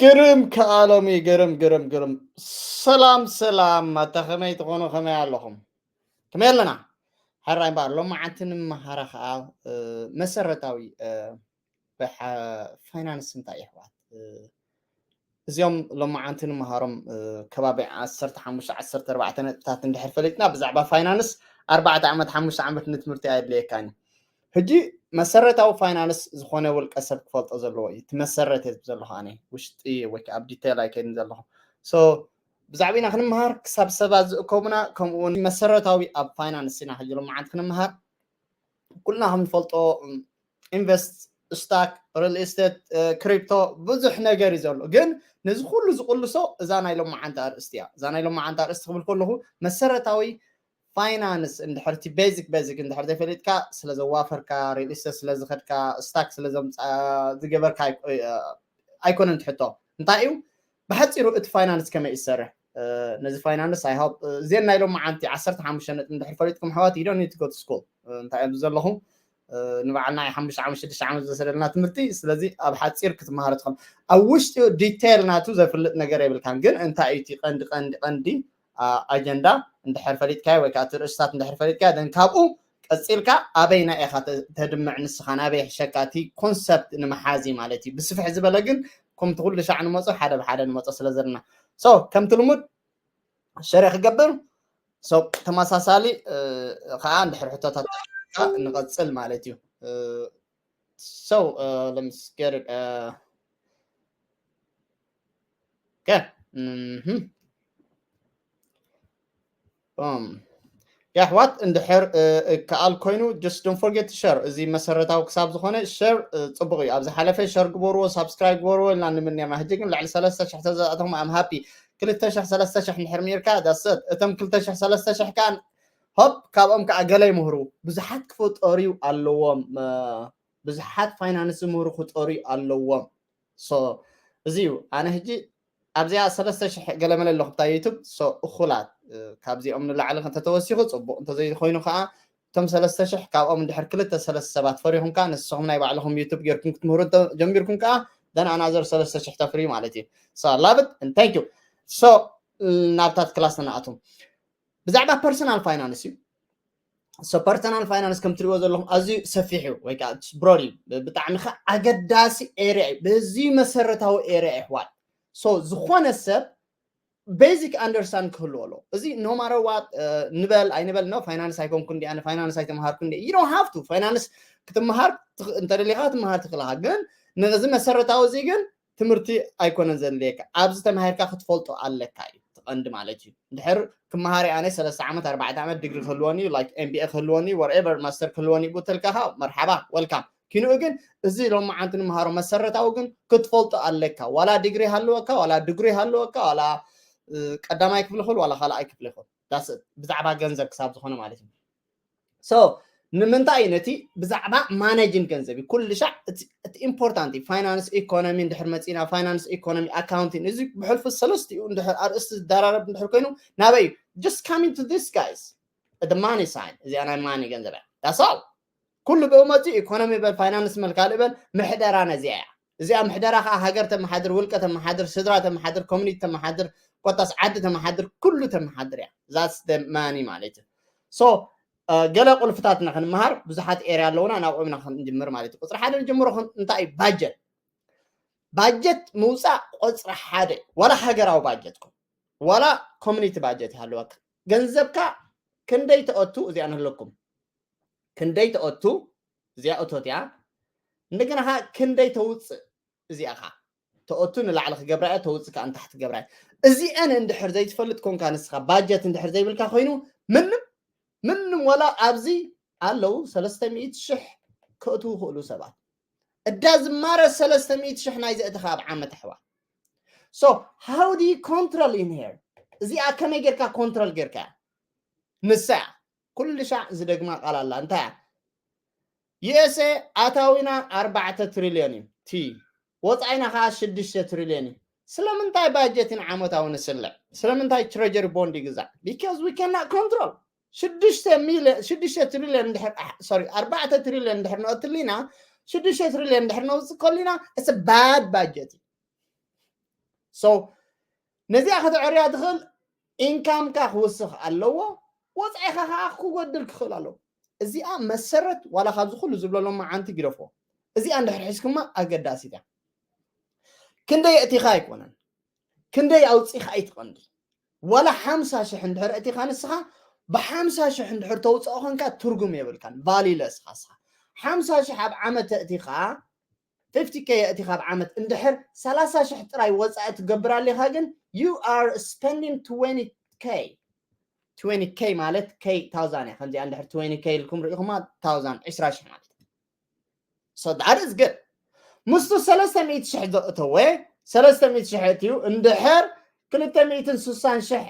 ግርም ከኣሎሚ፣ ግርም፣ ግርም፣ ግርም። ሰላም፣ ሰላም፣ ኣታ ከመይ ትኾኑ፣ ከመይ ኣለኹም? ከመይ ኣለና? ሕራይ እምበኣር፣ ሎማዓንቲ ንመሃራ ኸኣ፣ እ፣ መሰረታዊ፣ እ፣ ብሓ-፣ ፋይናንስ እንታይ እዩ ኣሕዋት? እ፣ እዚኦም ሎማዓንቲ ንመሃሮም፣ እ፣ ከባቢ ዓሰርተ ሓሙሽተ፣ ዓሰርተ ኣርባዕተ ነጥብታት እንድሕር ፈሊጥና ብዛዕባ ፋይናንስ ኣርባዕተ ዓመት፣ ሓሙሽተ ዓመት ንትምህርቲ ኣየድልየካን እዩ። ሕጂ መሰረታዊ ፋይናንስ ዝኾነ ውልቀ ሰብ ክፈልጦ ዘለዎ እዩ። እቲ መሰረት እየ ዝብል ዘለኹ ኣነ፣ ውሽጢ ወይ ከዓ ኣብ ዲቴል ኣይከይድን ዘለኹ። ሶ ብዛዕባና ክንመሃር ክሳብ ሰባት ዝእከቡና፣ ከምኡ እውን መሰረታዊ ኣብ ፋይናንስ ኢና ሕጂ ሎማዓንቲ ክንመሃር። ኩልና ከም ንፈልጦ ኢንቨስት፣ ስታክ፣ ሪል ስቴት፣ ክሪፕቶ ብዙሕ ነገር እዩ ዘሎ። ግን ነዚ ኩሉ ዝቁልሶ እዛ ናይ ሎማዓንቲ ኣርእስቲ እያ። እዛ ናይ ሎማዓንቲ ኣርእስቲ ክብል ከለኹ መሰረታዊ ፋይናንስ እንድሕር እቲ ቤዚክ ቤዚክ እንድሕር ዘይፈሊጥካ ስለ ዘዋፈርካ፣ ሪል ስቴት ስለ ዝኸድካ፣ ስታክ ስለ ዘምፃ-፣ ዝገበርካ ኣይ-፣ ኣይኮነን ትሕቶ። እንታይ እዩ ብሓፂሩ እቲ ፋይናንስ ከመይ ይሰርሕ? እ፣ ነዚ ፋይናንስ ኣይ ሆፕ፣ እ፣ እዚአን ናይ ሎማዓንቲ ዓሰርተ ሓሙሽተ ነጥቢ እንድሕር ፈሊጥኩም ኣሕዋት፣ you don't need to go to school። እ፣ እንታይ እዮም ዘለኹም? እ፣ ንባዕልና ናይ ሓሙሽተ ዓመት፣ ሽዱሽተ ዓመት ዝወሰደልና ትምህርቲ። ስለዚ ኣብ ሓፂር ክትመሃር ትኽእል። ኣብ ውሽጢ ዲቴይል ናቱ ዘፍልጥ ነገር የብልካን። ግን እንታይ እዩ እቲ ቀንዲ፣ ቀንዲ፣ ቀንዲ፣ ኣ-፣ ኣጀንዳ እንድሕር ፈሊጥካዮ ወይ ከዓ እቲ ርእስታት እንድሕር ፈሊጥካዮ፣ ደን ካብኡ ቀፂልካ ኣበይና ኢኻ ተ-፣ ተድምዕ ንስኻ፣ ናበይ ይሕሸካ፣ እቲ ኮንሰፕት ንምሓዝ እዩ ማለት እዩ። ብስፍሕ ዝበለ ግን ከምቲ ኩሉ ሻዕ ንመፆ፣ ሓደ ብሓደ ንመፆ ስለ ዘለና። ሶ፣ ከምቲ ልሙድ ሸር ክገብር። ሶ፣ ተመሳሳሊ፣ እ፣ ከዓ እንድሕር ሕቶታት ንቐፅል ማለት እዩ። እ፣ ሶ፣ እ፣ let's get it፣ እ፣ ኦኬ። እምም። እም። የሕዋት እንድሕር፣ እ፣ እከኣል ኮይኑ፣ just don't forget to share። እዚ መሰረታዊ ክሳብ ዝኾነ ሸር፣ እ፣ ጽቡቕ እዩ። ኣብ ዝሓለፈ ሸር ግበርዎ፣ ሳብስክራይብ ግበርዎ ኢልና ንምነ ነርና። ሕጂ ግን ልዕሊ ሰለስተ ሽሕ ተዘኣተኹም፣ I'm happy። ክልተ ሽሕ፣ ሰለስተ ሽሕ እንድሕር ምሂርካ፣ that's it። እቶም ክልተ ሽሕ፣ ሰለስተ ሽሕ ከኣ፣ ሆፕ፣ ካብኦም ከኣ ገለ ይምህሩ። ብዙሓት ክፍጠሩ ኣለዎም። እ፣ ብዙሓት ፋይናንስ ዝምህሩ ክጠሩ ኣለዎም። ሶ፣ እዚ እዩ። ኣነ ሕጂ ኣብዚኣ ሰለስተ ሽሕ ገለ መለ ኣለኹ ብታ ዩቱብ። ሶ፣ እኹላት፣ እ፣ ካብዚኦም ንላዕሊ እንተተወሲኹ ጽቡቕ፣ እንተዘይኮይኑ ከኣ እቶም ሰለስተ ሽሕ ካብኦም እንድሕር ክልተ ሰለስተ ሰባት ፈሪኹም ከኣ ንስኹም ናይ ባዕልኹም ዩቱብ ጌርኩም ክትምህሩ እንተ ጀሚርኩም ከኣ then another ሰለስተ ሽሕ ተፍርዩ ማለት እዩ። So, I love it and thank you። ሶ፣ ናብታት ክላስ ንኣቱ። ብዛዕባ ፐርሰናል ፋይናንስ እዩ። ሶ፣ ፐርሰናል ፋይናንስ ከም ትሪእዎ ዘለኹም ኣዝዩ ሰፊሕ እዩ፣ ወይ ከዓ ብሮድ እዩ። ብጣዕሚ ከዓ ኣገዳሲ ኤሪያ እዩ። በዚ መሰረታዊ ኤሪያ እዩ ኣሕዋት። ሶ፣ ዝኾነ ሰብ ቤዚክ ኣንደርስታንድ ክህልዎ ኣለዎ። እዚ no matter what፣ እ፣ ንበል ኣይንበል፣ no፣ ፋይናንስ ኣይኮንኩን ድየ፣ ኣነ ፋይናንስ ኣይተምሃርኩን ድየ። You don't have to። ፋይናንስ ክትምሃር ትኽ-፣ እንተደሊኻ ክትምሃር ትኽእል ኢኻ። ግን ነዚ መሰረታዊ እዚ ግን ትምህርቲ ኣይኮነን ዘድልየካ። ኣብዚ ተማሂርካ ክትፈልጦ ኣለካ እዩ እቲ ቀንዲ ማለት እዩ። እንድሕር ክመሃር እየ ኣነ ሰለስተ ዓመት፣ ኣርባዕተ ዓመት ዲግሪ ክህልወኒ እዩ፣ ላይክ ኤም ቢ ኤ ክህልወኒ እዩ፣ ወትኤቨር ማስተር ክህልወኒ እዩ ብትልካ ኸኣ መርሓባ፣ ወልካም። ኪንኡ ግን እዚ ሎማዓንቲ ንምሃሮ መሰረታዊ ግን ክትፈልጦ ኣለካ። ዋላ ዲግሪ ሃለወካ፣ ዋላ ዲግሪ ሃለወካ፣ ዋላ፣ እ፣ ቀዳማይ ክፍሊ ክብል፣ ዋላ ካልኣይ ክፍሊ ክብል። That's it። ብዛዕባ ገንዘብ ክሳብ ዝኾነ ማለት እዩ። ሶ፣ ንምንታይ እዩ ነቲ ብዛዕባ ማኔጅን ገንዘብ እዩ። ኩሉ ሻዕ እቲ፣ እቲ ኢምፖርታንት እዩ። ፋይናንስ ኢኮኖሚ እንድሕር መፂና፣ ፋይናንስ ኢኮኖሚ ኣካውንቲንግ፣ እዚ ብሕልፊ ሰለስቲኡ እንድሕር ኣርእስቲ ዝደራረብ እንድሕር ኮይኑ፣ ናበይ እዩ? Just coming to this, guys። The money side። እዚኣ ናይ ማኒ ገንዘብ እያ። That's all። ኩሉ ብኡ መፂኡ፣ ኢኮኖሚ በል፣ ፋይናንስ በል፣ ካልእ በል፣ ምሕደራ ነዚኣ እያ። እዚኣ ምሕደራ ከዓ ሃገር ተመሓድር፣ ውልቀ ተመሓድር፣ ስድራ ተመሓድር፣ ኮሚኒቲ ተመሓድር፣ ኮታስ ዓዲ ተመሓድር፣ ኩሉ ተመሓድር እያ። That's the money ማለት እዩ። ሶ፣ እ፣ ገለ ቁልፍታት ኢና ክንመሃር፣ ብዙሓት ኤርያ ኣለውና፣ ናብኦም ኢና ክንጅምር ማለት እዩ። ቁፅሪ ሓደ ንጀምሮ፣ ክን-፣ እንታይ እዩ? ባጀት። ባጀት ምውፃእ ቁፅሪ ሓደ፣ ዋላ ሃገራዊ ባጀት ኮን፣ ዋላ ኮሚኒቲ ባጀት ይሃለወካ። ገንዘብካ ክንደይ ተኣቱ፣ እዚኣ ንህለኩም። ክንደይ ተኣቱ፣ እዚኣ እቶት እያ። እንደገና ኸዓ ክንደይ ተውፅእ፣ እዚኣ ኸዓ ተኣቱ ንላዕሊ ክገብራ እያ፣ ተውፅእ ከኣ ንታሕቲ ክገብራ እያ። እዚአን እንድሕር ዘይትፈልጥ ኮንካ ንስኻ፣ ባጀት እንድሕር ዘይብልካ ኮይኑ፣ ምንም፣ ምንም ዋላ ኣብዚ ኣለዉ ሰለስተ ሚእቲ ሽሕ ከእትዉ ይኽእሉ ሰባት። እዳ ዝማረ ሰለስተ ሚእቲ ሽሕ ናይ ዘእትኻ ኣብ ዓመት ኣሕዋት። So, how do you control in here? እዚኣ ከመይ ጌርካ ኮንትሮል ጌርካ? ንሳ እያ። ኩሉ ሻዕ ዝደግማ ቃል ኣላ። እንታይ እያ? ዩ ኤስ ኤ ኣታዊና ኣርባዕተ ትሪልዮን እዩ። ቲ ወፃኢና ከዓ ሽዱሽተ ትሪልዮን እዩ። ስለምንታይ ባጀት ኢና ዓመታዊ ንስልዕ? ስለምንታይ ትሬጀሪ ቦንድ ይግዛእ? Because we cannot control። ሽዱሽተ ሚልዮን፣ ሽዱሽተ ትሪልዮን እንድሕር፣ ኣሕ-፣ ሶሪ፣ ኣርባዕተ ትሪልዮን እንድሕር ነእትሊና፣ ሽዱሽተ ትሪልዮን እንድሕር ነውፅእ ከሊና፣ it's a bad budget። So ነዚኣ ከተዕርያ ትኽእል፣ ኢንካምካ ክውስኽ ኣለዎ፣ ወፃኢኻ ከዓ ክጎድል ክኽእል ኣለዎ። እዚኣ መሰረት ዋላ ካብዚ ኩሉ ዝብለሎም መዓንቲ ግደፎ። እዚኣ እንድሕር ሒዝኩማ ኣገዳሲት እያ። ክንደይ እቲኻ ኣይኮነን፣ ክንደይ ኣውፂኻ ኣይትቐንዲ። ዋላ ሓምሳ ሽሕ እንድሕር እቲኻ ንስኻ፣ ብሓምሳ ሽሕ እንድሕር ተውፅኦ ኮንካ ትርጉም የብልካን፣ ቫሊለስ ኢኻ ንስኻ። ሓምሳ ሽሕ ኣብ ዓመት እቲኻ፣ ፊፍቲ ኬ እቲኻ ኣብ ዓመት እንድሕር ሰላሳ ሽሕ ጥራይ ወፃኢ ትገብር ኣሊኻ ግን you are spending twenty K. Twenty K ማለት K thousand እያ። ከምዚኣ እንድሕር twenty K ኢልኩም ርኢኹማ፣ thousand ዕስራ ሽሕ ማለት። So that is good። ምስቱ ሰለስተ ሚእቲ ሽሕ ዘእተወ፣ ሰለስተ ሚእቲ ሽሕ እትዩ እንድሕር ክልተ ሚእትን ስሳን ሽሕ፣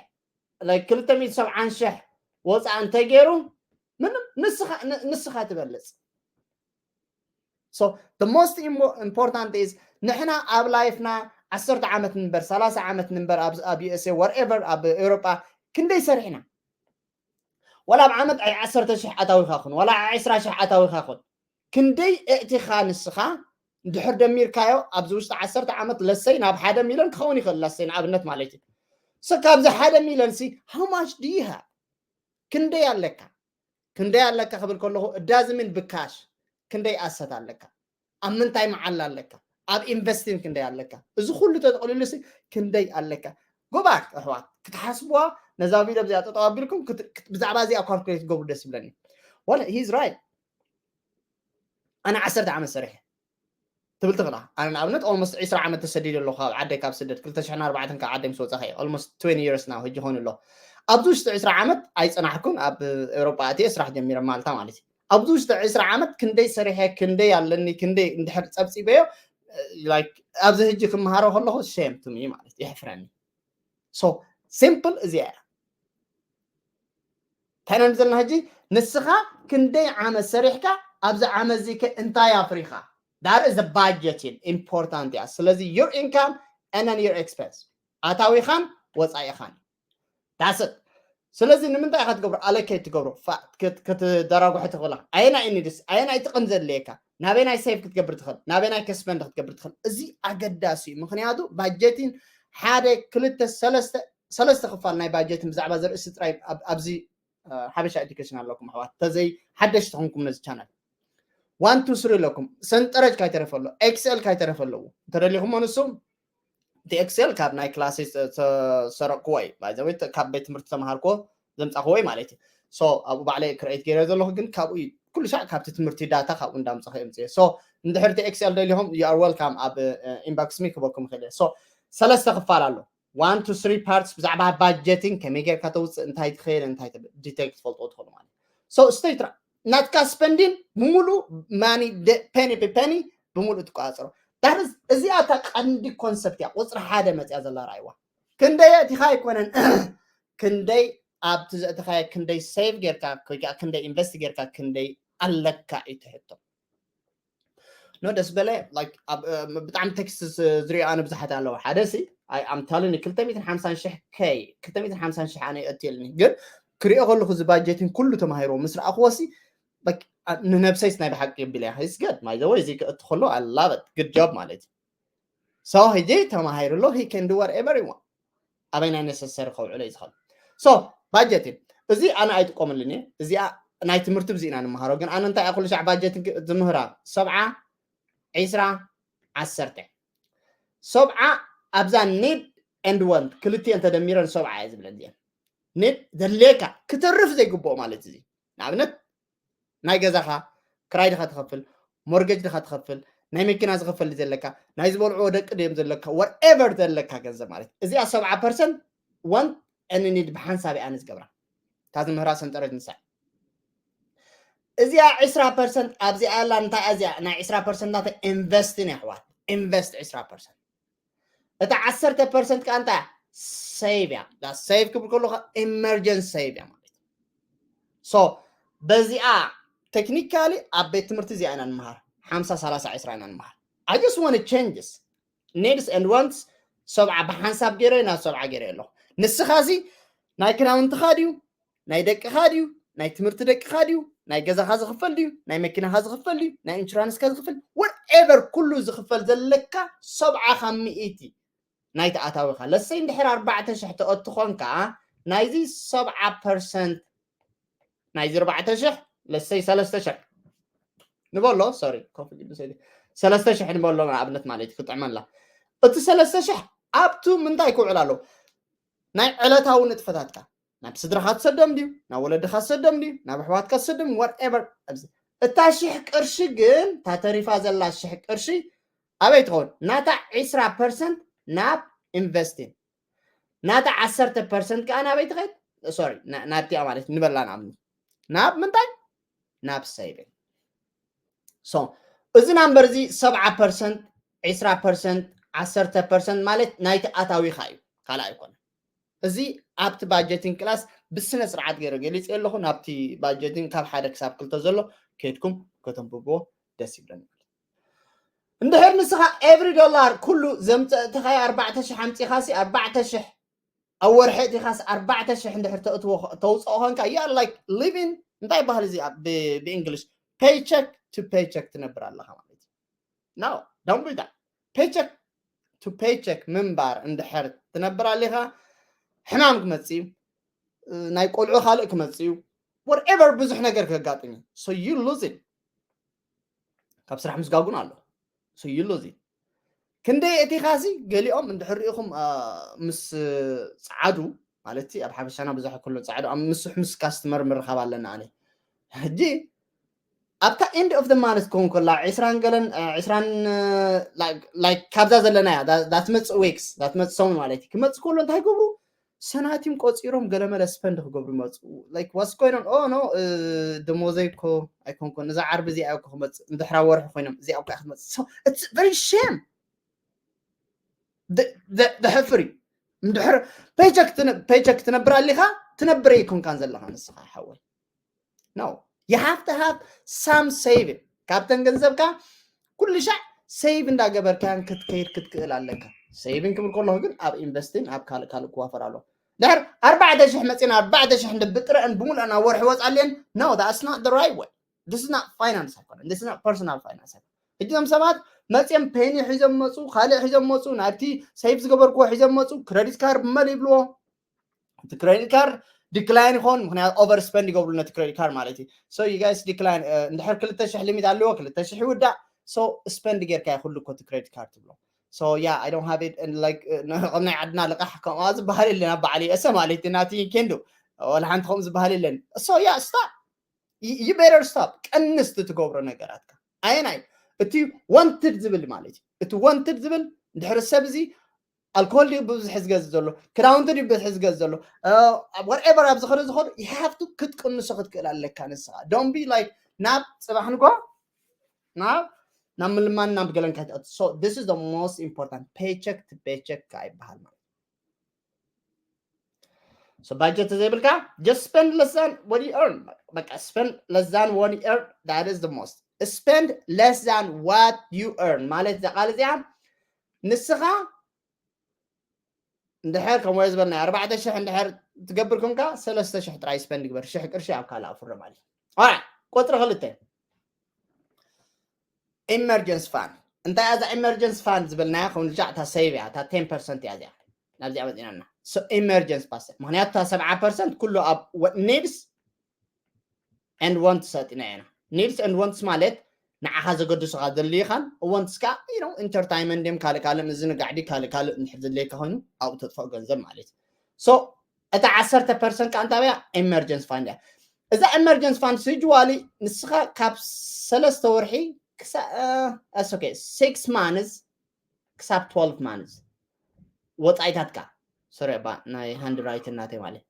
like ክልተ ሚእትን ሰብዓን ሽሕ ወፃኢ እንተገይሩ ምንም ንስኻ ን- ንስኻ ትበልፅ። So the most impo- important is ንሕና ኣብ ላይፍና ዓሰርተ ዓመት ንንበር፣ ሰላሳ ዓመት ንንበር፣ ኣብ ኣብ USA whatever ኣብ ኤውሮጳ ክንደይ ሰሪሕና? ዋላ ኣብ ዓመት ኣይ ዓሰርተ ሽሕ ኣታዊኻ ኹን ዋላ ኣይ ዕስራ ሽሕ ኣታዊኻ ኹን ክንደይ እእቲኻ ንስኻ እንድሕር ደሚርካዮ ኣብዚ ውሽጢ ዓሰርተ ዓመት ለሰይ ናብ ሓደ ሚልዮን ክኸውን ይኽእል፣ ለሰይ ንኣብነት ማለት እዩ። So ካብዚ ሓደ ሚልዮን ሲ how much do you have? ክንደይ ኣለካ? ክንደይ ኣለካ ክብል ከለኹ እዳዝምን ብካሽ ክንደይ ኣሰት ኣለካ? ኣብ ምንታይ መዓላ ኣለካ? ኣብ ኢንቨስቲንግ ክንደይ ኣለካ? እዚ ኩሉ ተጠቕልሉ ሲ ክንደይ ኣለካ? ጎባክ ኣሕዋት ክትሓስብዋ ነዛ ቪድዮ እዚኣ ጠጠው ኣቢልኩም ክት- ክት- ብዛዕባ እዚኣ ካልኩሌት ገብሩ ደስ ይብለኒ። Well, he's right። ኣነ ዓሰርተ ዓመት ሰሪሐ ትብል ትኽእላ። ኣነ ንኣብነት almost ዕስራ ዓመት ተሰዲደ ኣለኹ ካብ ዓደይ፣ ካብ ስደት ክልተ ሽሕን ኣርባዕተን ካብ ዓደይ ምስ ወፃኸ almost twenty years now ሕጂ ኾኑ ኣሎ። ኣብዚ ውሽጢ ዕስራ ዓመት ኣይፀናሕኩን፣ ኣብ ኤውሮጳ ኣትየ ስራሕ ጀሚረ፣ ማልታ ማለት እዩ። ኣብዚ ውሽጢ ዕስራ ዓመት ክንደይ ሰሪሐ፣ ክንደይ ኣለኒ፣ ክንደይ እንድሕር ፀብፂበዮ፣ like ኣብዚ ሕጂ ክመሃሮ ከለኹ shame to me ማለት እዩ፣ የሕፍረኒ። So simple እዚኣ እያ። እንታይ ኢና ዘለና ሕጂ? ንስኻ ክንደይ ዓመት ሰሪሕካ፣ ኣብዚ ዓመት እዚ ከ እንታይ ኣፍሪኻ? That is the budgeting important እያ። ስለዚ your income and then your expense፣ ኣታዊኻን ወፃኢኻን። That's it። ስለዚ ንምንታይ ኢኻ ትገብሮ? ኣለኬት ትገብሮ፣ ፋ- ክት- ክትደራጉሐ ትኽእላ። ኣየናይ ኒድስ፣ ኣየናይ ጥቕም ዘድልየካ፣ ናበየናይ ሴቭ ክትገብር ትኽእል፣ ናበየናይ ከስፐንድ ክትገብር ትኽእል። እዚ ኣገዳሲ እዩ። ምክንያቱ ባጀቲን ሓደ ክልተ ሰለስተ ሰለስተ ክፋል ናይ ባጀትን ብዛዕባ ዘርእስቲ ጥራይ ኣብ- ኣብዚ እ፣ ሓበሻ ኤዱኬሽን ኣለኩም ኣሕዋት። ተዘይ ሓደሽ ተኾንኩም ነዚ ቻናል ዋን ቱ ስሪ ኣለኩም። ሰንጠረጅ ካይተረፈ ኣሎ፣ ኤክስኤል ካይተረፈ ኣለዎ። እንተደሊኹሞ ንሱ እቲ ኤክስኤል ካብ ናይ ክላሰይ ዝሰረቅክዎ እዩ። ባይዘወይ ካብ ቤት ትምህርቲ ተምሃርክዎ ዘምፃኽዎ እዩ ማለት እዩ። So ኣብኡ ባዕለይ ክሬት ገይረ ዘለኹ ግን ካብኡ እዩ። ኩሉ ሻዕ ካብቲ ትምህርቲ ዳታ ካብኡ እንዳምፅኸ የምፅእ። So እንድሕር እቲ ኤክስኤል ደሊኹም you are welcome፣ ኣብ ኢንባክስ ሚ ክበኩም ይኽእል እየ። So ሰለስተ ክፋል ኣሎ። ዋን ቱ ስሪ ፓርትስ ብዛዕባ ባጀቲንግ ከመይ ጌርካ ተውፅእ፣ እንታይ ትኽእል፣ እንታይ ዲቴል ክትፈልጥዎ ትኽእሉ ማለት እዩ። So ስትሬት ናትካ ስፐንዲን ብምሉእ ማኒ ፔኒ ፔኒ ብምሉእ ትቆፃፀሮ። እዚኣ እታ ቀንዲ ኮንሰፕት እያ። ቁፅሪ ሓደ መፅያ ዘላ ራይዋ ክንደይ ኣእቲኻ ኣይኮነን፣ ክንደይ ኣብቲ ዘእተኻዮ ክንደይ ሴቭ ጌርካ ወይ ከዓ ክንደይ ኢንቨስት ጌርካ ክንደይ ኣለካ እዩ ትሕቶ። ኖ ደስ በለ። ብጣዕሚ ቴክስት ዝሪኦ ኣነ ብዙሓት ኣለዎ። ሓደ ሲ ኣም ታልን ክልተ ሚእትን ሓምሳን ሽሕ ከይ ክልተ ሚእትን ሓምሳን ሽሕ ኣነ የእትየልኒ ግን ክሪኦ ከለኹ እዚ ባጀቲን ኩሉ ተማሂሮ ምስ ረኣኽዎ ሲ ንነብሰይስ ናይ ብሓቂ የቢለ እያ። ስገድ ማይ ዘወይ እዚ ክእቲ ከሎ ኣላበት ግድ ጆብ ማለት እዩ። So ሕጂ ተማሂሩ ኣሎ he can do whatever he want ኣበይ ናይ ነሰሰሪ ከውዕሎ እዩ ዝኽእል። So ባጀት እዩ እዚ ኣነ ኣይጥቀመሉን እየ። እዚኣ ናይ ትምህርቲ ብዚ ኢና ንምሃሮ ግን ኣነ እንታይ ኩሉ ሻዕ ባጀት ዝምህራ ሰብዓ ዒስራ ዓሰርተ ሰብዓ ኣብዛ ኒድ and want ክልቲኤን ተደሚረን ሰብዓ እየ ዝብለን እዚአን ኒድ ዘድልየካ ክተርፍ ዘይግብኦ ማለት እዚ ንኣብነት ናይ ገዛኻ ክራይ ድኻ ትኸፍል ሞርገጅ ድኻ ትኸፍል ናይ መኪና ዝኸፈል ዘለካ ናይ ዝበልዕዎ ደቂ ድዮም ዘለካ whatever ዘለካ ገንዘብ ማለት እዚኣ ሰብዓ ፐርሰንት want and need ብሓንሳብ እያ ዝገብራ እታ ዝምህራ ሰንጠረጅ ንሳ እዚኣ ዕስራ ፐርሰንት ኣብዚኣ ያላ እንታይ እዚኣ ናይ ዕስራ ፐርሰንት ናተ ኢንቨስትን ኣሕዋት ኢንቨስት ዕስራ ፐርሰንት እታ ዓሰርተ ፐርሰንት ከዓ እንታይ ሴቭ እያ ሴቭ ክብል ከለካ ኢመርጀንሲ ሴቭ እያ ማለት so በዚኣ ቴክኒካሊ ኣብ ቤት ትምህርቲ እዚኣ ኢና ንምሃር ሓምሳ ሰላሳ ዕስራ ኢና ንምሃር I just want changes needs and wants ሰብዓ ብሓንሳብ ገይረ ናብ ሰብዓ ገይረ ኣለኹ ንስኻ እዚ ናይ ክዳውንትኻ ድዩ ናይ ደቅኻ ድዩ ናይ ትምህርቲ ደቅኻ ድዩ ናይ ገዛኻ ዝኽፈል ድዩ ናይ መኪናኻ ዝኽፈል ድዩ ናይ ኢንሹራንስካ ዝኽፈል whatever ኩሉ ዝኽፈል ዘለካ ሰብዓ ካብ ሚእቲ ናይቲ ኣታዊኻ። ለሰይ እንድሕር ኣርባዕተ ሽሕ ተእቱ ኾንካ ናይዚ ሰብዓ ፐርሰንት ናይዚ ኣርባዕተ ሽሕ ለሰይ ሰለስተ ሽሕ ንበሎ ሶሪ ኮፍ ግዲ ሰይዲ ሰለስተ ሽሕ ንበሎ ንኣብነት ማለት እዩ ክጥዕመላ እቲ ሰለስተ ሽሕ ኣብቱ ምንታይ ክውዕል ኣለዎ ናይ ዕለታዊ ንጥፈታትካ ናብ ስድራኻ ትሰዶም ድዩ ናብ ወለድኻ ትሰዶም ድዩ ናብ ኣሕዋትካ ትሰዶም whatever እታ ሽሕ ቅርሺ ግን እታ ተሪፋ ዘላ ሽሕ ቅርሺ ኣበይ ትኸውን ናታ ዕስራ ፐርሰንት ናብ ኢንቨስቲንግ ናታ ዓሰርተ ፐርሰንት ከዓ ናበይ ትኸድ ሶሪ ናብቲኣ ማለት ንበላ ንኣብነት ናብ ምንታይ ናብ ሰይቪንግ so እዚ ናምበር እዚ ሰብዓ ፐርሰንት ዕስራ ፐርሰንት ዓሰርተ ፐርሰንት ማለት ናይቲ ኣታዊኻ እዩ ካልእ ኣይኮነ እዚ ኣብቲ ባጀቲንግ ክላስ ብስነ ስርዓት ገይረ ገሊፅ ኣለኹ ናብቲ ባጀቲንግ ካብ ሓደ ክሳብ ክልተ ዘሎ ከድኩም ከተንብብዎ ደስ ይብለኒ እንድሕር ንስኻ every dollar ኩሉ ዘምፀእትኻዮ ኣርባዕተ ሽሕ ኣምፂኻሲ ኣርባዕተ ሽሕ ኣብ ወርሒ እቲኻስ ኣርባዕተ ሽሕ እንድሕር ተእትዎ ተውፅኦ ኾንካ you are like living እንታይ ባህል እዚ ብ English paycheck to paycheck ትነብር ኣለኻ ማለት እዩ no don't do that paycheck to paycheck ምንባር እንድሕር ትነብር ኣሊኻ ሕማም ክመፅእ እዩ ናይ ቆልዑ ካልእ ክመፅእ እዩ whatever ብዙሕ ነገር ከጋጥም እዩ so you lose it ካብ ስራሕ ምስጋጉን ኣሎ so you lose it ክንደይ እቲኻሲ ገሊኦም እንድሕር ርኢኹም ምስ ፀዓዱ ማለት ኣብ ሓበሻና ብዙሕ ክሎ ፀዓዱ ኣብ ምስሕ ምስ ካስትመር ምርኻብ ኣለና ኣነ ሕጂ ኣብታ end of the month ክኸውን ከላ ዕስራን ገለን ዕስራን like ካብዛ ዘለና እያ ዳትመፅእ ዊክስ ዳትመፅእ ሰሙን ማለት እዩ ክመፅእ ከሎ እንታይ ገብሩ ሰናቲም ቆፂሮም ገለመለ ስፐንድ ክገብሩ መፁ like what's going on oh no ደሞዘይ እኮ ኣይኮንኮን እዛ ዓርቢ እዚኣ እኮ ክመፅእ እንድሕራ ወርሒ ኮይኖም እዚኣ እኮ ክትመፅእ very shame ደሕፍር እዩ እንድሕር paycheck ትነብር ኣሊኻ ትነብር ኣይኮንካን ዘለኻ ንስኻ ሓወይ no you have to have some saving ካብተን ገንዘብካ ኩሉ ሻዕ save እንዳገበርካን ክትከይድ ክትክእል ኣለካ saving ክብል ከለኹ ግን ኣብ ኢንቨስቲን ኣብ ካልእ ካልእ ክዋፈር ኣሎ ድሕር ኣርባዕተ ሽሕ መፂና ኣርባዕተ ሽሕ እንደ ብጥረአን ብምሉአን ኣብ ወርሒ ወፃለን no that's not the right way this is not finance ኣይኮነን this is not personal finance ኣይኮነን ሕጂ ዞም ሰባት መፅኦም ፔኒ ሒዞም መፁ ካልእ ሒዞም መፁ ናብቲ save ዝገበርክዎ ሒዞም መፁ credit card መል ይብልዎ እቲ credit card decline ይኾን ምክንያቱ over spend ይገብሩ ነቲ credit card ማለት እዩ so you guys decline እንድሕር ክልተ ሽሕ limit ኣለዎ ክልተ ሽሕ ይውዳእ so spend ጌርካ ይኹሉ እኮ እቲ credit card ትብሎ so yeah I don't have it and like ከም ናይ ዓድና ልቃሕ ከምኣ ዝበሃል የለን ኣብ በዓል የእሰ ማለት እዩ ናቲ ኬንዶ ወላ ሓንቲ ከምኡ ዝበሃል የለን so yeah stop you better stop ቀንስ እቲ ትገብሮ ነገራትካ ኣየናይ እቲ wanted ዝብል ማለት እዩ እቲ wanted ዝብል እንድሕር ሰብ እዚ ኣልኮል ድዩ ብብዝሒ ዝገዝእ ዘሎ ክዳውንቲ ድዩ ብብዝሒ ዝገዝእ ዘሎ whatever ኣብ ዝኸደ ዝኸዱ you have to ክትቅንሶ ክትክእል ኣለካ ንስኻ don't be like ናብ ፅባሕ ንጎ ናብ ናብ ምልማን ናብ ገለንካ so this is the most important paycheck to paycheck ከዓ ይበሃል ማለት so budget ዘይብልካ just spend less than what you earn በቃ spend less than what you earn that is the most spend less than what you earn ማለት እዛ ቃል እዚኣ ንስኻ እንድሕር ከም ወየ ዝበልና ኣርባዕተ ሽሕ እንድሕር ትገብር ኮንካ ሰለስተ ሽሕ ጥራይ spend ግበር ሽሕ ቅርሺ ኣብ ካልእ ኣፍሮ ማለት እዩ ቁፅሪ ክልተ emergency fund እንታይ እያ እዛ emergency fund ዝበልናያ ከም ልጃዕ እታ save እያ እታ ten percent እያ እዚኣ ናብዚኣ መፂናና emergency fund ምክንያቱ እታ ሰብዓ percent ኩሉ ኣብ needs and wants ኣጢና ኢና needs and wants ማለት ንዓኻ ዘገድሱኻ ዘድልይኻን wants ካ you know entertainment ድም ካልእ ካልእ ምዝንጋዕ ድዩ ካልእ ካልእ እንድሕር ዘድልየካ ኮይኑ ኣብኡ ተጥፍኦ ገንዘብ ማለት እዩ so እታ ዓሰርተ percent ከዓ እንታይ እያ emergency fund እያ እዛ emergency fund usually ንስኻ ካብ ሰለስተ ወርሒ ክሳ okay six months ክሳብ twelve months ወፃኢታትካ sorry ባ ናይ hand writing ናተይ ማለት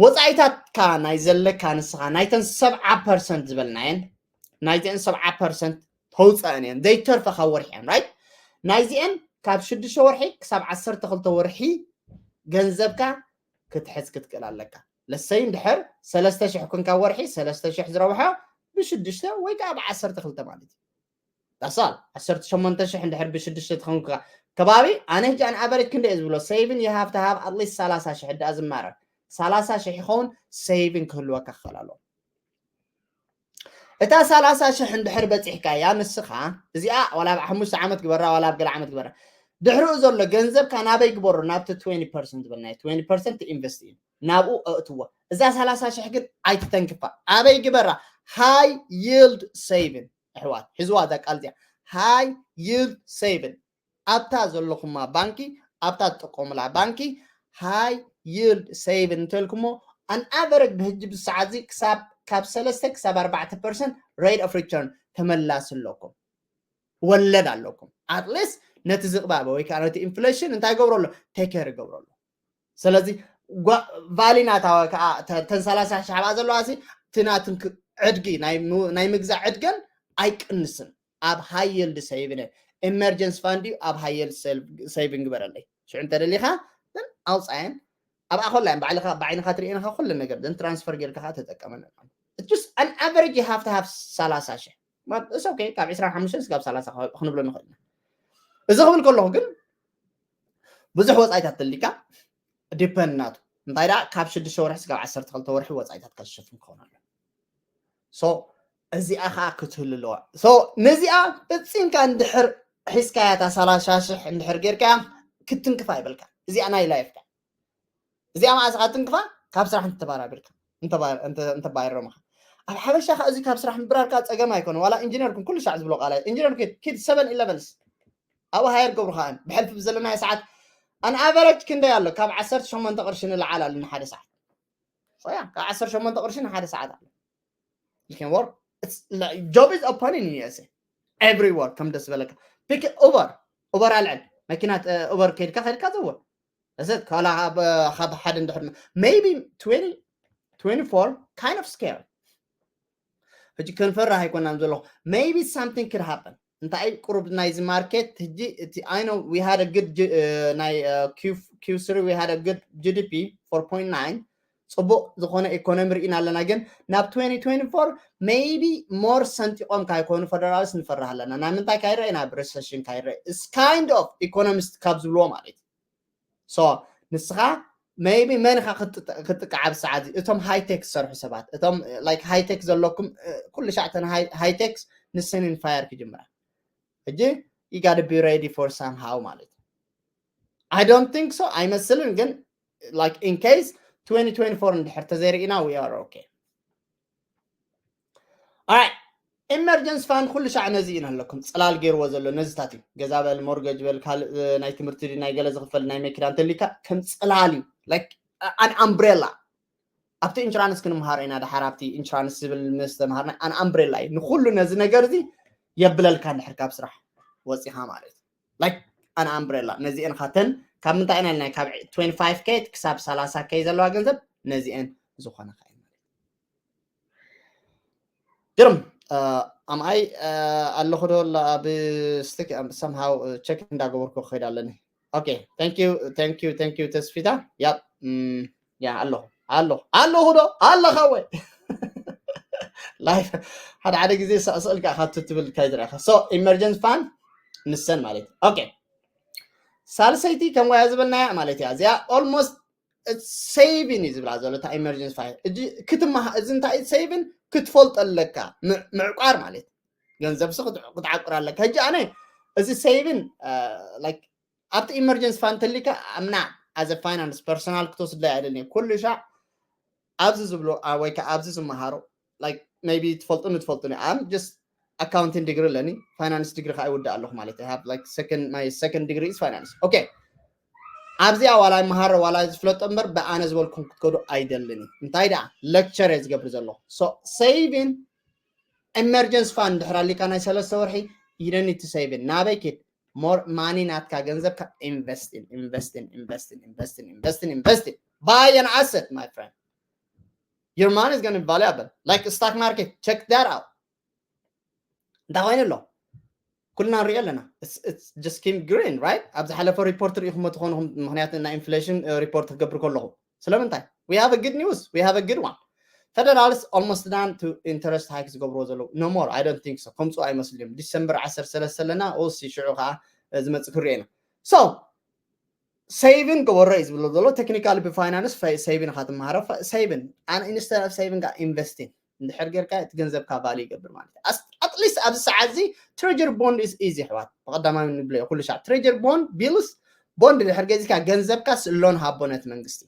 ወፃኢታትካ ናይ ዘለካ ንስኻ ናይተን ሰብዓ percent ዝበልናየን ናይተን ሰብዓ percent ተውፀአን እየን ዘይተርፈኻ ወርሒ እየን right ናይዚአን ካብ ሽዱሽተ ወርሒ ክሳብ ዓሰርተ ክልተ ወርሒ ገንዘብካ ክትሕዝ ክትክእል ኣለካ ለሰይ እንድሕር ሰለስተ ሽሕ ኮንካ ወርሒ ሰለስተ ሽሕ ዝረብሖ ብሽዱሽተ ወይ ከዓ ብዓሰርተ ክልተ ማለት እዩ ዳሳል ዓሰርተ ሸሞንተ ሽሕ እንድሕር ብሽዱሽተ ትኸውን ከባቢ ኣነ ሕጂ ኣን ኣቨሬጅ ክንደ እየ ዝብሎ saving you have to have at least ሰላሳ ሽሕ ዳ ዝማረር ሰላሳ ሽሕ ይኸውን saving ክህልወካ ክኽእል ኣለዎ እታ ሰላሳ ሽሕ እንድሕር በፂሕካ እያ ንስኻ እዚኣ ዋላ ኣብ ሓሙሽተ ዓመት ግበራ ዋላ ኣብ ገለ ዓመት ግበራ ድሕሪኡ ዘሎ ገንዘብካ ናበይ ግበሮ? ናብቲ twenty percent ዝበልናዮ twenty percent invest እዩ፣ ናብኡ ኣእትዎ። እዛ ሰላሳ ሽሕ ግን ኣይትተንክፋ። ኣበይ ግበራ? High yield saving። ኣሕዋት፣ ሕዝዋ እዛ ቃል እዚኣ፣ high yield saving። ኣብታ ዘለኹማ ባንኪ፣ ኣብታ ትጥቀሙላ ባንኪ high yield saving እንተልኩሞ፣ on average ብሕጂ ብሰዓት እዚ ክሳብ ካብ ሰለስተ ክሳብ ኣርባዕተ percent rate of return ተመላሲ ኣለኩም፣ ወለድ ኣለኩም። At least ነቲ ዝቕባበ ወይ ከዓ ነቲ ኢንፍሌሽን እንታይ ገብረሎ? ቴከር ገብረሎ። ስለዚ ቫሊ ናታ ወይ ከዓ ተን ሰላሳ ሺሕ ኣብኣ ዘለዋ ሲ እቲ ናትን ዕድጊ ናይ ምግዛእ ዕድገን ኣይቅንስን። ኣብ high yield saving emergency fund እዩ፣ ኣብ high yield saving ግበረለይ። ሽዑ እንተደሊኻ ግን ኣውፃየን ኣብኣ ኮላየን ባዕልኻ ብዓይንኻ ትርእየንኻ ኩሉ ነገር ዘን ትራንስፈር ጌርካ ከዓ ተጠቀመን። Just an average you have to have ሰላሳ ሽሕ። It's okay፣ ካብ ዕስራን ሓሙሽተን ስጋብ ሰላሳ ክንብሎ ንኽእል ኢና። እዚ ክብል ከለኹ ግን ብዙሕ ወፃኢታት ተልካ ዲፐንድ ናቱ እንታይ ደኣ ካብ ሽዱሽተ ወርሒ ስጋብ ዓሰርተ ክልተ ወርሒ ወፃኢታት ከሸፍን ክኸውን ኣሎ። So እዚኣ ከዓ ክትህሉ ኣለዋ። So ነዚኣ ፈፂምካ እንድሕር ሒዝካያ እታ ሰላሳ ሽሕ እንድሕር ጌርካያ ክትንክፋ ይበልካ። እዚኣ ናይ ላይፍካ እዚኣ መዓስ ክትንክፋ? ካብ ስራሕ እንተተባራቢርካ እንተባረምካ። ኣብ ሓበሻ ከዓ እዚ ካብ ስራሕ ምብራርካ ፀገም ኣይኮነ። ዋላ ኢንጂነር ኩን ኩሉ ሻዕ ዝብሎ ቃል ኢንጂነር ኪድ seven elevens ኣብኡ ሃየር ገብሩካ ብሕልፊ ብዘለናዮ ሰዓት ኣን ኣቨረጅ ክንደይ ኣሎ? ካብ ዓሰርተ ሸሞንተ ቅርሺ ንላዓል ኣሎ ንሓደ ሰዓት። ሶያ ካብ ዓሰርተ ሸሞንተ ቅርሺ ንሓደ ሰዓት ኣሎ። You can work. Job is open in U S A everywhere። ከም ደስ በለካ ፒክ ኡበር ኡበር ኣልዕል መኪና ኡበር ከይድካ ከይድካ ዘወር እዚ ካላ ካብ ሓደ እንድሕር maybe twenty twenty-four kind of scary። ሕጂ ክንፈራህ ኣይኮናን ዘለኹ። Maybe something could happen። እንታይ ቁሩብ ናይዚ ማርኬት ሕጂ እቲ I know we had a good ናይ Q three we had a good G D P four point nine ፅቡቅ ዝኾነ ኢኮኖሚ ርኢና ኣለና። ግን ናብ twenty twenty-four maybe more ሰንጢቆም ካይኮኑ ፈደራልስ ንፈርህ ኣለና። ናብ ምንታይ ካይረአ? ናብ ሪሰሽን ካይረአ። It's kind of ኢኮኖሚስት ካብ ዝብልዎ ማለት እዩ። So ንስኻ maybe መን ኢኻ ክትጥቃዕ ኣብ ሰዓት እዚ? እቶም ሃይቴክ ዝሰርሑ ሰባት፣ እቶም like ሃይቴክ ዘለኩም ኩሉ ሻዕተን ሃይቴክስ ንሰንን ፋየር ክጅምራ። ሕጂ you gotta be ready for somehow ማለት እዩ። I don't think so ኣይመስልን። ግን like in case twenty twenty-four እንድሕር ተዘይርኢና we are okay. Alright, emergency fund ኩሉ ሻዕ ነዚ ኢና ኣለኩም ፅላል ገይርዎ ዘሎ። ነዚታት እዩ ገዛ በል ሞርገጅ በል ካልእ ናይ ትምህርቲ ናይ ገለ ዝኽፈል ናይ መኪና እንተሊካ ከም ፅላል እዩ። Like an umbrella ኣብቲ ኢንሹራንስ ክንምሃሮ ኢና። ድሓር ኣብቲ ኢንሹራንስ ዝብል ምስ ተምሃርና ኣን ኣምብሬላ እዩ ንኩሉ ነዚ ነገር እዚ የብለልካ። እንድሕር ካብ ስራሕ ወፂኻ ማለት like ኣን ኣምብሬላ ነዚአን ካተን ካብ ምንታይ ኢና ኢልና ካብ twenty-five K ክሳብ ሰላሳ K ዘለዋ ገንዘብ ነዚአን ዝኾነ ከ ግርም ኣምኣይ ኣለኹ ዶ ኣብ ስቲክ somehow check እንዳገበርኩ ክኸይድ ኣለኒ። Okay, thank you, thank you, thank you ተስፊታ። ያብ ያ ኣለኹ ኣለኹ ኣለኹ ዶ ኣለኻ ወይ live ሓደ ሓደ ግዜ ሳእስእልካ ኢኻ ትብል ካይዝረአኻ። So emergency fund ንሰን ማለት okay። ሳልሰይቲ ከም ወያ ዝበልናያ ማለት እያ እዚኣ almost saving እዩ ዝብላ ዘሎ እታ emergency fund ክትመሃ እዚ እንታይ saving ክትፈልጦ ኣለካ። ምዕቋር ማለት ገንዘብ ሲ ክትዓቁር ኣለካ። ሕጂ ኣነ እዚ saving like ኣብቲ emergency fund ተሊካ ኣምና as a finance personal ክትወስድላ ኣይደልን። ኩሉ ሻዕ ኣብዚ ዝብሎ ወይ ከዓ ኣብዚ ዝመሃሮ like maybe ትፈልጡኒ ትፈልጡኒ። I'm just accounting degree ኣለኒ፣ finance degree ከዓ ይውዳእ ኣለኹ ማለት I have like second my second degree is finance okay። ኣብዚኣ ዋላ ይመሃሮ ዋላ ዝፍለጦ እምበር ብኣነ ዝበልኩም ክትከዱ ኣይደልን። እንታይ ደኣ lecture እየ ዝገብር ዘለኹ። So saving emergency fund ድሕር ኣሊካ ናይ ሰለስተ ወርሒ you don't need to saving ናበይ ኪድ more money ናትካ ገንዘብካ investing investing investing investing investing investing buy an asset my friend. Your money is going to be valuable like stock market. Check that out. እንታይ ኮይኑ ኣሎ ኩልና ንሪኦ ኣለና። Just keep green right? ኣብ ዝሓለፈ ሪፖርት ርኢኹሞ ትኾንኹም ምክንያቱ ናይ ኢንፍሌሽን ሪፖርት ክገብር ከለኹ ስለምንታይ we have a good news, we have a good one. Federals almost done to interest hike ዝገብርዎ ዘለዉ no more. I don't think so። ከምፅኡ ኣይመስልዮም። ዲሰምበር ዓሰርተ ሰለስተ ኣለና። ኦሲ ሽዑ ከዓ ዝመፅእ ክሪኦ ኢና። So saving ግበሮ እዩ ዝብሎ ዘሎ። Technically ብፋይናንስ saving ኢኻ ትመሃሮ። Saving and instead of saving investing እንድሕር ጌርካ እቲ ገንዘብካ value ይገብር ማለት እዩ። At least ኣብዚ ሰዓት እዚ treasury bond is easy ኣሕዋት። ብቐዳማይ ንብሎ ኩሉ ሻዕ treasury bond bills bond ድሕር ገዚካ ገንዘብካ ስእሎን ሃቦ ነቲ መንግስቲ።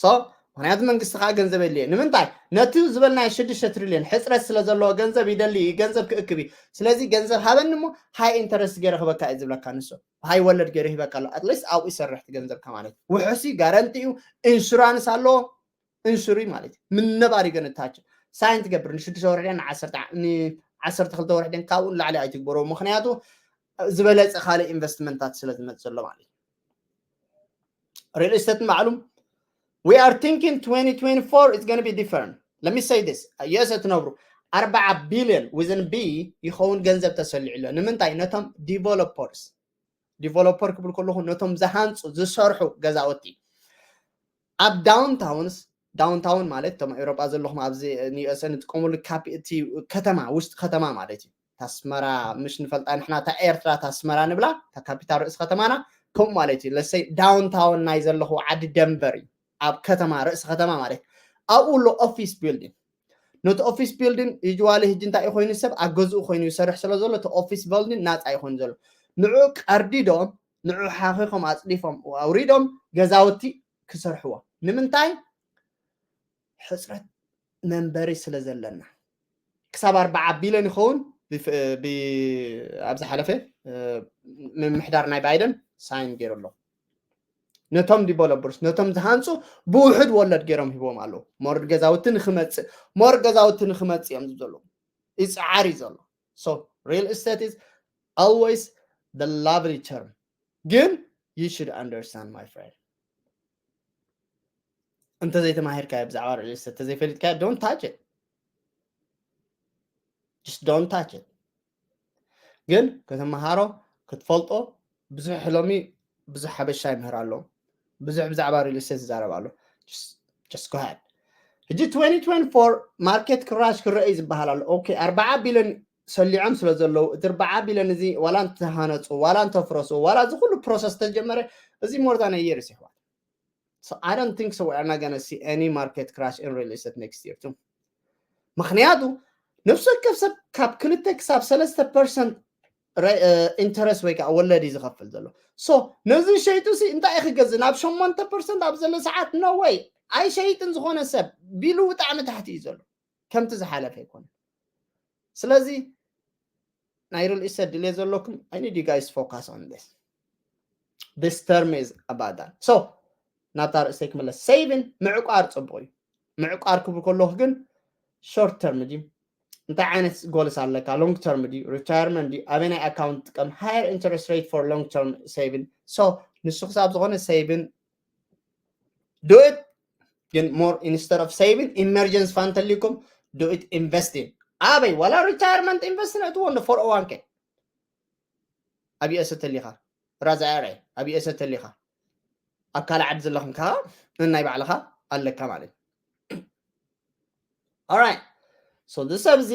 So ምክንያቱ መንግስቲ ከዓ ገንዘብ የድልየ። ንምንታይ? ነቲ ዝበልናዮ ሽዱሽተ ትሪልዮን ሕፅረት ስለ ዘለዎ ገንዘብ ይደሊ እዩ፣ ገንዘብ ክእክብ እዩ። ስለዚ ገንዘብ ሃበኒ እሞ high interest ገይረ ክበካ እዩ ዝብለካ ንሱ። High ወለድ ገይሩ ሂበካ ኣሎ። At least ኣብኡ ይሰርሕ እቲ ገንዘብካ ማለት እዩ። ውሑስ እዩ፣ ጋረንቲ እዩ፣ ኢንሹራንስ ኣለዎ። ኢንሹሪ ማለት እዩ ምነባሪ ገነታቸው ሳይን ትገብር ንሽዱሽተ ወርሒ ንዓሰርተ ክልተ ወርሒ ካብኡ ንላዕሊ ኣይትግበሮ። ምክንያቱ ዝበለፀ ካልእ ኢንቨስትመንታት ስለ ዝመፅ ዘሎ ማለት እዩ። Real estate ንባዕሉ we are thinking twenty twenty-four is going to be different. Let me say this. Yes እትነብሩ ኣርባዓ ቢልዮን within B ይኸውን ገንዘብ ተሰሊዑ ኣሎ። ንምንታይ? ነቶም ዲቨሎፐርስ ዲቨሎፐር ክብል ከለኹ ነቶም ዝሃንፁ ዝሰርሑ ገዛውቲ ኣብ downtown ስ downtown ማለት እቶም ኤውሮጳ ዘለኹም ኣብዚ ንዩኤስኤ ንጥቀመሉ ካፒ እቲ ከተማ ውሽጢ ከተማ ማለት እዩ። ታስመራ ምሽ ንፈልጣ ንሕና እታ ኤርትራ ታስመራ ንብላ እታ ካፒታል ርእሲ ከተማና ከምኡ ማለት እዩ። ለሰይ downtown ናይ ዘለኹ ዓዲ ደንቨር እዩ ኣብ ከተማ ርእሲ ከተማ ማለት ኣብኡ ኣሎ ኦፊስ ቢልዲንግ ነቲ ኦፊስ ቢልዲንግ ይጅዋሊ ህጂ እንታይ እዩ ኮይኑ ሰብ ኣብ ገዝኡ ኮይኑ ይሰርሕ ስለ ዘሎ እቲ ኦፊስ ቢልዲንግ ናፃ እዩ ኮይኑ ዘሎ ንዑ ቀርዲዶም ንዑ ሓኺኾም ኣፅዲፎም ኣውሪዶም ገዛውቲ ክሰርሕዎ ንምንታይ ሕፅረት መንበሪ ስለ ዘለና ክሳብ ኣርባዓ ቢልዮን ይኸውን ኣብ ዝሓለፈ ምምሕዳር ናይ ባይደን ሳይን ገይሩ ኣሎ ነቶም ዲቨሎፐርስ ነቶም ዝሃንፁ ብውሕድ ወለድ ገይሮም ሂቦም ኣለዉ ሞር ገዛውቲ ንክመፅእ ሞር ገዛውቲ ንክመፅእ እዮም ዝብዘሉ ይፅዓር እዩ ዘሎ so real estate is always the lovely term ግን you should understand my friend እንተዘይተማሂርካዮ ብዛዕባ real estate ተዘይፈሊጥካዮ don't touch it just don't touch it ግን ከተመሃሮ ክትፈልጦ ብዙሕ ሎሚ ብዙሕ ሓበሻ ይምህር ኣሎ ብዙሕ ብዛዕባ real estate ይዛረብ ኣሎ just go ahead ሕጂ twenty twenty-four market crash ክረአ ዝበሃል ኣሎ okay ኣርባዓ ቢልዮን ሰሊዖም ስለ ዘለዉ እቲ ኣርባዓ ቢልዮን እዚ ዋላ እንተሃነፁ ዋላ እንተፍረሱ ዋላ እዚ ኩሉ process ተጀመረ እዚ more than a year ይሕዋት so I don't think so we are not gonna see any market crash in real estate next year too ምክንያቱ ነፍሲ ወከፍ ሰብ ካብ ክልተ ክሳብ ሰለስተ ፐርሰንት ኢንተረስት ወይ ከዓ ወለድ እዩ ዝኸፍል ዘሎ so ነዚ ሸይጡ ሲ እንታይ እዩ ክገዝእ ናብ ሸሞንተ ፐርሰንት ኣብ ዘሎ ሰዓት no way ኣይሸይጥን ዝኾነ ሰብ ቢሉ ብጣዕሚ ታሕቲ እዩ ዘሎ ከምቲ ዝሓለፈ ኣይኮነ ስለዚ ናይ real estate ድልየ ዘለኩም I need you guys focus on this this term is about that so ናብታ ርእሰይ ክመለስ saving ምዕቋር ፅቡቅ እዩ ምዕቋር ክብል ከለኩ ግን short term ድዩ እንታይ ዓይነት goals ኣለካ long term ድዩ retirement ድዩ ኣበይ ናይ account ጥቀም higher interest rate for long term saving so ንሱ ክሳብ ዝኾነ saving do it ግን more instead of saving emergency fund ተሊኩም do it investing ኣበይ ዋላ retirement invest ነእትዎ እንዶ four oh one k ኣብ ዩኤስ ተሊኻ ራዛ ኤረ ኣብ ዩኤስ ተሊኻ ኣብ ካልእ ዓዲ ዘለኹም ከዓ ነናይ ባዕልኻ ኣለካ ማለት እዩ alright so እዚ ሰብ እዚ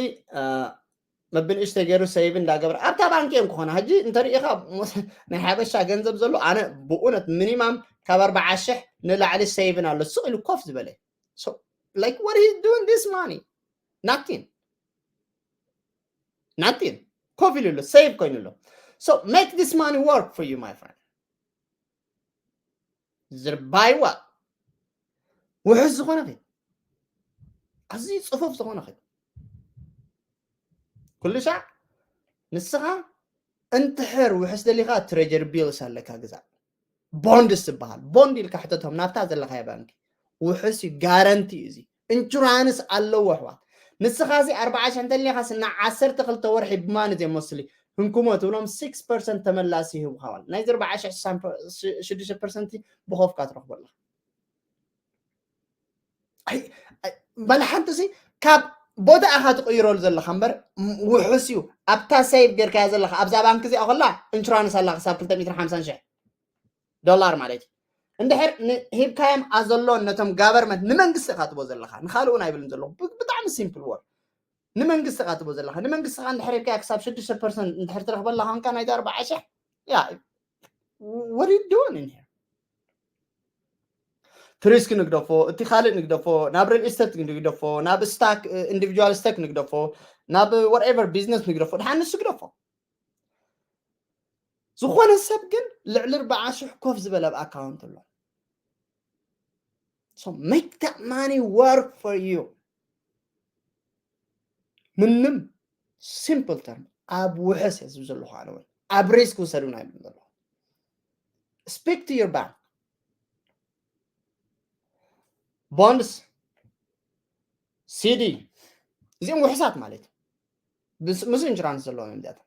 መብንእሽተ ገይሩ ሰይቭ እንዳገበረ ኣብታ ባንክ እዮም ክኾነ ሕጂ እንተሪኢኻ ናይ ሓበሻ ገንዘብ ዘሎ ኣነ ብእውነት ሚኒማም ካብ ኣርባዓ ሽሕ ንላዕሊ ሰይቭን ኣሎ ስቕ ኢሉ ኮፍ ዝበለ like what he doing this money nothing nothing ኮፍ ኢሉ ኣሎ save ኮይኑ ኣሎ so make this money work for you my friend ዝርባይዋ ውሕስ ዝኾነ ኸ ኣዝዩ ፅፉፍ ዝኾነ ኸ ኩሉ ሻዕ ንስኻ እንትሕር ውሕስ ደሊኻ treasury bills ኣለካ ግዛእ bonds ትበሃል bond ኢልካ ሕተቶም ናብታ ዘለኻዮ ባንኪ ውሕስ እዩ ጋረንቲ እዩ እዚ insurance ኣለዎ ኣሕዋት ንስኻ እዚ ኣርባዓ ሽሕ እንተሊኻ ስና ዓሰርተ ክልተ ወርሒ ብማን ዘይ መስሊ ህንኩሞ ትብሎም six percent ተመላሲ ይህቡኻ ማለት ናይዚ ኣርባዓ ሽሕ ሽዱሽተ percent ብኸፍካ ትረኽቦ ኣለኻ በል ሓንቲ ሲ ካብ ቦታ ኢኻ ትቕይረሉ ዘለኻ እምበር ውሑስ እዩ ኣብታ save ጌርካያ ዘለኻ ኣብዛ ባንክ እዚኣ ከላ insurance ኣላ ክሳብ ክልተ ሚእትን ሓምሳን ሽሕ ዶላር ማለት እዩ እንድሕር ሂብካዮም ኣዘሎን ነቶም government ንመንግስቲ ኢኻ ትቦ ዘለኻ ንካልኡ ናይ ብልን ዘለኹ ብጣዕሚ simple word ንመንግስቲ ኢኻ ትቦ ዘለኻ ንመንግስቲ ኻ እንድሕር ሂብካያ ክሳብ ሽዱሽተ percent እንድሕር ትረኽበላ ኸንካ ናይዚ ኣርባዓ ሽሕ yeah what are you doing in here ትሪስክ ንግደፎ፣ እቲ ካልእ ንግደፎ፣ ናብ ሪል ኢስተት ንግደፎ፣ ናብ ስታክ፣ ኢንዲቪጁዋል ስታክ ንግደፎ፣ ናብ ወርኤቨር ቢዝነስ ንግደፎ፣ ድሓን ንሱ ግደፎ። ዝኾነ ሰብ ግን ልዕሊ ኣርባዓ ሽሕ ኮፍ ዝበለ ኣብ ኣካውንት ኣሎ። So make that money work for you። ምንም ሲምፕል ተርም ኣብ ውሕስ እየ ዝብል ዘለኹ ኣነ እውን ኣብ ሪስክ ውሰዱ ናይ ዘለኹ። Speak to your bank። ቦንድስ፣ ሲዲ፣ እዚኦም ውሕሳት ማለት እዩ። ምስ ኢንሹራንስ ዘለዎም እዮም እዚኣቶም።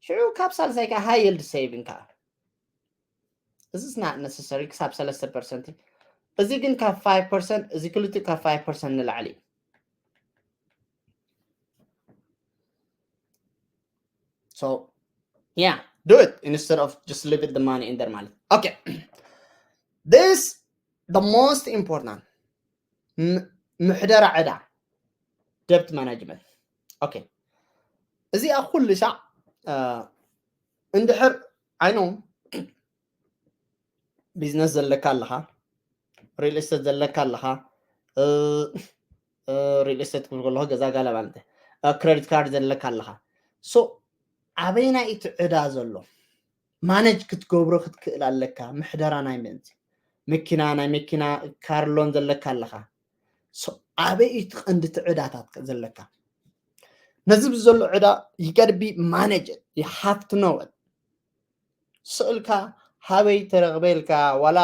ሽዑ ካብ ሳልሳይ ከዓ ሃይ ይልድ ሴቪንግ ከዓ እዚ ስና ነሰሰሪ ክሳብ ሰለስተ ፐርሰንት፣ እዚ ግን ካብ ፋይቭ ፐርሰንት፣ እዚ ክልቲኡ ካብ ፋይቭ ፐርሰንት ንላዕሊ እዩ። So yeah, do it instead of just leave it the money in there ማለት። Okay, this the most important ምሕደራ ዕዳ፣ ደብት ማናጅመንት። Okay, እዚኣ ኩሉ ሻዕ እንድሕር ዓይኖም ቢዝነስ ዘለካ ኣለኻ፣ ሪል ስቴት ዘለካ ኣለኻ፣ ሪል ስቴት ክብል ከለኹ ገዛ ጋላ ማለት፣ ክሬዲት ካርድ ዘለካ ኣለኻ። So ኣበይናይ እቲ ዕዳ ዘሎ ማነጅ ክትገብሮ ክትክእል ኣለካ። ምሕደራ ናይ ምእንቲ መኪና፣ ናይ መኪና ካርሎን ዘለካ ኣለኻ። So ኣበይ እቲ ቀንዲ እቲ ዕዳታት ዘለካ? ነዚ ብዘሎ ዕዳ you gotta be manage it, you have to know it። ስእልካ ሃበይ ተረኽበ ኢልካ ዋላ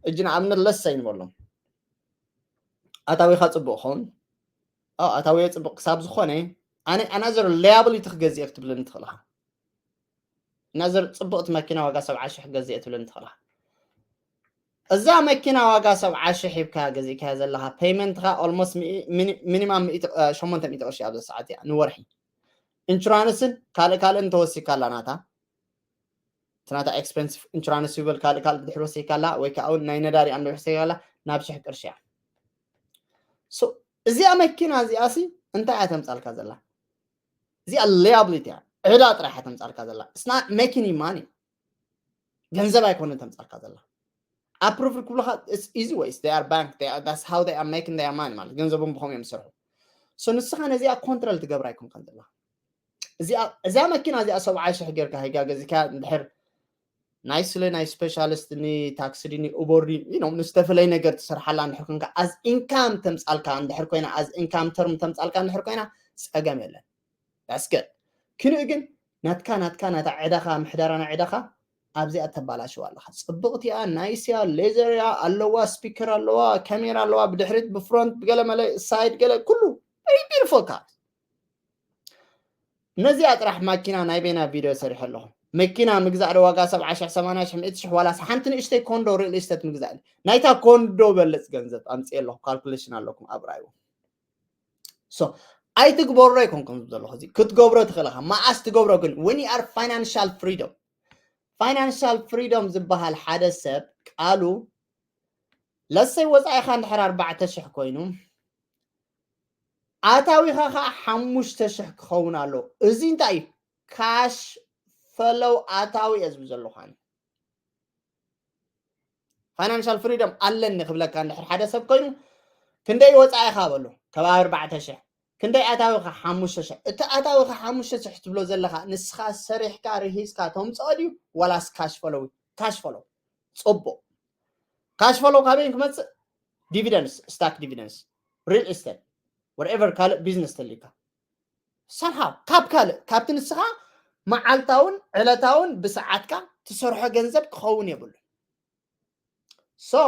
እጅ ንኣብነት ለሰ ይንበሎም ኣታዊኻ ጽቡቕ ኸውን ኣታዊ ጽቡቕ ክሳብ ዝኾነ ኣነ ኣናዘር ሊያብሊቲ ክገዝእ ክትብለኒ ትኽእልኻ። ኣናዘር ጽቡቕቲ መኪና ዋጋ ሰብዓ ሽሕ ክገዝእ ትብለኒ ትኽእልኻ። እዛ መኪና ዋጋ ሰብዓ ሽሕ ሂብካ ገዚእካያ ዘለኻ ፔይመንትኻ ኦልሞስት ሚኒማም ሸሞንተ ሚእቲ ቅርሺ ኣብዛ ሰዓት እያ ንወርሒ። ኢንሹራንስን ካልእ ካልእ እንተወሲካ ኣላ ናታ እቲ ናታ ኤክስፐንሲቭ ኢንሹራንስ ይበል ካልእ ካልእ ድሕር ወሲካ ኣላ ወይ ከዓ እውን ናይ ነዳዲ ኣንዶ ወሲካ ኣላ ናብ ሽሕ ቅርሺ እያ። እዚኣ መኪና እዚኣ ሲ እንታይ እያ ተምፃልካ ዘላ? እዚኣ ሊያብሊቲ እያ፣ ዕዳ ጥራሕ እያ ተምፃልካ ዘላ። It's not making you money። ገንዘብ ኣይኮነ ተምፃልካ ዘላ። ኣፕሩቭ ክብሉካ ኢዚ ወይስ they are bank that's how they are making their money ማለት ገንዘቦም ብኸም እዮም ዝሰርሑ። So ንስኻ ነዚኣ ኮንትሮል ትገብራ ኣይኮንካን ዘላ። እዚኣ መኪና እዚኣ ሰብዓ ሽሕ ጌርካ ሂጋ ገዚካ እንድሕር ናይ ስለ ናይ ስፔሻሊስት ኒ ታክሲ ድኒ ኡበር ኒ ዩ ኖ ንዝተፈለየ ነገር ትሰርሓላ እንድሕር ኮንካ ኣዝ ኢንካም ተምፃልካ እንድሕር ኮይና ኣዝ ኢንካም ተርም ተምፃልካ እንድሕር ኮይና ፀገም የለን። That's good። ክንኡ ግን ናትካ ናትካ ናታ ዕዳኻ ምሕደራ ናይ ዕዳኻ ኣብዚኣ ተባላሽዋ ኣለኻ። ጽብቕቲ እያ፣ ናይስ እያ፣ ሌዘር እያ ኣለዋ፣ ስፒከር ኣለዋ፣ ካሜራ ኣለዋ፣ ብድሕሪት ብፍሮንት ብገለ መለ ሳይድ ገለ ኩሉ very beautiful car። ነዚኣ ጥራሕ ማኪና ናይ ቤና ቪድዮ ሰሪሐ ኣለኹ። መኪና ምግዛእ ዶ ዋጋ ሰብዓ ሽሕ ሰማንያ ሽሕ ሚእቲ ሽሕ ዋላስ ሓንቲ ንእሽተይ ኮንዶ ሪል ስቴት ምግዛእ ናይታ ኮንዶ በልፅ ገንዘብ ኣምፅእ ኣለኹ። ካልኩሌሽን ኣለኩም ኣብ ራእይዎ። So ኣይትግበሮ ኣይኮንኩም ዘለኹ እዚ ክትገብሮ ትኽእል ኢኻ። መዓስ ትገብሮ ግን when you are financial freedom። Financial freedom ዝበሃል ሓደ ሰብ ቃሉ ለሰይ ወፃኢኻ እንድሕር ኣርባዕተ ሽሕ ኮይኑ ኣታዊኻ ከዓ ሓሙሽተ ሽሕ ክኸውን ኣለዎ። እዚ እንታይ እዩ? ካሽ ፈለው ኣታዊ እየ ዝብል ዘለኹ ኣነ። ፋይናንሻል ፍሪደም ኣለኒ ክብለካ እንድሕር ሓደ ሰብ ኮይኑ ክንደይ ወፃኢኻ በሎ ከባቢ ኣርባዕተ ሽሕ ክንደይ ኣታዊኻ ሓሙሽተ ሽሕ እቲ ኣታዊኻ ሓሙሽተ ሽሕ ትብሎ ዘለኻ ንስኻ ሰሪሕካ ርሂዝካ ተምፅኦ ድዩ ዋላስ ካሽ ፈለው? ካሽ ፈለው። ፅቡቅ ካሽ ፈለው ካበይን ክመፅእ? ዲቪደንስ ስታክ ዲቪደንስ ሪል ስቴት ወርኤቨር ካልእ ቢዝነስ ተልካ ሳምሃው ካብ ካልእ ካብቲ ንስኻ መዓልታውን ዕለታውን ብሰዓትካ ትሰርሖ ገንዘብ ክኸውን የብሉ። So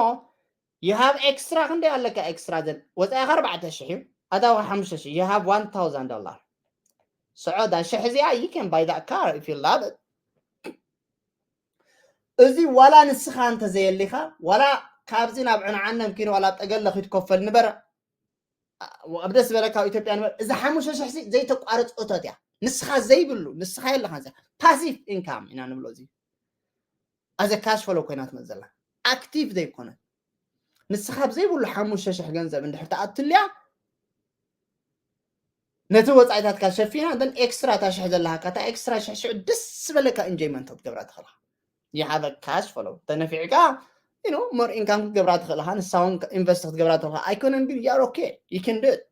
you have extra ክንደይ ኣለካ? ኤክስትራ ዘን ወፃኢኻ ኣርባዕተ ሽሕ እዩ ኣታዊ ሓሙሽተ ሽሕ you have one thousand dollar። ስዖ እዛ ሽሕ እዚኣ you can buy that car if you love it። እዚ ዋላ ንስኻ እንተዘየሊኻ ዋላ ካብዚ ናብ ዕንዓነም ኪድ ዋላ ጠገለ ክትከፈል ንበረ ኣብ ደስ ዝበለካ ኣብ ኢትዮጵያ ንበር እዚ ሓሙሽተ ሽሕ ሲ ዘይተቋርፅ እቶት እያ። ንስኻ ዘይብሉ ንስኻ የለኻን እዚኣ ፓሲቭ ኢንካም ኢና ንብሎ እዚ ኣዘ ካሽ ፈሎ ኮይና ትመፅእ ዘላ ኣክቲቭ ዘይኮነ ንስኻ ብዘይብሉ ሓሙሽተ ሽሕ ገንዘብ እንድሕር ተኣትልያ ነቲ ወፃኢታትካ ሸፊና ን ኤክስትራ እታ ሽሕ ዘለሃካ እታ ኤክስትራ ሽሕ ሽዑ ደስ ዝበለካ ኢንጆይመንት ክትገብራ ትኽእልካ። You have a cash flow ተነፊዕካ you know more income ክትገብራ ትኽእል ኢኻ፣ ንሳ እውን ኢንቨስት ክትገብራ ትኽእል ኢኻ። ኣይኮነን ግን you are okay, you can do it።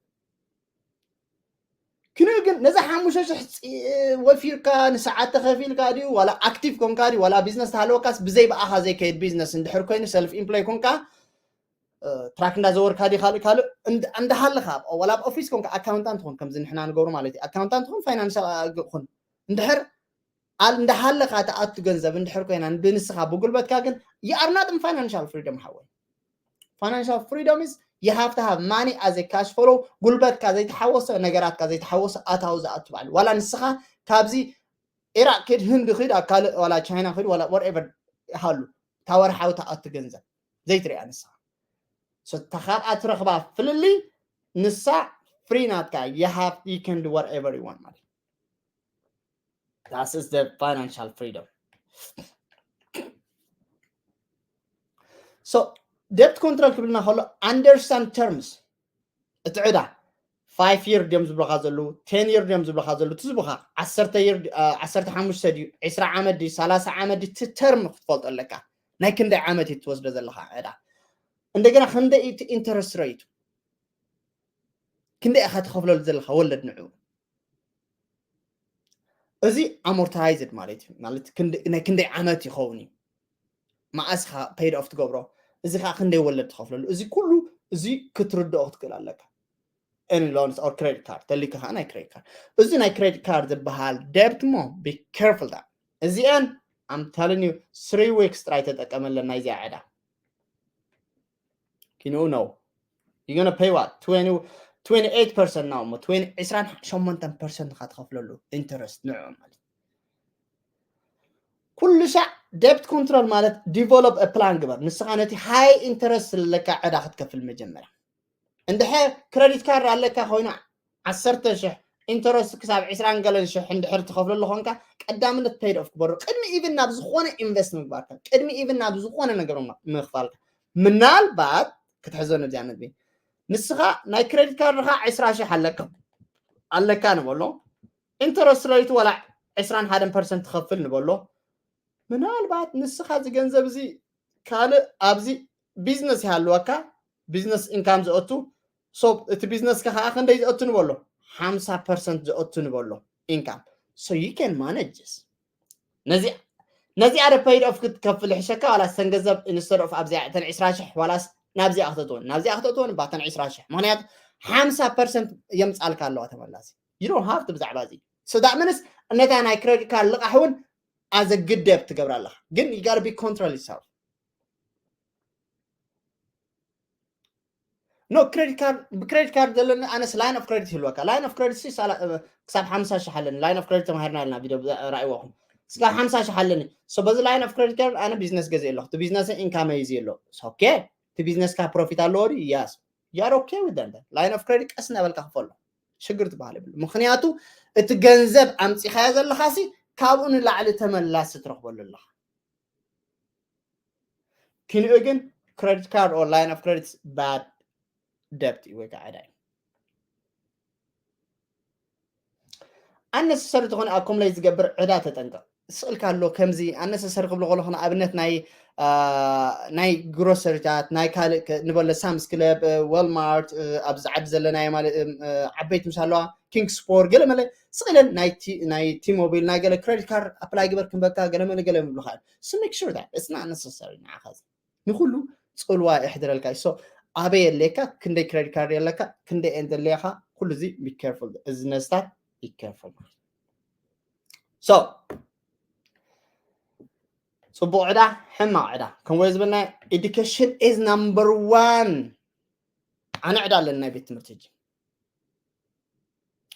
ክንኡ ግን ነዛ ሓሙሽተ ሽሕ ወፊርካ ንሰዓት ተኸፊልካ ድዩ ዋላ ኣክቲቭ ኮንካ ድዩ ዋላ ቢዝነስ ተሃለወካስ ብዘይ ብኣኻ ዘይከይድ ቢዝነስ እንድሕር ኮይኑ ሰልፍ ኢምፕሎይ ኮንካ ትራክ እንዳዘወርካ ድዩ ካልእ ካልእ እንዳሃለኻ ዋላ ኣብ ኦፊስ ኮንካ ኣካውንታንት ኹን ከምዚ ንሕና ንገብሩ ማለት እዩ ኣካውንታንት ኹን ፋይናንሻል ኩን እንድሕር እንዳሃለኻ ትኣቱ ገንዘብ እንድሕር ኮይና ብንስኻ ብጉልበትካ ግን you are not in financial freedom ሓወይ። Financial freedom is you have to have money as a cash flow። ጉልበትካ ዘይተሓወሰ ነገራትካ ዘይተሓወሰ ኣታዊ ዝኣቱ ባዕሉ ዋላ ንስኻ ካብዚ ኢራቅ ክድ ህንድ ክድ ኣብ ካልእ ዋላ ቻይና ክድ ዋላ whatever ሃሉ ታወርሓዊ ትኣቱ ገንዘብ ዘይትሪኣ ንስኻ እታ ካብኣ ትረኽባ ፍልልይ ንሳ ፍሪ ናትካ you have you can do whatever you want ማለት That is the financial freedom. So debt control ክብልና ከሎ understand terms እቲ ዕዳ five year ድዮም ዝብለካ ዘለዉ ten year ድዮም ዝብለካ ዘለዉ እቲ ዝብኻ ዓሰርተ year ዓሰርተ ሓሙሽተ ድዩ ዕስራ ዓመት ድዩ ሰላሳ ዓመት ድዩ እቲ ተርም ክትፈልጦ ኣለካ ናይ ክንደይ ዓመት እዩ ትወስዶ ዘለካ ዕዳ እንደገና ክንደይ እቲ ኢንተረስት ረይቱ ክንደይ ኢኻ ትኸፍለሉ ዘለካ ወለድ ንዑ እዚ ኣሞርታይዝድ ማለት እዩ ማለት ናይ ክንደይ ዓመት ይኸውን እዩ መዓስ ኻ ፔይድ ኦፍ ትገብሮ እዚ ከዓ ክንደይ ወለድ ትኸፍለሉ እዚ ኩሉ እዚ ክትርድኦ ክትክእል ኣለካ any loans or credit card ተሊካ ከዓ ናይ credit card እዚ ናይ credit card ዝበሃል debt ሞ be careful that እዚአን I'm telling you three weeks ጥራይ ተጠቀመለን ናይዚኣ ዕዳ you know no you're gonna pay what twenty twenty eight percent now ሞ twenty ዕስራን ሸሞንተን ፐርሰንት ካ ትኸፍለሉ ኢንተረስት ንዑ ማለት ኩሉ ሻዕ debt control ማለት develop plan ግበር ንስኻ ነቲ high interest ዘለካ ዕዳ ክትከፍል መጀመርያ እንድሕር credit card ኣለካ ኮይኑ ዓሰርተ ሽሕ ኢንተረስት ክሳብ ዕስራን ገለን ሽሕ እንድሕር ትኸፍለሉ ኮንካ ቀዳምነት paid off ግበሩ ቅድሚ even ናብ ዝኾነ ኢንቨስት ምግባርካ ቅድሚ even ናብ ዝኾነ ነገር ምኽፋልካ ምናልባት ክትሕዞ ነዚኣ ነጥቢ ንስኻ ናይ credit card ኻ ዕስራ ሽሕ ኣለካ ኣለካ ንበሎ ኢንተረስት ረይቱ ዋላ ዕስራን ሓደን ፐርሰንት ትኸፍል ንበሎ ምናልባት ንስኻ እዚ ገንዘብ እዚ ካልእ ኣብዚ ቢዝነስ ይሃልወካ ቢዝነስ ኢንካም ዘእቱ so እቲ ቢዝነስ ከዓ ክንደይ ዘእቱ ንበሎ ሓምሳ ፐርሰንት ዘእቱ ንበሎ ኢንካም so you can manage this ነዚ ነዚኣ ደ paid off ክትከፍል ይሕሸካ ዋላ ሰን ገንዘብ instead of ኣብዚኣ እተን ዕስራ ሽሕ ዋላስ ናብዚኣ ክተእትወን ናብዚኣ ክተእትወን ባተን ዕስራ ሽሕ ምክንያቱ ሓምሳ ፐርሰንት የምፃልካ ኣለዋ ተመላሲ you don't have to ብዛዕባ እዚ so that means ነታ ናይ credit card ልቃሕ እውን as a good debt ትገብራ ኣለካ ግን you gotta be control yourself no credit card ብ credit card ዘለኒ ኣነስ line of credit ይህልወካ line of credit ክሳብ ሓምሳ ሽሕ ኣለኒ line of credit ተማሂርና ኣለና ቪድዮ ራእይዎኹም ስጋብ ሓምሳ ሽሕ ኣለኒ so በዚ line of credit card ኣነ ቢዝነስ ገዜ ኣለኹ እቲ ቢዝነስ ኢንካም እዩ ኣሎ okay እቲ ቢዝነስ ካ ፕሮፊት ኣለዎ ድዩ yes you are okay with that line of credit ቀስ እናበልካ ክፈሎ ሽግር ትበሃል የብሉ ምክንያቱ እቲ ገንዘብ ኣምፂኻዮ ዘለካ ሲ ካብኡ ንላዕሊ ተመላሲ ትረክበሉ ኣለካ ክንኡ ግን credit card or line of credit bad debt እዩ ወይ ከዓ ዕዳ እዩ unnecessary ዝኾነ accumulate ዝገብር ዕዳ ተጠንቀቕ ስእልካ ኣሎ ከምዚ unnecessary ክብሎ ከለኹ ንኣብነት ናይ ናይ ግሮሰሪታት ናይ ካልእ ንበለ ሳምስ ክለብ ወልማርት ኣብዚ ዓዲ ዘለናዮ ማለት ዓበይቲ ምስ ኣለዋ ኪንግ ስፖር ገለ መለ ስኢለን ናይ ቲ ሞቢል ናይ ገለ credit card apply ግበር ክንበካ ገለ መለ ገለ ምብልካ እዩ so make sure that it's not necessary ንዓኻ ንኩሉ ፅልዋ የሕድረልካ እዩ so ኣበይ የለካ ክንደይ credit card የለካ ክንደይ እንተለካ ኩሉ እዚ be careful እዚ ነስታት be careful so ፅቡቕ ዕዳ ሕማቕ ዕዳ ከምኡ ዝበልና education is number one ኣነ ዕዳ ኣለኒ ናይ ቤት ትምህርቲ ሕጂ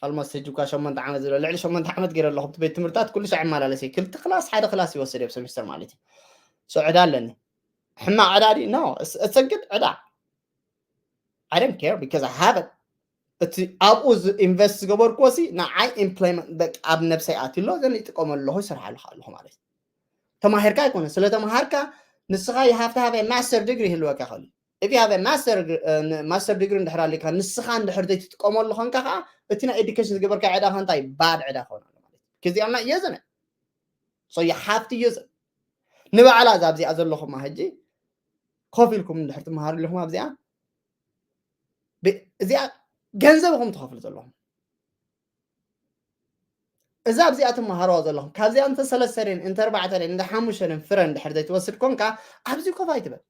almost ሕጂ እኳ ሸሞንተ ዓመት ዝብለ ልዕሊ ሸሞንተ ዓመት ገይረ ኣለኹ ቤት ትምህርታት ኩሉ ሻዕ ይመላለስ እየ ክልተ ክላስ ሓደ ክላስ ይወስድ እየ ሰሚስተር ማለት እዩ so ዕዳ ኣለኒ ሕማቕ ዕዳ ድዩ no it's a good ዕዳ I don't care because I have it እቲ ኣብኡ ኢንቨስት ዝገበርክዎ ሲ ንዓይ ኢምፕሎይመንት በቃ ኣብ ነብሰይ ኣትሎ ዘን ይጥቀመሉ ኣለኹ ይሰርሓሉ ኣለኹ ማለት እዩ ተማሂርካ ኣይኮነ ስለ ተማሃርካ ንስኻ you have to have a master degree ይህልወካ ይኽእል እዩ if you have a master master degree እንድሕር ኣለካ ንስኻ እንድሕር ዘይትጥቀመሉ ኾንካ ከዓ እቲ ናይ ኤዱኬሽን ዝገበርካ ዕዳ ከ እንታይ bad ዕዳ ክኾን ኣሎ ማለት እዩ ክዚኣና የዘነ so you have to use it ንባዕላ እዛ ኣብዚኣ ዘለኹማ ሕጂ ኮፍ ኢልኩም እንድሕር ትመሃሩ ኣለኹም ኣብዚኣ፣ እዚኣ ገንዘብ ኢኹም ትኸፍሉ ዘለኹም። እዛ ኣብዚኣ ትመሃርዋ ዘለኹም፣ ካብዚኣ እንተ ሰለስተ ደን እንተ ኣርባዕተ ደን እንተ ሓሙሽተ ደን ፍረ እንድሕር ዘይትወስድ ኮንካ፣ ኣብዚ ኮፍ ኣይትበል።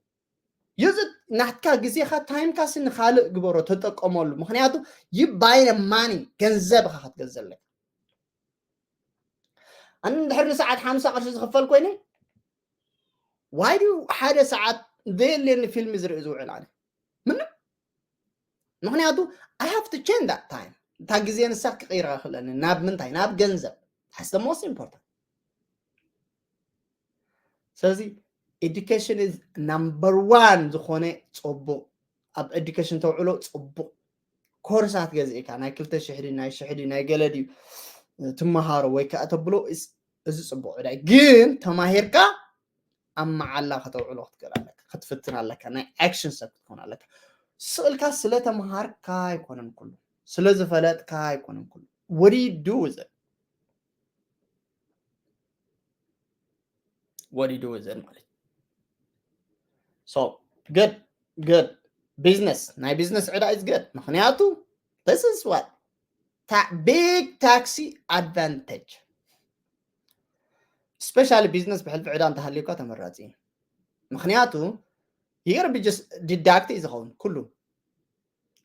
ዩዝ ናትካ ግዜኻ፣ ታይምካ ሲ ንኻልእ ግበሮ፣ ተጠቀመሉ። ምኽንያቱ you buy the money፣ ገንዘብኻ ክትገዝእ ኣለካ። ኣነ እንድሕር ንሰዓት ሓምሳ ቅርሺ ዝኽፈል ኮይነ፣ ዋይ ድዩ ሓደ ሰዓት ዘየልየኒ ፊልም ዝርኢ ዝውዕል ኣነ? ምንም። ምኽንያቱ I have to change that time። እታ ግዜ ንሳ ክቕይራ ክእለኒ ናብ ምንታይ? ናብ ገንዘብ። That's the most important። ስለዚ education is number one ዝኾነ ጽቡቕ፣ ኣብ education ተውዕሎ ጽቡቕ። ኮርሳት ገዚእካ ናይ ክልተ ሽሕ ድዩ ናይ ሽሕ ድዩ ናይ ገለ ድዩ ትመሃሮ ወይ ከዓ ተብሎ፣ እዚ ጽቡቕ ዕዳይ። ግን ተማሂርካ ኣብ መዓላ ከተውዕሎ ክትክእል ኣለካ፣ ክትፍትን ኣለካ፣ ናይ ኣክሽን ሰብ ክትኮን ኣለካ። ስቕ ኢልካ ስለ ተምሃርካ ኣይኮነን ኩሉ፣ ስለ ዝፈለጥካ ኣይኮነን ኩሉ። What do you do with it? What do you do with it ማለት? So good, good business፣ ናይ ቢዝነስ ዕዳ is good። ምኽንያቱ this is what big tax advantage፣ especially ቢዝነስ ብሕልፊ ዕዳ እንተሃልዩካ ተመራፂ እዩ። ምኽንያቱ you gotta be just deduct እዩ ዝኸውን ኩሉ።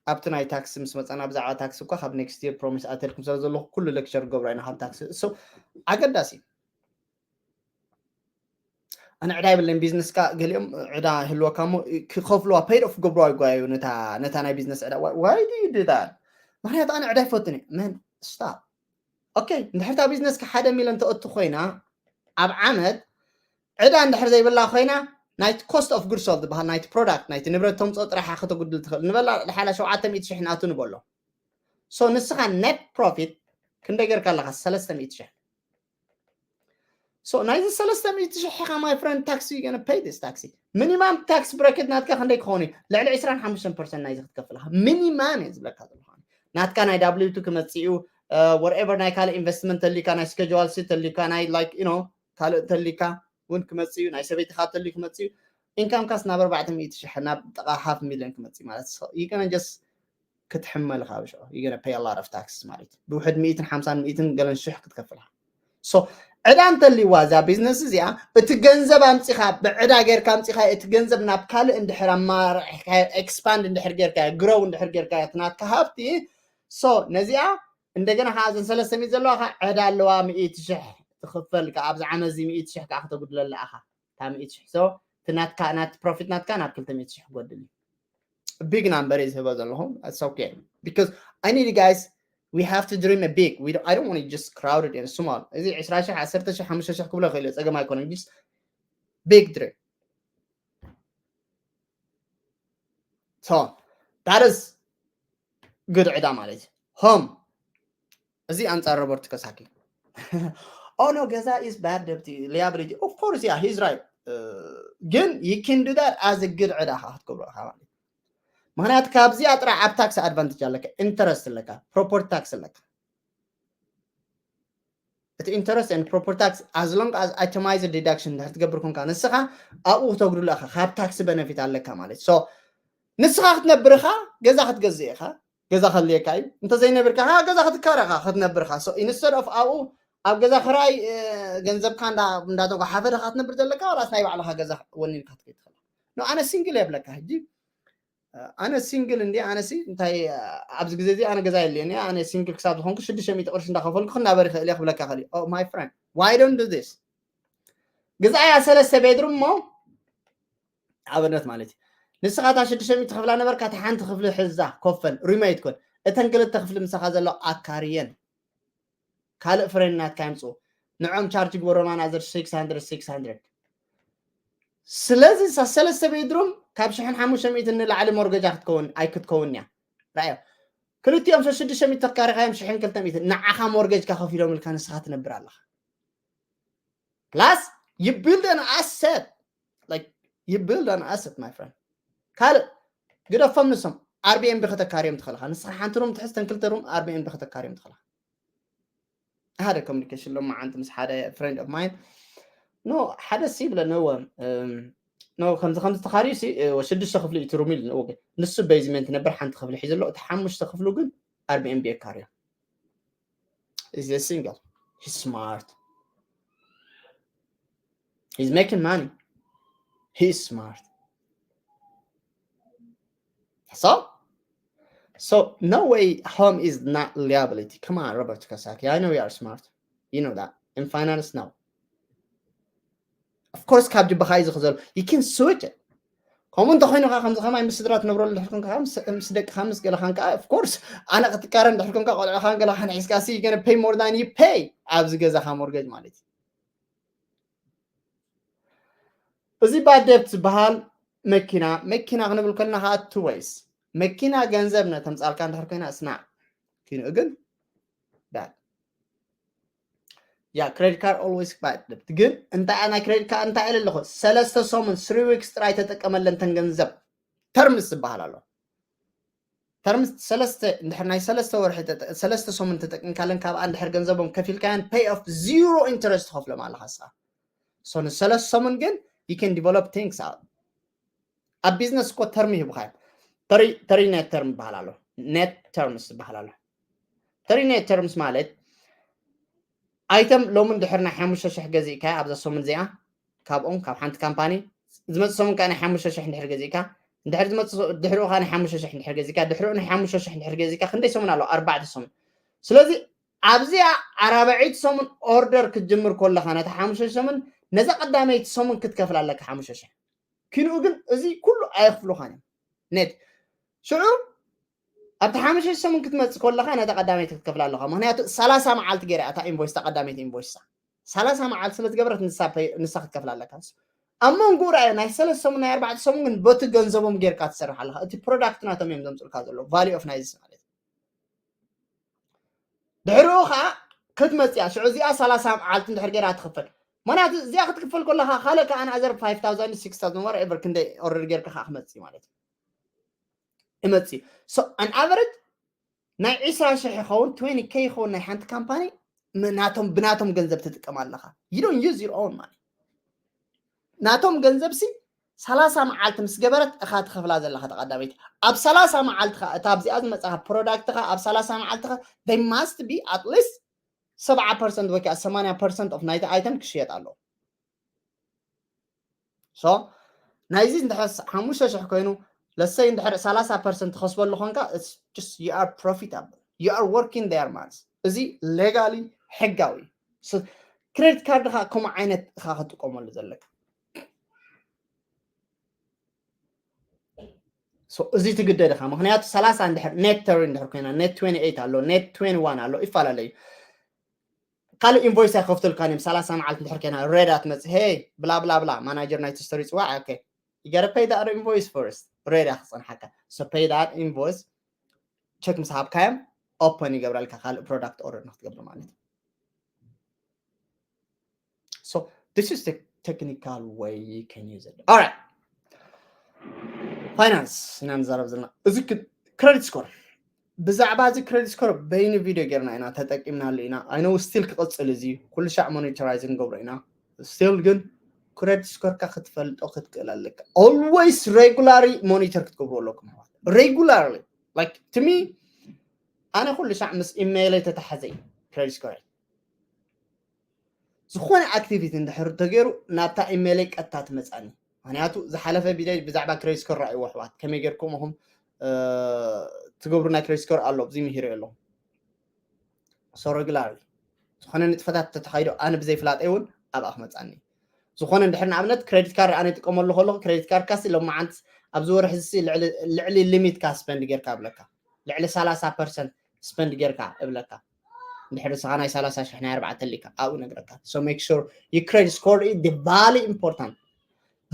ኣብቲ ናይ ታክሲ ምስ መፃና ብዛዕባ ታክሲ እኳ ካብ next year promise ኣተልኩም ስለ ዘለኹ ኩሉ lecture ገብሮ ኢና ካብ ታክሲ። So ኣገዳሲ እዩ። ኣነ ዕዳ የብለይን። ቢዝነስካ ገሊኦም ዕዳ ይህልወካ እሞ ክኸፍልዋ፣ paid off ክገብርዋ ይጓየዩ ነታ ነታ ናይ ቢዝነስ ዕዳ። Why do you do that? ምኽንያቱ ኣነ ዕዳ ይፈትን እየ። Man, stop። ኦኬ፣ እንድሕር እታ ቢዝነስካ ሓደ ሚልዮን ተእቱ ኮይና ኣብ ዓመት ዕዳ እንድሕር ዘይብላ ኮይና፣ ናይቲ cost of goods sold ዝበሃል ናይቲ product፣ ናይቲ ንብረት ተምፅኦ ጥራሕ ከተጉድል ትኽእል። ንበላ ድሓላ ሸውዓተ ሚእቲ ሽሕ ናቱ ንበሎ። So ንስኻ net profit ክንደይ ጌርካ ኣለኻ? ሰለስተ ሚእቲ ሽሕ። So ናይዚ ሰለስተ ሚእቲ ሽሕ ኢኻ my friend፣ tax you gonna pay this tax። Minimum tax bracket ናትካ ክንደይ ክኸውን እዩ? ልዕሊ ዕስራን ሓሙሽተን ፐርሰንት ናይዚ ክትከፍል ኢኻ። Minimum እየ ዝብለካ ዘለኹ። ናትካ ናይ W two ክመጽእ እዩ፣ whatever ናይ ካልእ ኢንቨስትመንት ተልዩካ፣ ናይ Schedule C ተልዩካ፣ ናይ like you know ካልእ ተልዩካ እውን ክመጽእ እዩ፣ ናይ ሰበይትኻ ተልዩ ክመጽእ እዩ። ኢንካምካስ ናብ ኣርባዕተ ሚእቲ ሽሕ፣ ናብ ጥቓ ሃፍ ሚልዮን ክመጽእ ማለት እዩ። So you gonna just ክትሕመል ኢኻ ብሽዑ። You gonna pay a lot of taxes ማለት እዩ። ብውሕድ ሚእትን ሓምሳን ሚእትን ገለን ሽሕ ክትከፍል ኢኻ። So ዕዳ እንተልይዋ እዛ ቢዝነስ እዚኣ፣ እቲ ገንዘብ ኣምጺኻ፣ ብዕዳ ጌርካ ኣምጺኻ፣ እቲ ገንዘብ ናብ ካልእ እንድሕር ኣማራዒ ኤክስፓንድ እንድሕር ጌርካ፣ ግሮው እንድሕር ጌርካ፣ እቲ ናትካ ሃብቲ፣ so ነዚኣ እንደገና ከዓ እዘን ሰለስተ ሚእቲ ዘለዋ ከዓ ዕዳ ኣለዋ፣ ሚእቲ ሽሕ ትኽፈል ከዓ፣ ኣብዚ ዓመት እዚ ሚእቲ ሽሕ ከዓ ክተጉድለላ ኢኻ። እታ ሚእቲ ሽሕ። So እቲ ናትካ፣ ናቲ ፕሮፊት ናትካ ናብ ክልተ ሚእቲ ሽሕ ክጎድል እዩ። ቢግ ናምበር እየ ዝህቦ ዘለኹ። It's okay because I need you guys, we have to dream a big, we don't, I don't want to just crowded and small። እዚ ዕስራ ሽሕ፣ ዓሰርተ ሽሕ፣ ሓሙሽተ ሽሕ ክብሎ ይኽእል እየ፣ ጸገም ኣይኮነን። Just big dream። So that is good ዕዳ ማለት እዩ። ሆም፣ እዚ ኣንጻር ሮበርት ኮሳኪ። Oh no, ገዛ is bad debt፣ liability። Of course yeah, he's right። ግን you can do that as a good ዕዳ ኢኻ ክትገብሮ ኢኻ ማለት እዩ። ምኽንያቱ ካብዚኣ ጥራሕ ኣብ ታክስ ኣድቫንቴጅ ኣለካ፣ ኢንተረስት ኣለካ፣ ፕሮፐርቲ ታክስ ኣለካ። እቲ interest and property tax, as long as itemized deduction እንድሕር ትገብር ኮንካ ንስኻ ኣብኡ ክተጉድሎ ኢኻ፣ ካብ ታክሲ በነፊት ኣለካ ማለት። So ንስኻ ክትነብር ኢኻ፣ ገዛ ክትገዝእ ኢኻ፣ ገዛ ከድልየካ እዩ። እንተዘይነብርካ ኸዓ ገዛ ክትካረ ኢኻ ክትነብር ኢኻ። So instead of ኣብኡ ኣብ ገዛ ክራይ ገንዘብካ እንዳተጓሓፈ ዲኻ ክትነብር ዘለካ፣ ዋላስ ናይ ባዕልኻ ገዛ ወኒንካ ክትከይድ ትኽእል። ኖ፣ ኣነ ሲንግል የብለካ ሕጂ። ኣነ ሲንግል እንዲ ኣነሲ እንታይ ኣብዚ ግዜ እዚ ኣነ ገዛ የለኒ። ኣነ ሲንግል ክሳብ ዝኾንኩ ሽዱሽተ ሚእቲ ቅርሺ እንዳኸፈልኩ ክናበር ይኽእል እየ ክብለካ ይኽእል እዩ። Oh my friend, why don't do this? ግዛያ ሰለስተ ቤድሩም እሞ ኣብነት ማለት እዩ። ንስኻ እታ ሽዱሽተ ሚእቲ ክፍላ ነበርካ፣ እታ ሓንቲ ክፍሊ ሕዛ ኮፈል ሪሜት ኮን፣ እተን ክልተ ክፍሊ ምሳኻ ዘሎ ኣካርየን። ካልእ ፍሬንድ ናትካ የምፅኡ። ንዖም ቻርጅ ግበሮም ኣናዘር six hundred, six hundred። ስለዚ እሳ ሰለስተ ቤድሩም ካብ ሽሕን ሓሙሽተ ሚእትን ንላዕሊ ሞርገጃ ክትከውን ኣይክትከውን እያ። ራእዮ፣ ክልቲኦም ሸ ሽዱሽተ ሚእቲ ተካሪኻዮም ሽሕን ክልተ ሚእትን ንዓኻ ሞርገጅካ ከፊሎም ኢልካ ንስኻ ትነብር ኣለኻ። Plus you build an asset, like you build an asset my friend። ካልእ ግደፎም፣ ንሶም ኣርቢኤንቢ ከተካርዮም ትኽእልኻ። ንስኻ ሓንቲ ሩም ትሕዝ፣ ተን ክልተ ሩም ኣርቢኤንቢ ከተካርዮም ትኽእልኻ። ሓደ ኮሚኒኬሽን ሎማዓንቲ ምስ ሓደ ፍሬንድ ኦፍ ማይን፣ ኖ፣ ሓደ ሲ ይብለኒ፣ እወ፣ እም፣ no ከምዚ ከምዚ ተኻርዩ ሲ ሽዱሽተ ክፍሊ እዩ ትሩም ኢሉ ንኡ ግን ንሱ basement ነበር ሓንቲ ክፍሊ ሒዙ ኣሎ። እቲ ሓሙሽተ ክፍሉ ግን Airbnb የካርዮ። Is a single. He's smart. He's making money. He's smart. That's all. So no way home is not liability. Come on, Robert Kiyosaki. I know you are smart. You know that. In finance, no. Of course ካብ ጅባኻ እዩ ዝኽዘሉ። You can switch it. ከምኡ እንተኮይኑ ከዓ ከምዚ ከማይ ምስ ስድራ ትነብረሉ ድሕር ኮንካ ምስ ደቅኻ ምስ ገለኻን ከዓ of course ኣነ ክትቃረ ድሕር ኮንካ ቆልዕኻን ገለኻን ሒዝካ ሲ gonna pay more than you pay ኣብዚ ገዛኻ mortgage ማለት እዩ። እዚ bad debt ዝበሃል መኪና መኪና ክንብል ከለና ከዓ two ways። መኪና ገንዘብ ነተምፃልካ እንድሕር ኮይና it's not። ኪንኡ ግን bad. Yeah, credit card always bad debt። ግን እንታይ ናይ credit card እንታይ ኢለ ኣለኹ? ሰለስተ ሰሙን three weeks ጥራይ ተጠቀመለን ተን ገንዘብ terms ዝበሃል ኣሎ። Terms ሰለስተ እንድሕር ናይ ሰለስተ ወርሒ ሰለስተ ሰሙን ተጠቅምካለን ካብኣ እንድሕር ገንዘቦም ከፊልካያን pay off zero interest ትኸፍሎም ኣለኻ ንስኻ። So ንሰለስተ ሰሙን ግን you can develop things out። ኣብ business እኮ term ይህቡኻ እዮም። Three net term ይበሃል ኣሎ። Net terms ይበሃል ኣሎ። Three net terms ማለት item ሎሚ እንድሕር ናይ ሓሙሽተ ሽሕ ገዚእካ ኣብዛ ሰሙን እዚኣ ካብኦም ካብ ሓንቲ ካምፓኒ ዝመፅእ ሰሙን ከዓ ናይ ሓሙሽተ ሽሕ እንድሕር ገዚእካ እንድሕር ዝመፅእ ድሕሪኡ ከዓ ናይ ሓሙሽተ ሽሕ እንድሕር ገዚእካ ድሕሪኡ ናይ ሓሙሽተ ሽሕ እንድሕር ገዚእካ ክንደይ ሰሙን ኣለዎ? ኣርባዕተ ሰሙን። ስለዚ ኣብዚኣ ኣራብዒት ሰሙን order ክትጅምር ከለኻ ነታ ሓሙሽተ ሽሕ ሰሙን ነዛ ቀዳመይቲ ሰሙን ክትከፍል ኣለካ ሓሙሽተ ሽሕ። ኪንኡ ግን እዚ ኩሉ ኣየኽፍሉኻን እዮም net ሽዑ ኣብቲ ሓሙሽተ ሽሕ ሰሙን ክትመፅእ ከለኻ ነታ ቀዳመይቲ ክትከፍል ኣለኻ። ምክንያቱ ሰላሳ መዓልቲ ገይራ እታ invoice እታ ቀዳመይቲ invoice እሳ ሰላሳ መዓልቲ ስለ ዝገበረት ንሳ ክትከፍል ኣለካ። ኣብ መንጎ ርኣዮ ናይ ሰለስተ ሰሙን ናይ ኣርባዕተ ሰሙን ግን በቲ ገንዘቦም ጌርካ ትሰርሕ ኣለካ። እቲ product ናቶም እዮም ዘምፅልካ ዘሎ value of ናይዚ ማለት ድሕሪኡ ከዓ ክትመፅያ ሽዑ እዚኣ ሰላሳ መዓልቲ እንድሕር ገይራ ትኽፈል። ምክንያቱ እዚኣ ክትክፈል ከለካ ካልእ ከዓ another five thousand six thousand whatever ክንደይ order ጌርካ ከዓ ክመፅእ ማለት እዩ። ይመፅእ so an average ናይ ዒስራ ሽሕ ይኸውን twenty K ይኸውን ናይ ሓንቲ ካምፓኒ ናቶም ብናቶም ገንዘብ ትጥቀም ኣለካ። You don't use your own money። ናቶም ገንዘብ ሲ ሰላሳ መዓልቲ ምስ ገበረት እኻ ትኸፍላ ዘለኻ ተቐዳመይቲ ኣብ ሰላሳ መዓልትኻ እታ ኣብዚኣ ዝመፅኻ product ኻ ኣብ ሰላሳ መዓልትኻ they must be at least ሰብዓ percent ወይ ከዓ ሰማንያ percent of ናይቲ item ክሽየጥ ኣለዎ። So ናይዚ እንድሕር ሓሙሽተ ሽሕ ኮይኑ let's say እንድሕር ሰላሳ percent ትኸስበሉ ኮንካ it's just you are profitable, you are working there ማለት እዚ legally ሕጋዊ credit card ኻ ከምኡ ዓይነት ኢኻ ክትጥቀመሉ ዘለካ። So እዚ ትግደድ ኢኻ ምክንያቱ ሰላሳ እንድሕር net thirty እንድሕር ኮይና net twenty eight ኣሎ net twenty one ኣሎ ይፈላለዩ። ካልእ invoice ኣይከፍቱልካን እዮም። ሰላሳ መዓልቲ እንድሕር ኮይና ሬዳ ትመፅእ hey ብላ ብላ ብላ manager ናይቲ store ይፅዋዕ okay you gotta pay that invoice first ሬዳ ክፀንሓካ so pay that invoice check ምስ ሃብካዮም open ይገብረልካ ካልእ product order ንክትገብር ማለት እዩ። So this is the technical way you can use it. All right. Finance ኢና ንዛረብ ዘለና እዚ credit score ብዛዕባ እዚ credit score በይኑ video ጌርና ኢና ተጠቂምናሉ ኢና። I know still ክቕፅል እዚ ኩሉ ሻዕ monitorize ንገብሮ ኢና። Still ግን credit score ካ ክትፈልጦ ክትክእል ኣለካ። Always regularly monitor ክትገብሩ ኣለኩም ኣሕዋት። Regularly like to me ኣነ ኩሉ ሻዕ ምስ email ይ ተተሓዘ እዩ credit score ዝኾነ activity እንድሕር ተገይሩ ናብታ email ይ ቀጥታ ትመፃኒ። ምክንያቱ ዝሓለፈ video ብዛዕባ credit score ረኣይዎ ኣሕዋት ከመይ ጌርኩም ኢኹም ትገብሩ ናይ credit score ኣሎ ኣብዚ ምሂረ ኣለኹ። So regularly ዝኾነ ንጥፈታት ተተኻይዶ ኣነ ብዘይፍላጠይ እውን ኣብኣ ክመፃኒ ዝኾነ እንድሕር ንኣብነት credit card ኣነ ይጥቀመሉ ከለኹ credit card ካሲ ሎማዓንቲ ኣብዚ ወርሒ እዚ ልዕሊ limit ካ spend ጌርካ እብለካ ልዕሊ ሰላሳ percent spend ጌርካ እብለካ እንድሕር ንስኻ ናይ ሰላሳ ሽሕ ናይ ኣርባዕተ ሊካ ኣብኡ ነግረካ so make sure you credit score is the very important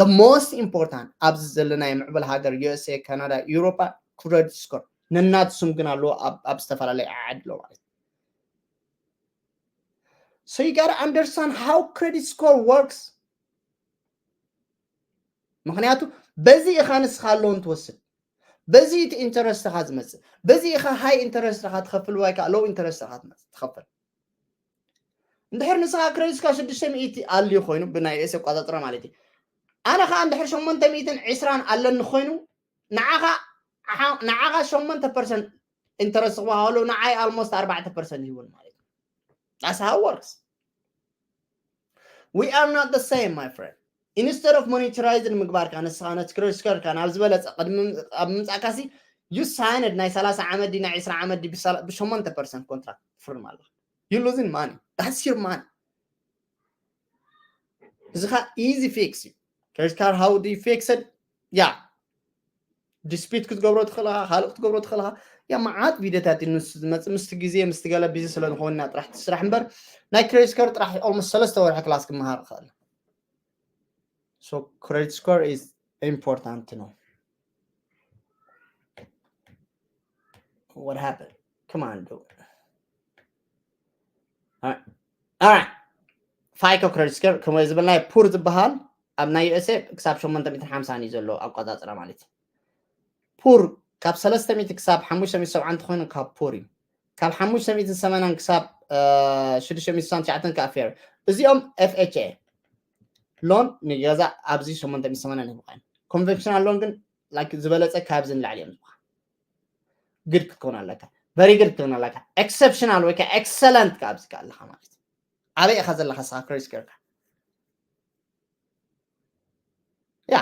the most important ኣብዚ ዘለና ምዕብል ሃገር USA ካናዳ Europa credit score ነናት ስም ግን ኣለዎ ኣብ ዝተፈላለየ ዓዓዲ ኣሎ ማለት so you gotta understand how credit score works ምክንያቱ በዚ ኢኻ ንስኻ loan ትወስድ በዚ እቲ interest ኻ ዝመፅእ በዚ ኢኻ high interest ኻ ትኸፍል ወይ ከዓ low interest ኻ ትመፅእ ትኸፍል እንድሕር ንስኻ credit score ሽዱሽተ ሚእቲ ኣልዩ ኮይኑ ብናይ US ኣቋፃፅራ ማለት እዩ ኣነ ከዓ እንድሕር ሸሞንተ ሚእትን ዕስራን ኣለኒ ኮይኑ ንዓኻ ንዓኻ ሸሞንተ ፐርሰንት ኢንተረስት ክበሃሉ ንዓይ ኣልሞስት ኣርባዕተ ፐርሰንት ይህቡን ማለት እዩ። That's how it works. We are not the same, my friend. Instead of monetarize ንምግባርካ ንስኻ ነቲ ክሬዲት ስኮርካ ናብ ዝበለፀ ቅድሚ ኣብ ምምፃእካሲ you signed ናይ ሰላሳ ዓመት ዲ ናይ ዕስራ ዓመት ዲ ብሸሞንተ ፐርሰንት ኮንትራክት ትፍርም ኣለኻ። You losing money. That's your money. እዚ ኻ easy fix እዩ። Credit card how do you fix it? ያ dispute ክትገብሮ ትኽእል ኢኻ፣ ካልእ ክትገብሮ ትኽእል ኢኻ። ያ መዓት ቪድዮታት እዩ ንሱ ዝመፅእ ምስቲ ግዜ ምስቲ ገለ ቢዚ ስለ ዝኾንና ጥራሕ ትስራሕ እምበር ናይ credit score ጥራሕ almost ሰለስተ ወርሒ ክላስ ክመሃር ይኽእል። So credit score is important to know. What happened? Come on, dude. All right. All right. ፋይኮ ክሬዲት ስኮር ከምኡ ዝበልናዮ ፑር ዝበሃል ኣብ ናይ ዩ ኤስ ኤ ክሳብ ሸሞንተ ሚእትን ሓምሳን እዩ ዘሎ ኣቆፃፅራ ማለት እዩ። ፑር ካብ ሰለስተ ሚእቲ ክሳብ ሓሙሽተ ሚእቲ ሰብዓ እንተኾይኑ ካብ ፑር እዩ። ካብ ሓሙሽተ ሚእትን ሰማንያን ክሳብ ሽዱሽተ ሚእትን ስሳን ትሽዓተን ከዓ ፌር። እዚኦም ኤፍ ኤች ኤ ሎን ንገዛ ኣብዚ ሸሞንተ ሚእቲ ሰማንያን ይህቡኻ እዮም። ኮንቨንሽናል ሎን ግን like ዝበለፀ ካብዚ ንላዕሊ እዮም ዝህቡኻ። ግድ ክትከውን ኣለካ። ቨሪ ግድ ክትከውን ኣለካ። ኤክሰፕሽናል ወይ ከዓ ኤክሰለንት ኣብዚ ከዓ ኣለኻ ማለት እዩ። ኣበይ ኢኻ ዘለኻ ንስኻ ክሬዲት ስኮርካ? ያ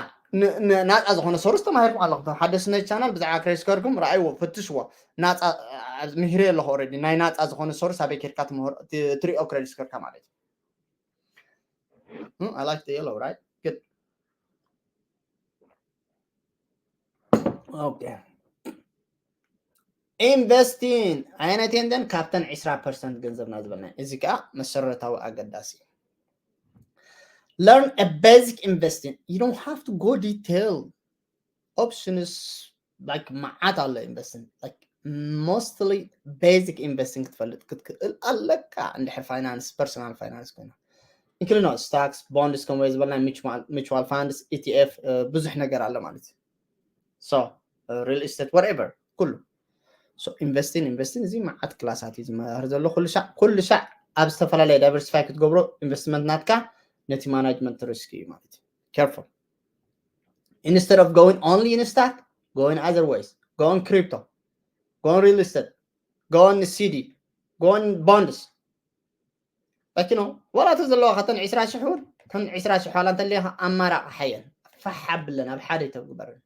ናፃ ዝኾነ ሶርስ ተማሂርኩም ኣለኹም። ሓደ ስነ ቻናል ብዛዕባ ክሬዲት ስኮርኩም ረኣይዎ፣ ፍትሽዎ። ናፃ ምሂረ ኣለኹ ኦልሬዲ። ናይ ናፃ ዝኾነ ሶርስ ኣበይ ኬድካ ትሪኦ ክሬዲት ስኮርካ ማለት እዩ። I like the yellow, right? Good. Okay. Investing. ኣይነቴን ደን ካብተን ዕስራ ፐርሰንት ገንዘብና ዝበልና እዚ ከዓ መሰረታዊ ኣገዳሲ እዩ። Learn a basic investing. You don't have to go detail. Options like መዓት ኣሎ investing. Like mostly basic investing ክትፈልጥ ክትክእል ኣለካ እንድሕር ፋይናንስ ፐርሰናል ፋይናንስ ኮይና including stocks, bonds ከምኡ ዝበልና mutual funds, E T F ብዙሕ ነገር ኣሎ ማለት እዩ። So real estate whatever ኩሉ so investing investing እዚ መዓት ክላሳት እዩ ዝመሃር ዘሎ ኩሉ ሻዕ ኩሉ ሻዕ ኣብ ዝተፈላለየ diversify ክትገብሮ ኢንቨስትመንት ናትካ ነቲ ማናጅመንት ሪስክ እዩ ማለት እዩ። Careful. Instead of going only in stock, go in other ways. Go on crypto. Go on real estate. Go on C D. Go on bonds. But you know, ዋላ እተ ዘለዋ ከተን ዕስራ ሽሕ እውን ከም ዕስራ ሽሕ ዋላ እንተለኻ ኣማራቂ ሓየን ፋሕ ኣብለን ኣብ ሓደ ይተግበርን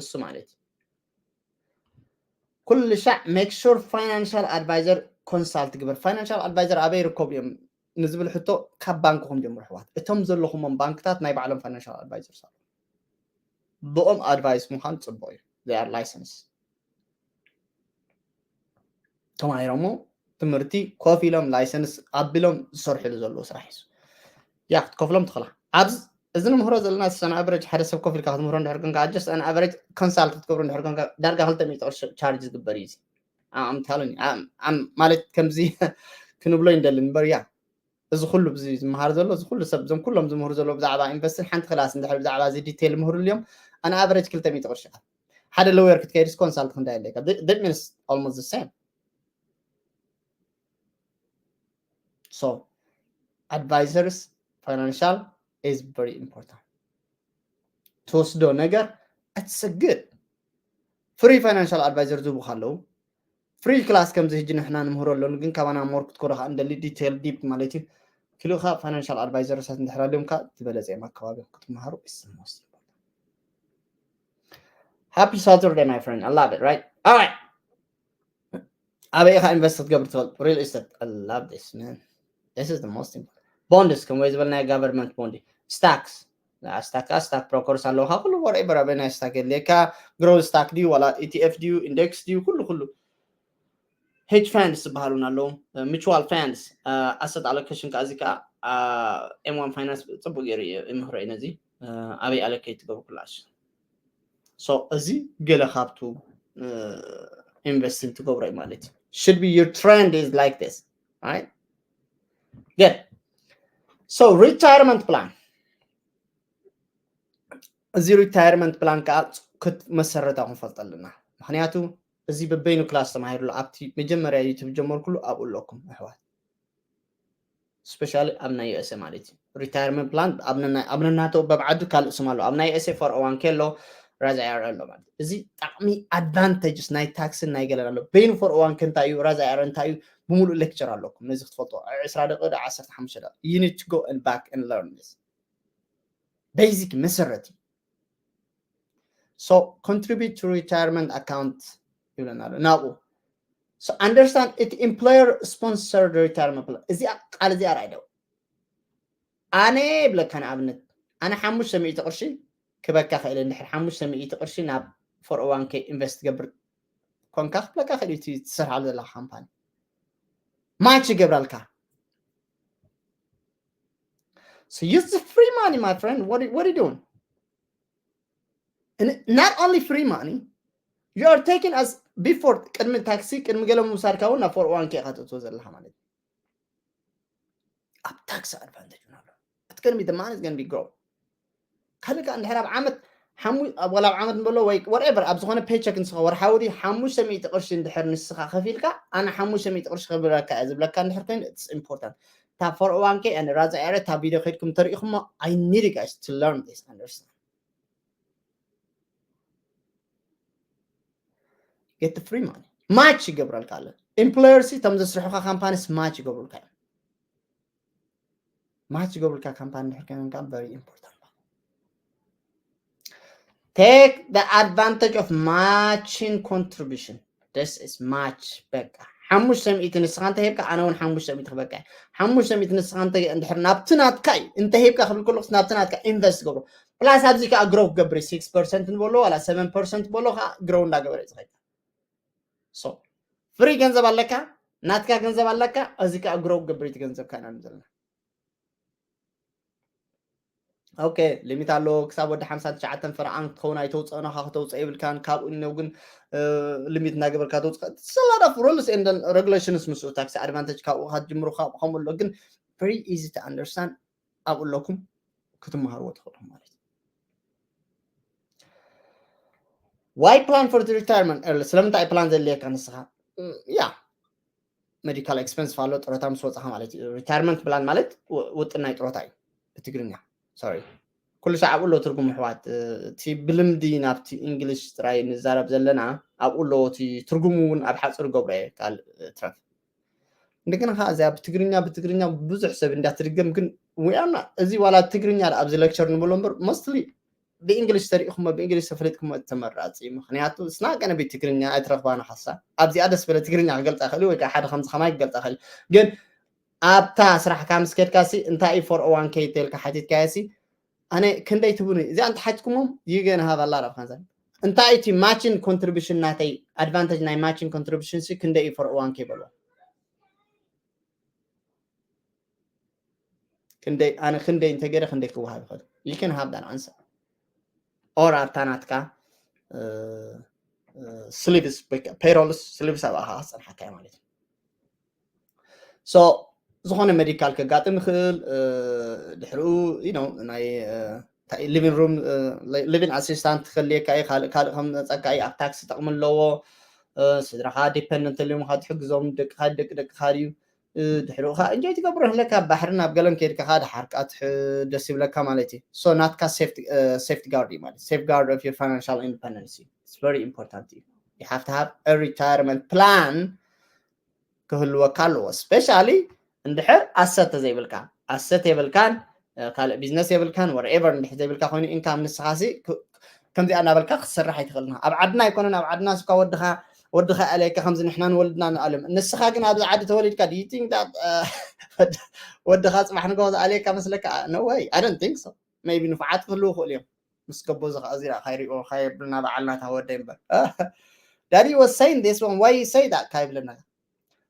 እሱ ማለት እዩ። ኩሉ ሻዕ make sure financial advisor consult ግበር። Financial advisor ኣበይ ይርከቡ እዮም ንዝብል ሕቶ ካብ ባንክኹም ጀምሩ ኣሕዋት። እቶም ዘለኹሞም ባንክታት ናይ ባዕሎም financial advisors ኣለዉ። ብኦም ኣድቫይስ ምዃን ፅቡቅ እዩ። They are licensed ተማሂሮሞ ትምህርቲ ኮፍ ኢሎም ላይሰንስ ኣቢሎም ዝሰርሕሉ ዘለዉ ስራሕ እዩ። ያ ክትከፍሎም ትኽእላ ኣብዚ እዚ ንምህሮ ዘለና ሰን ኣቨሬጅ ሓደ ሰብ ኮፍ ኢልካ ክትምህሮ እንድሕር ኮንካ just an average consult ክትገብሩ እንድሕር ኮንካ ዳርጋ ክልተ ሚእቲ ቅርሺ ቻርጅ ዝግበር እዩ። ኣምታሉኒ ማለት ከምዚ ክንብሎ ይንደሊ እምበር ያ እዚ ኩሉ ብዚ ዝመሃር ዘሎ እዚ ኩሉ ሰብ እዞም ኩሎም ዝምህሩ ዘለዉ ብዛዕባ ኢንቨስትን ሓንቲ ክላስ እንድሕር ብዛዕባ እዚ ዲቴይል ምህሩ ልዮም ኣን ኣቨሬጅ ክልተ ሚእቲ ቅርሺ ሓደ ሎየር ክትከይድስ ኮንሳልት ክንዳ የለካ that means almost the same. So advisors financial is very important ትወስዶ ነገር it's a good free financial advisor ዝህቡ ኣለዉ free class ከምዚ ሕጂ ንሕና ንምህሮ ኣለኑ ግን ካባና more ክትኮዶ ከዓ እንደሊ ዲቴይል ዲፕ ማለት እዩ ክልኡ ከዓ ፋይናንሻል ኣድቫይዘርሳት እንድሕር ኣልዮም ከዓ ዝበለፀ እዮም ኣከባቢ ክትመሃሩ is the most important. Happy Saturday my friend. I love it, right? All right. ኣበይ ኢኻ ኢንቨስት ክትገብር ትፈልጥ real estate? I love this, man. This is the most important. ቦንድስ ከም ወይ ዝበልናዮ ጋቨርንመንት ቦንድ ስታክስ ስታክ ስታክ ብሮከርስ ኣለውካ ኩሉ whatever ኣበይ ናይ ስታክ የድልየካ ግሮዝ ስታክ ድዩ ዋላ ኢቲኤፍ ድዩ ኢንደክስ ድዩ ኩሉ ኩሉ ሄጅ ፋንድስ ዝበሃሉን ኣለዉ ሚቹዋል ፋንድስ ኣሰት ኣሎኬሽን ከዓ እዚ ከዓ ኤም ዋን ፋይናንስ ፅቡቅ ገይሩ ይምህሮ እዩ ነዚ ኣበይ ኣሎኬት ትገብሩ ኩላሽ so እዚ ገለ ካብቱ ኢንቨስትን ትገብሮ እዩ ማለት እዩ should be your trend is like this, right? Good. So retirement plan እዚ retirement plan ከዓ ክትመሰረታ ክንፈልጥ ኣለና ምክንያቱ እዚ በበይኑ ክላስ ተማሂርሉ ኣብቲ መጀመርያ ዩቱብ ጀመርኩሉ ኣብኡ ኣለኩም ኣሕዋት especially ኣብ ናይ USA ማለት እዩ። Retirement plan ኣብ ነናይ ኣብ ነናተው በብዓዱ ካልእ ስም ኣሎ። ኣብ ናይ USA four oh one k ኣሎ፣ Roth I R A ኣሎ ማለት እዩ። እዚ ጣዕሚ advantages ናይ ታክስን ናይ ገለን ኣሎ። በይኑ four oh one k እንታይ እዩ፣ Roth I R A እንታይ እዩ፣ ብምሉእ lecture ኣለኩም። ነዚ ክትፈልጦ ዕስራ ደቂቕ ዶ ዓሰርተ ሓሙሽተ ደቂቕ። You need to go and back and learn this. Basic መሰረት እዩ። So contribute to retirement account ይብለና ኣሎ ናብኡ። So understand it employer sponsored retirement plan። እዚኣ ቃል እዚኣ ርኣይ ደው ኣነ ይብለካ። ንኣብነት ኣነ ሓሙሽተ ሚእቲ ቅርሺ ክበካ ክእል፣ እንድሕር ሓሙሽተ ሚእቲ ቅርሺ ናብ four oh one k invest ትገብር ኮንካ ክብለካ ክእል እዩ። እቲ ትሰርሓሉ ዘለካ ካምፓኒ ማች ይገብራልካ። So use the free money, my friend. What, what are you doing? And not only free money, you are taking as before, ቅድሚ ታክሲ ቅድሚ ገለ ምውሳድካ እውን ናብ four oh one k ኢኻ ተእትዎ ዘለካ ማለት እዩ። ኣብ ታክሲ ኣድቫንቴጅ እውን ኣሎ። እቲ ቅድሚ the money is going to be grow። ካልእ ከዓ እንድሕር ኣብ ዓመት ሓሙ ኣብ ወላ ኣብ ዓመት ንበሎ ወይ whatever ኣብ ዝኾነ paycheck ንስኻ ወርሓዊ ድዩ ሓሙሽተ ሚእቲ ቅርሺ እንድሕር ንስኻ ከፊልካ ኣነ ሓሙሽተ ሚእቲ ቅርሺ ክብለካ እየ ዝብለካ እንድሕር ኮይኑ it's important። እታ four oh one k and Roth I R A እታ ቪድዮ ከይድኩም ተሪኢኹሞ I need you guys to learn this, understand. Get the free money. ማች ይገብረልካ ኣሎ። Employers እቶም ዘስርሑካ ካምፓኒስ ማች ይገብሩልካ እዮም። ማች ይገብሩልካ ካምፓኒ እንድሕር ኮይኖም ከዓ very important። Take the advantage of matching contribution. This is match. በቃ ሓሙሽተ ሚእቲ ንስኻ እንተ ሂብካ ኣነ እውን ሓሙሽተ ሚእቲ ክበካ እየ። ሓሙሽተ ሚእቲ ንስኻ እንተ እንድሕር ናብቲ ናትካ እዩ እንተ ሂብካ ክብል ከለኩስ ናብቲ ናትካ ኢንቨስት ገብሮ። ፕላስ ኣብዚ ከዓ ግሮው ክገብር six percent ንበሎ ዋላ seven percent በሎ ከዓ ግሮው እንዳገበረ እዩ ዝኸይድ። So ፍሪ ገንዘብ ኣለካ፣ ናትካ ገንዘብ ኣለካ፣ እዚ ከዓ ግሮው ክገብር እቲ ገንዘብ ካና ዘለና። ኦኬ ሊሚት ኣሎ። ክሳብ ወዲ ሓምሳ ትሽዓተ ፍርዓን ክትኸውን ኣይተውፅኦ ናኻ፣ ክተውፅኦ የብልካን። ካብኡ ነው ግን ሊሚት እናገበርካ ተውፅኦ። It's a lot of rules and regulations ምስ ታክሲ ኣድቫንቴጅ ካብኡ ክትጅምሩ ከምኡ ኣሎ። ግን very easy to understand ኣብኡ ኣለኩም ክትመሃርዎ ትኽእሉ ማለት እዩ። Why plan for the retirement early? ስለምንታይ ፕላን ዘድልየካ ንስኻ? ያ ሜዲካል ኤክስፐንስ ኣሎ፣ ጥሮታ ምስ ወፃኻ ማለት እዩ። ሪታይርመንት ፕላን ማለት ውጥን ናይ ጥሮታ እዩ ብትግርኛ። ሶሪ ኩሉ ሰዓብ ኣሎ ትርጉም ኣሕዋት። እቲ ብልምዲ ናብቲ እንግሊሽ ጥራይ ንዛረብ ዘለና ኣብኡ ኣሎ። እቲ ትርጉሙ እውን ኣብ ሓፂር ገብሮ እየ ካልእ ትረፍ። እንደገና ከዓ እዚኣ ብትግርኛ ብትግርኛ ብዙሕ ሰብ እንዳትድገም ግን ውያና እዚ ዋላ ትግርኛ ኣብዚ ሌክቸር ንብሎ እምበር ሞስትሊ ብእንግሊሽ ተሪእኩሞ ብእንግሊሽ ተፈሊጥኩሞ እቲ ተመራፂ እዩ። ምክንያቱ ስና ገነ ቤት ትግርኛ ኣይትረኽባን ሓሳ ኣብዚኣ ደስ በለ ትግርኛ ክገልፃ ይኽእል ወይ ከዓ ሓደ ከምዚ ከማይ ክገልፃ ይኽእል። ግን ኣብታ ስራሕካ ምስ ከድካ ሲ እንታይ እዩ ፎር ኦ ዋን ኬ ተልካ ሓቲትካዮ ሲ ኣነ ክንደይ ትቡኒ እዚኣ እንተሓትኩሞም ይገን ሃብ ኣላ ራብ ካንሰር እንታይ እቲ ማችን ኮንትሪቢሽን ናተይ ኣድቫንቴጅ ናይ ማችን ኮንትሪቢሽን ሲ ክንደይ እዩ ፎር ኦ ዋን ኬ በልዎ። ክንደይ ኣነ ክንደይ እንተገይረ ክንደይ ክወሃብ ይኽእል you can have that answer or ኣብታ ናትካ ስሊቭስ ፔሮልስ ስሊቭስ ኣብኣኻ ክፀንሓካ ማለት እዩ። So ዝኾነ ሜዲካል ከጋጥም ይኽእል ድሕሪኡ ናይ ሊቪንግ ሩም ሊቪንግ ኣሲስታንት ክህልየካ እዩ ካልእ ካልእ ከም መፀካ እዩ ኣብ ታክሲ ጥቕሚ ኣለዎ። ስድራኻ ዲፐንደንት ተልዮም ካ ትሕግዞም ደቅኻ ደቂ ደቅኻ ድዩ ድሕሪኡ ካ እንጆይ ትገብሮ ህለካ ባሕሪ ናብ ገለን ከይድካ ካ ድሓር ቃ ደስ ይብለካ ማለት እዩ። So ናትካ ሴፍቲ ጋርድ እዩ ማለት ሴፍ ጋርድ ኦፍ ዩር ፋይናንሻል ኢንዲፐንደንስ እዩ። It's very important እዩ። You have to have a retirement plan ክህልወካ ኣለዎ። ስፔሻሊ እንድሕር ኣሰት ተዘይብልካ ኣሰት የብልካን ካልእ ቢዝነስ የብልካን ወርኤቨር እንድሕር ዘይብልካ ኮይኑ ኢንካም ንስኻሲ ከምዚኣ እናበልካ ክትሰርሕ ኣይትኽእልና። ኣብ ዓድና ኣይኮነን ኣብ ዓድና ስኳ ወድኻ ወድኻ ኣልየካ ከምዚ ንሕና ንወልድና ንኣልዮም ንስኻ ግን ኣብዚ ዓዲ ተወሊድካ do you think that ወድኻ ፅባሕ ንግሆ ዝኣልየካ መስለካ? No way, I don't think so. Maybe ንፉዓት ክህልዉ ይኽእሉ እዮም ምስ ገቦ ዝኸዓ እዚኣ ካይሪኦ ካየብልና በዓልና ታወደ እምበር daddy was saying this one, why you say that ካይብለና።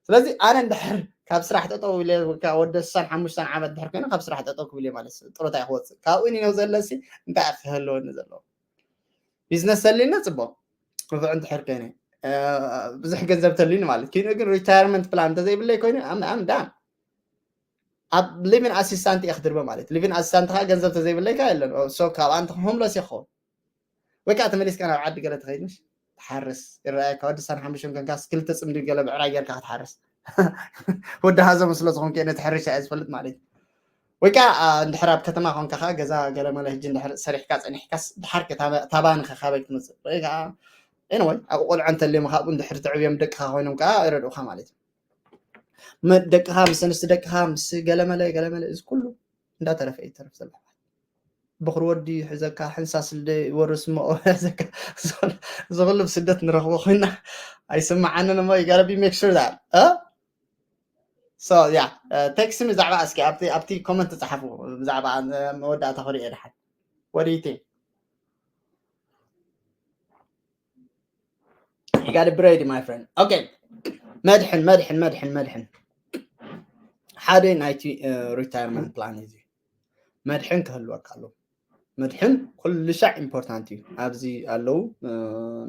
ስለዚ ኣነ እንድሕር ካብ ስራሕ ጠጠው ኢለ ወዲ ስሳን ሓሙሽተን ዓመት ድሕር ኮይኑ ካብ ስራሕ ጠጠው ክብል ማለት ጥሮታ ክወፅእ ካብኡ ኒነው ዘለሲ እንታይ ክህልወኒ ዘለዎ ቢዝነስ ሰሊኒ ፅቡቅ ንፉዕ እንድሕር ኮይነ ብዙሕ ገንዘብ ተልዩኒ ማለት ኮይኑ ግን ሪታየርመንት ፕላን እንተዘይብለይ ኮይኑ ኣም ዳን ኣብ ሊቪን ኣሲስታንት እየ ክድርበ ማለት ሊቪን ኣሲስታንት ከዓ ገንዘብ ተዘይብለይ ከዓ የለን። So ካብ ኣንቲ ሆምለስ ይኸውን ወይ ከዓ ተመሊስካ ናብ ዓዲ ገለ ትኸይድ ምሽ ትሓርስ ይረኣየካ ወዲ ሳን ሓሙሽተ ኮንካ ክልተ ፅምዲ ገለ ብዕራይ ጌርካ ክትሓርስ ወዲ ሃዘሙ ስለ ዝኾንኩ እየ ነቲ ሕርሻ እየ ዝፈልጥ ማለት እዩ። ወይ ከዓ እንድሕር ኣብ ከተማ ኮንካ ከዓ ገዛ ገለመለ ህጂ እንድሕር ሰሪሕካ ፀኒሕካስ ድሓር ታባን ከካበይ ትመፅእ ወይ ከዓ ኤንወይ ኣብ ቆልዑ እንተልዮም ካብኡ እንድሕር ትዕብዮም ደቅኻ ኮይኖም ከዓ ይረድኡካ ማለት እዩ። ደቅኻ ምስ ኣንስቲ ደቅኻ ምስ ገለመለ ገለመለ እዚ ኩሉ እንዳተረፈ እዩ ተርፍ ዘሎ። ብኽሪ ወዲ ሕዘካ ሕንሳስ ልደ ይወርስ እሞ ሕዘካ ዝኽሉ ስደት ንረኽቦ ኮይና ኣይስምዓንን እሞ ይጋረቢ make sure that so yeah text me ብዛዕባ እስኪ ኣብቲ ኣብቲ comment ጸሓፉ ብዛዕባ መወዳእታ ክሪኦ ድሓን what do you think you got it ready my friend okay መድሕን መድሕን መድሕን መድሕን ሓደ ናይቲ retirement plan እዩ መድሕን ክህልወካ ኣለዎ መድሕን ኩሉ ሻዕ important እዩ ኣብዚ ኣለዉ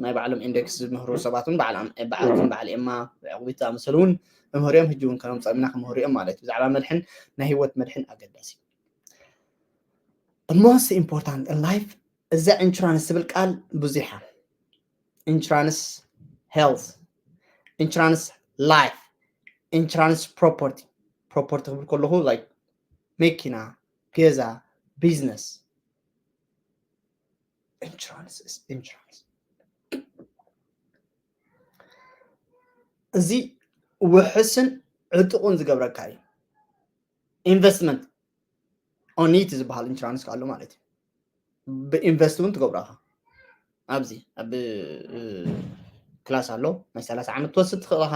ናይ ባዕሎም index ዝምህሩ ሰባት እውን ባዕሎም በዓልኩም በዓል ኤማ ዕቁቢት ዝኣመሰሉ እውን መምህርዮም ህጂ እውን ከመምፀምና ክምህርዮም ማለት እዩ ብዛዕባ መድሕን ናይ ህይወት መድሕን ኣገዳሲ most important in life እዛ insurance ትብል ቃል ብዙሓ insurance health insurance life insurance property property ክብል ከለኹ like መኪና ገዛ business insurance insurance እዚ ውሕስን ዕጡቕን ዝገብረካ እዩ investment on it ዝበሃል insurance ኣሎ ማለት እዩ ብኢንቨስት እውን ትገብሮ ኢኻ ኣብዚ ኣብ ክላስ ኣሎ ናይ ሰላሳ ዓመት ትወስድ ትኽእል ኢኻ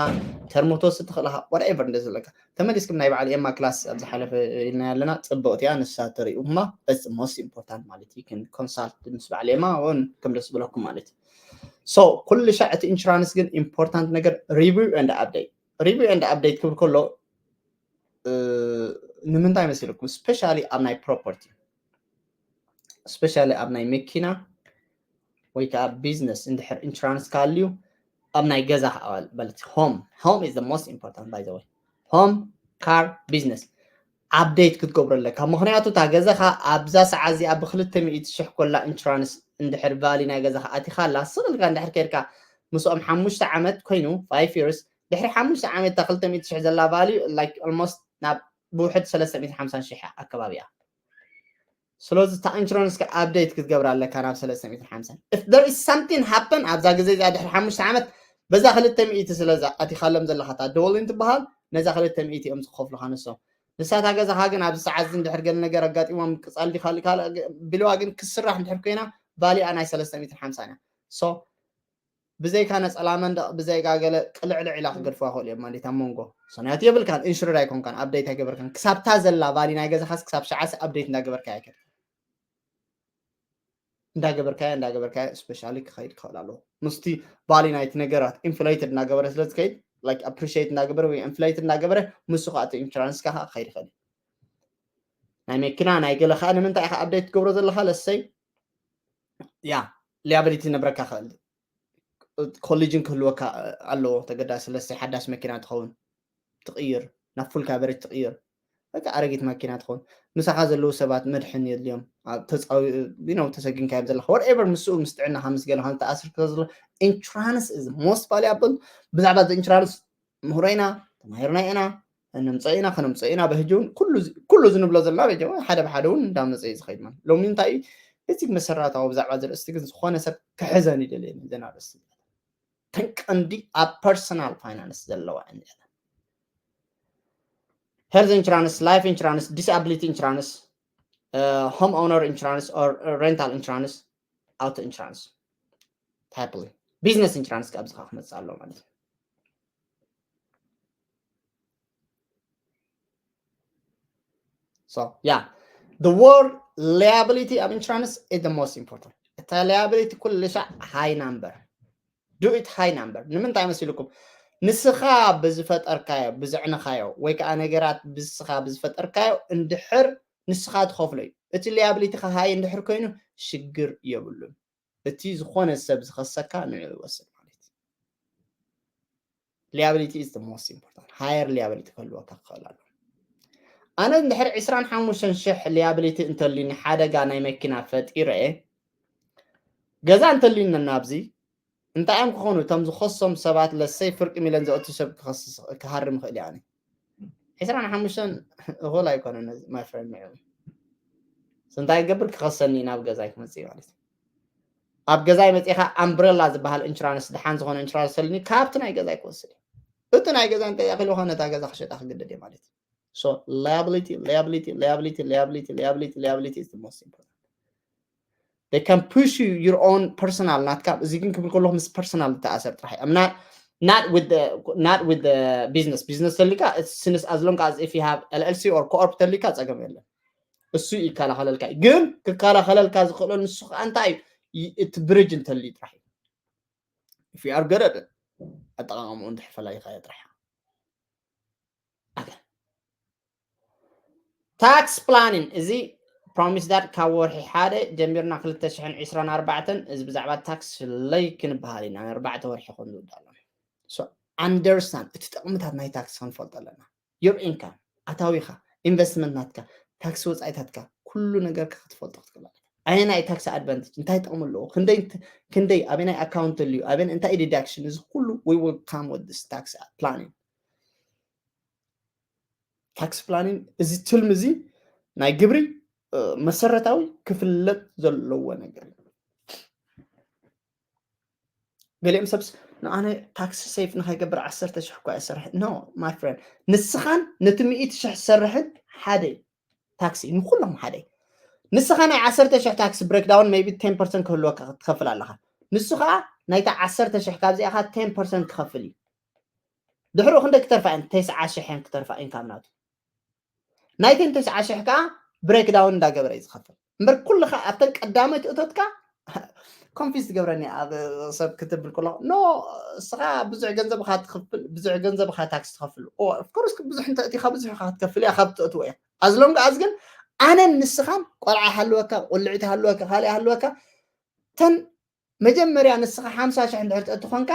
ተርሞ ትወስድ ትኽእል ኢኻ whatever እንደ ዘለካ ተመሊስኩም ናይ በዓል ኤማ ክላስ ኣብ ዝሓለፈ ኢልና ኣለና ፅብቕቲ እያ ንሳ ተሪኡማ it's most important ማለት እዩ consult ምስ በዓል ኤማ እውን ከም ደስ ብለኩም ማለት እዩ so ኩሉ ሻዕ እቲ insurance ግን important ነገር review and update review and update ክብል ከሎ ንምንታይ መሲልኩም specially ኣብ ናይ property specially ኣብ ናይ መኪና ወይ ከዓ business እንድሕር insurance ካሃልዩ ኣብ ናይ ገዛ ክኣዋል በልቲ home home is the most important by the way home car business update ክትገብሮ ኣለካ ምክንያቱ እታ ገዛኻ ኣብዛ ሰዓት እዚኣ ብክልተ ሚእቲ ሽሕ ኮላ insurance እንድሕር value ናይ ገዛኻ ኣቲኻ ኣላ ስቕ ኢልካ እንድሕር ከይድካ ምስኦም ሓሙሽተ ዓመት ኮይኑ five years ድሕሪ ሓሙሽተ ዓመት እታ ክልተ ሚእቲ ሽሕ ዘላ value like almost ናብ ብውሕድ ሰለስተ ሚእትን ሓምሳን ሽሕ ኣከባቢ እያ ስለዚ እታ insurance ካ update ክትገብር ኣለካ ናብ ሰለስተ ሚእትን ሓምሳን if there is something happen ኣብዛ ግዜ እዚኣ ድሕሪ ሓሙሽተ ዓመት በዛ ክልተ ሚእቲ ስለ ኣቲኻሎም ዘለኻ እታ ደወሊን ትበሃል ነዛ ክልተ ሚእቲ እዮም ዝኸፍሉኻ ንሶም ንሳታ ገዛኻ ግን ኣብዚ ሰዓት እዚ እንድሕር ገለ ነገር ኣጋጢሞም ቅፃል ዲኻ ካልእ ቢልዋ ግን ክስራሕ እንድሕር ኮይና ቫሊኣ ናይ ሰለስተ ሚእትን ሓምሳን እያ so ብዘይካ ነፀላ መንደቕ ብዘይካ ገለ ቅልዕልዕ ኢላ ክገድፍዋ ክእሉ እዮም ማለት ኣብ መንጎ ሰናያት የብልካን ኢንሹርድ ኣይኮንካን update ኣይገበርካን ክሳብታ ዘላ ቫሊ ናይ ገዛኻስ ክሳብ ሸዓስ update እንዳገበርካ ኣይከድ እንዳገበርካዮ እንዳገበርካዮ specially ክኸይድ ክኽእል ኣለዎ ምስቲ ቫሊ ናይቲ ነገራት inflated እንዳገበረ ስለ ዝከይድ like appreciate እንዳገበረ ወይ inflated እንዳገበረ ምስ ከዓ እቲ insurance ከዓ ክኸይድ ይኽእል ናይ መኪና ናይ ገለ ከዓ ንምንታይ ኢኻ update ትገብሮ ዘለኻ ለሰይ ያ liability ነብረካ ክእል collision ክህልወካ ኣለዎ ተገዳሲ ለሰይ ሓዳሽ መኪና ትኸውን ትቕይር ናብ full coverage ትቕይር በቃ ኣረጊት መኪና ትኸውን ምሳኻ ዘለዉ ሰባት መድሕን የድልዮም ተፃዊ ነው ተሰጊንካዮም ዘለካ whatever ምስኡ ምስ ጥዕናኻ ምስ ገለኻ ዝተኣስር ዘሎ insurance is most valuable ብዛዕባ insurance ምህሮ ኢና ተማሂርና ኢና እነምፀ ኢና ከነምፀ ኢና በህጂ እውን ኩሉ ዝንብሎ ዘለና በጀ ሓደ ብሓደ እውን እንዳመፀ እዩ ዝኸይድ ማለት ሎሚ እንታይ እዩ በዚ መሰረታዊ ብዛዕባ ዝርእስቲ ግን ዝኾነ ሰብ ክሕዘን ይደልየኒ ዘና ርእስቲ ተን ቀንዲ ኣብ personal finance ዘለዋ እንዲያ health insurance life insurance disability insurance uh, home owner insurance or rental insurance auto insurance typely business insurance ካብዚ ከዓ ክመፅእ ኣለዎ ማለት እዩ So yeah, the word liability ኣብ insurance is the most important. እታ liability ኩሉ ሻዕ high number. Do it high number. ንምንታይ መሲልኩም? ንስኻ ብዝፈጠርካዮ፣ ብዘዕነኻዮ ወይ ከዓ ነገራት ብስኻ ብዝፈጠርካዮ እንድሕር ንስኻ ትኸፍሎ እዩ። እቲ liability ኻ high እንድሕር ኮይኑ ሽግር የብሉን። እቲ ዝኾነ ሰብ ዝኸሰካ ንዕኡ ይወስድ ማለት እዩ። Liability is the most important higher liability ክህልወካ ክኽእል ኣሎ ኣነ እንድሕር ዕስራን ሓሙሽተን ሽሕ liability እንተልዩኒ ሓደጋ ናይ መኪና ፈጢረ ገዛ እንተልዩኒ ናብዚ እንታይ እዮም ክኾኑ? እቶም ዝኸሶም ሰባት ለሰይ ፍርቂ ሚሊዮን ዘእቱ ሰብ ክኸስስ ክሃርም ይኽእል እያ። ዕስራን ሓሙሽተን እኹል ኣይኮነን my friend። እንታይ ገብር ክኸሰኒ ናብ ገዛይ ክመፅእ ማለት እዩ። ኣብ ገዛይ መፂኻ ኣምብረላ ዝበሃል ኢንሹራንስ፣ ደሓን ዝኾነ ኢንሹራንስ ሰልኒ ካብቲ ናይ ገዛይ ክወስድ እዩ። እቲ ናይ ገዛ እንታይ ያክል ይኾነ ነታ ገዛ ክሸጣ ክግደድ እየ ማለት እዩ። So liability, liability, liability, liability, liability, liability is the most important. They can push you your own personal ናትካ። እዚ ግን ክብል ከለኹ ምስ personal ዝተኣሰር ጥራሕ እዩ። I'm not not with the not with the business business ተልካ since as long as if you have L L C or co-op ተልካ ጸገም የለን። እሱ ይከላኸለልካ እዩ። ግን ክከላኸለልካ ዝኽእሎ ንሱ ከዓ እንታይ እዩ? እቲ bridge እንተልዩ ጥራሕ እዩ። If you are good at it ኣጠቃቀምኡ እንድሕር ፈላይካ እያ ጥራሕ። ታክስ ፕላኒን እዚ promise that ካብ ወርሒ ሓደ ጀሚርና ክልተ ሽሕን ዕስራን ኣርባዕተን እዚ ብዛዕባ ታክስ ለይ ክንበሃል ኢና። ኣርባዕተ ወርሒ ኮን ዝውዳእ ኣሎ። So understand እቲ ጥቕምታት ናይ ታክስ ክንፈልጦ ኣለና። Your income ኣታዊኻ፣ ኢንቨስትመንት ናትካ፣ ታክሲ ወፃኢታትካ፣ ኩሉ ነገርካ ክትፈልጦ ክትክእል ኣለካ። ኣየናይ ታክሲ ኣድቫንቴጅ እንታይ ጥቕሚ ኣለዎ፣ ክንደይ ክንደይ ኣበናይ ኣካውንት ኣልዩ፣ ኣበን እንታይ ዲዳክሽን፣ እዚ ኩሉ we will come with this tax planning። ታክስ ፕላኒን እዚ ትልሚ እዚ ናይ ግብሪ መሰረታዊ ክፍለጥ ዘለዎ ነገር። ገሊኦም ሰብስ ንኣነ ታክሲ ሴፍ ንኸይገብር ዓሰርተ ሽሕ እኳ እሰርሕ። No my friend፣ ንስኻን ነቲ ሚእቲ ሽሕ ዝሰርሕን ሓደ እዩ። ታክሲ ንኩሎም ሓደ እዩ። ንስኻ ናይ ዓሰርተ ሽሕ ታክሲ ብሬክዳውን maybe ten percent ክህልወካ ክትከፍል ኣለኻ። ንሱ ከዓ ናይታ ዓሰርተ ሽሕ ካብዚኣኻ ten percent ክኸፍል እዩ። ድሕሪኡ ክንደይ ክተርፋ እየን? ተስዓ ሽሕ እየን ክተርፋ ኢንካም ናቱ። ናይተን ተስዓ ሽሕ ከዓ ብሬክዳውን እንዳገበረ እዩ ዝኸፍል። እምበር ኩልኻ ኣብተን ቀዳመይቲ እቶትካ ኮንፊዝ ትገብረኒ። ኣብ ሰብ ክትብል ከሎ ኖ እስኻ ብዙሕ ገንዘብ ኢኻ ትኽፍል፣ ብዙሕ ገንዘብ ኢኻ ታክስ ትኸፍል። ኦፍኮርስ ብዙሕ እንተ እቲኻ ብዙሕ ኢኻ ክትከፍል እያ ካብ ትእትዎ እያ። ኣዝሎም ከኣዝ ግን ኣነን ንስኻን ቆልዓ ሃልወካ፣ ቁልዕቲ ሃልወካ፣ ካልእ ሃልወካ፣ ተን መጀመርያ ንስኻ ሓምሳ ሽሕ እንድሕር ትእቲ ኮንካ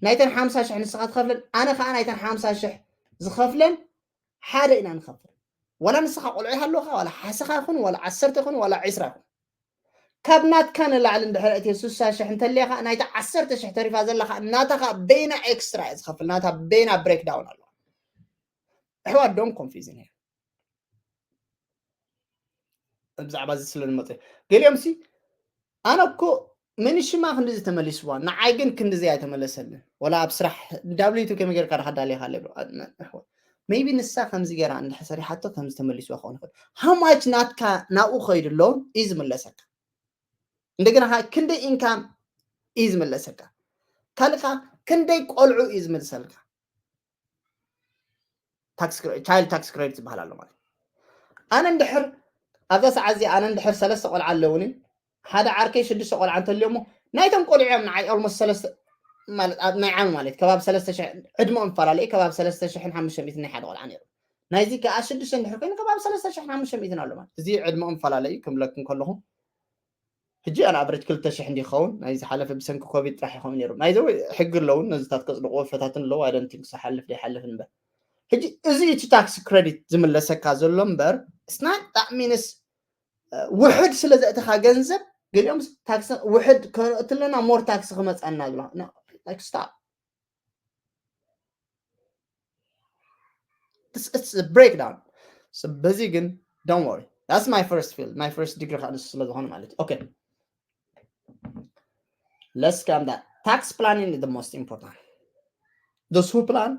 ናይተን ሓምሳ ሽሕ ንስኻ ትኸፍለን ኣነ ከዓ ናይተን ሓምሳ ሽሕ ዝኸፍለን ሓደ ኢና ንኸፍል። ዋላ ንስኻ ቆልዑ ይሃለወካ ዋላ ሓሰኻ ይኹን ዋላ ዓሰርተ ይኹን ዋላ ዕስራ ይኹን ካብ ናትካ ንላዕሊ እንድሕር እቲ ስሳ ሽሕ እንተለኻ ናይታ ዓሰርተ ሽሕ ተሪፋ ዘለኻ ናታኻ በይና ኤክስትራ እየ ዝኸፍል ናታ በይና ብሬክዳውን ኣለዋ። ኣሕዋት ዶም ኮንፊዝን እየ ብዛዕባ እዚ ስለ ዝመፀ ገሊኦም ሲ ኣነ እኮ መኒሽማ ክንዲዚ ተመሊስዋ ንዓይ ግን ክንዲዚ ኣይተመለሰልን ወላ ኣብ ስራሕ ዳብሊቱ ከመይ ጌርካ ዳካ ዳሊኻ ኣለብሎ maybe ንሳ ከምዚ ገይራ እንድሕር ሰሪሓቶ ከምዚ ተመሊስዋ ክኸውን ይኽእል how much ናትካ ናብኡ ከይዱ ኣሎ እዩ ዝምለሰካ እንደገና ከዓ ክንደይ ኢንካም እዩ ዝምለሰካ ካልእ ከዓ ክንደይ ቆልዑ እዩ ዝምልሰልካ child tax credit ዝበሃል ኣሎ ማለት ኣነ እንድሕር ኣብዛ ሰዓት እዚ ኣነ እንድሕር ሰለስተ ቆልዓ ኣለውኒ ሓደ ዓርከይ ሽዱሽተ ቆልዓ እንተልዮሞ ናይቶም ቆልዑ እዮም ንዓይ almost ሰለስተ ማለት ኣብ ናይ ዓሚ ማለት ከባቢ ሰለስተ ሽሕ ዕድመኦም ፈላለዩ ከባቢ ሰለስተ ሽሕን ሓሙሽተ ሚእትን ናይ ሓደ ቆልዓ ነይሩ ናይዚ ከዓ ሽዱሽተ እንድሕር ኮይኑ ከባቢ ሰለስተ ሽሕን ሓሙሽተ ሚእትን ኣሎ ማለት እዚ ዕድመኦም ፈላለዩ ክብለኩም ከለኹ ሕጂ ኣን ኣቨሬጅ ክልተ ሽሕ እንዲ ክኸውን ናይ ዝሓለፈ ብሰንኪ ኮቪድ ጥራሕ ይኸውን ነይሩ ናይ ዘወ ሕጊ ኣለውን ነዚታት ከፅድቕዎ ፈታትን ኣለዉ ኣይደንቲንግ ዝሓልፍ ዘይሓልፍ እምበር ሕጂ እዚ እቲ ታክሲ ክሬዲት ዝምለሰካ ዘሎ እምበር ስናት ሚንስ ውሕድ ስለ ዘእተኻ ገንዘብ ገሊኦም ታክሲ ውሕድ ከእትለና ሞር ታክሲ ክመፀና ዝብላ ስታፕ breakdown በዚ ግን don't worry that's my first field my first degree ከዓ ንሱ ስለ ዝኾነ ማለት okay let's come that tax planning is the most important those who plan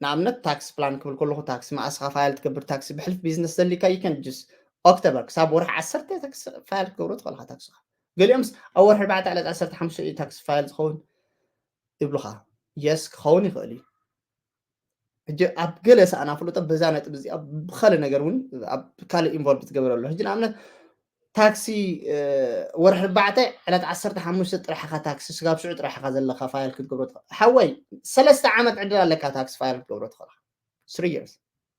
ንኣብነት ታክስ ፕላን ክብል ከለኹ ታክሲ መኣስኻ ፋይል ትገብር ታክሲ ብሕልፍ ቢዝነስ ዘሊካ you can just ኦክቶበር ክሳብ ወርሒ ዓሰርተ ታክሲ ፋይል ክትገብሮ ትኽእልካ ታክስኻ ገሊኦምስ ኣብ ወርሒ ኣርባዕተ ዕለት ዓሰርተ ሓሙሽተ እዩ ታክሲ ፋይል ዝኸውን ይብሉኻ yes ክኸውን ይኽእል እዩ ሕጂ ኣብ ገለ ሰኣና ፍልጦ በዛ ነጥብ እዚኣ ብካልእ ነገር እውን ኣብ ካልእ ኢንቮልቭ ትገብር ኣሎ ሕጂ ንኣብነት ታክሲ ወርሒ ኣርባዕተ ዕለት ዓሰርተ ሓሙሽተ ጥራሕኻ ታክሲ ስጋብ ሽዑ ጥራሕኻ ዘለካ ፋይል ክትገብሮ ትኽእል ሓወይ ሰለስተ ዓመት ዕድል ኣለካ ታክሲ ፋይል ክትገብሮ ትኽእል three years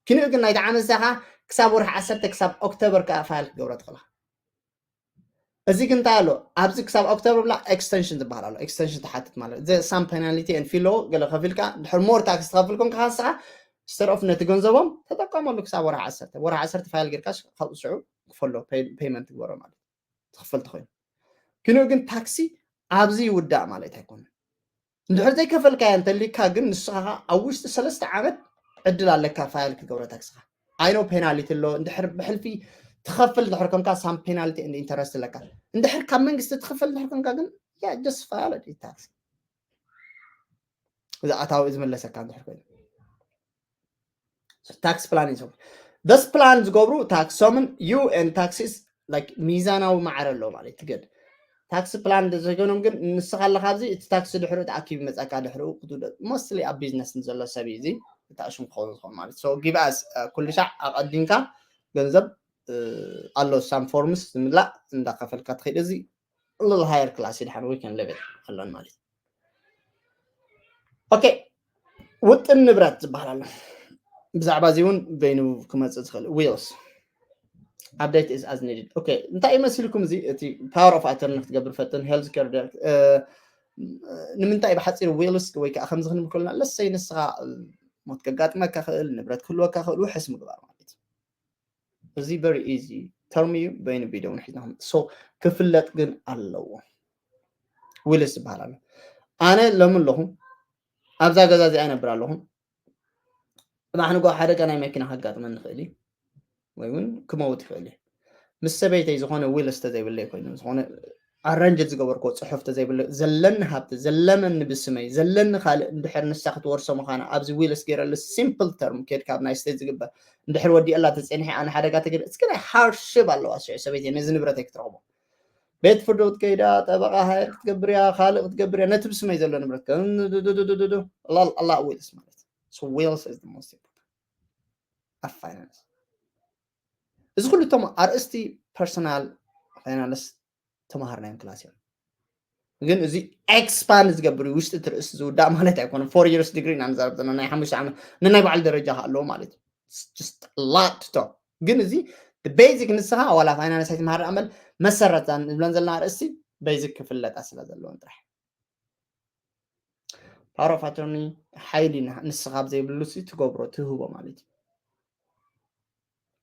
ክንኡ ግን ናይቲ ዓመት እሳኻ ክሳብ ወርሒ ዓሰርተ ክሳብ ኦክቶበር ከዓ ፋይል ክትገብሮ ትኽእል እዚ ግን እንታይ ኣሎ ኣብዚ ክሳብ ኦክቶበር ብላ ኤክስተንሽን ዝበሃል ኣሎ ኤክስተንሽን ትሓትት ማለት እዚ ሳም ፔናሊቲ ን ፊሎ ገለ ከፊልካ ድሕር ሞር ታክስ ትኸፍል ኮንካ ንስኻ ስተር ኦፍ ነቲ ገንዘቦም ተጠቀመሉ ክሳብ ወርሒ ዓሰርተ ወርሒ ዓሰርተ ፋይል ጌርካ ካብኡ ስዑ ክፈሎ ፔይመንት ትግበሮ ማለት ትኽፈል ተኮይኑ ክንኡ ግን ታክሲ ኣብዚ ይውዳእ ማለት ኣይኮነን። እንድሕር ዘይከፈልካዮ እንተሊካ ግን ንስኻ ኣብ ውሽጢ ሰለስተ ዓመት ዕድል ኣለካ ፋይል ክገብሮ ታክስኻ። I know ፔናሊቲ ኣሎ። እንድሕር ብሕልፊ ትኸፍል እንድሕር ኮንካ ሳም ፔናሊቲ ኢንተረስት ኣለካ። እንድሕር ካብ መንግስቲ ትኸፍል እንድሕር ኮንካ ግን just file tax። እዚ ኣታዊ ዝመለሰካ እንድሕር ኮይኑ ታክስ ፕላን ይሰ በስ ፕላን ዝገብሩ ታክሶምን ዩ ን ታክሲስ ሚዛናዊ ማዕረ ኣሎ ማለት ትገድ ታክስ ፕላን ዘይኮኖም ግን ንስኻ ኣለካ ኣብዚ እቲ ታክሲ ድሕሪኡ ተኣኪቡ መፃካ ድሕሪኡ ክትውደ mostly ኣብ ቢዝነስ ንዘሎ ሰብ እዩ እዚ እታ ሽም ክኸውን ዝኸውን ማለት so give us ኩሉ ሻዕ ኣቐዲምካ ገንዘብ ኣሎ ሳም ፎርምስ ዝምላእ እንዳከፈልካ ትኸይድ እዚ little higher class ድሓን we can live it ኣሎን ማለት okay ውጥን ንብረት ዝበሃል ኣሎ ብዛዕባ እዚ እውን በይኑ ክመፅእ ዝኽእል wills update is as needed okay እንታይ ይመሲልኩም እዚ እቲ power of attorney ክትገብር ፈትን health care ንምንታይ ብሓፂሩ wills ወይ ከዓ ከምዚ ክንብል ከለና ለሰይ ንስኻ ሞት ከጋጥመካ ክእል ንብረት ክህልወካ ክእል ውሕስ ምግባር ማለት እዩ እዚ very easy term እዩ በይኑ ቪድዮ እውን ሒዝና so ክፍለጥ ግን ኣለዎ wills ዝበሃል ኣሎ ኣነ ሎሚ ኣለኹ ኣብዛ ገዛ እዚኣ ይነብር ኣለኹ ጽባሕ ንግሆ ሓደጋ ናይ መኪና ከጋጥመኒ ይኽእል እዩ ወይ እውን ክመውት ይኽእል እዩ ምስ ሰበይተይ ዝኾነ wills ተዘይብለይ ኮይኑ ዝኾነ ኣረንጀት ዝገበርክዎ ፅሑፍ ተዘይብለ ዘለኒ ሃብቲ ዘለመኒ ብስመይ ዘለኒ ካልእ እንድሕር ንሳ ክትወርሶ ምዃና ኣብዚ wills ገይረሉ simple term ኬድካ ኣብ ናይ ስቴት ዝግበር እንድሕር ወዲኣላ ተፀኒሐ ኣነ ሓደጋ ተገደ እስከ ናይ hardship ኣለዋ ሽዑ ሰበይተይ ነዚ ንብረተይ ክትረኽቦ ቤት ፍርዲ ክትከይዳ ጠበቃ ሃይር ክትገብር እያ ካልእ ክትገብር እያ ነቲ ብስመይ ዘሎ ንብረት ኣላ wills ማለት so wills is the most important ኣብ finance እዚ ኩሉ እቶም ኣርእስቲ personal finance ተማሃርናዮም ክላስ እዮም ግን እዚ expand ዝገብር ውሽጢ እቲ ርእሲ ዝውዳእ ማለት ኣይኮነ four years degree ኢና ንዛረብ ዘለና ናይ ሓሙሽተ ዓመት ንናይ ባዕሉ ደረጃ ኣለዎ ማለት እዩ just lot to talk ግን እዚ basic ንስኻ ዋላ finance ኣይትምሃር ኣመል መሰረት ንብለን ዘለና ርእሲ basic ክፍለጣ ስለ ዘለዎን ጥራሕ power of attorney ሓይሊ ንስኻ ኣብ ዘይብሉ ትገብሮ ትህቦ ማለት እዩ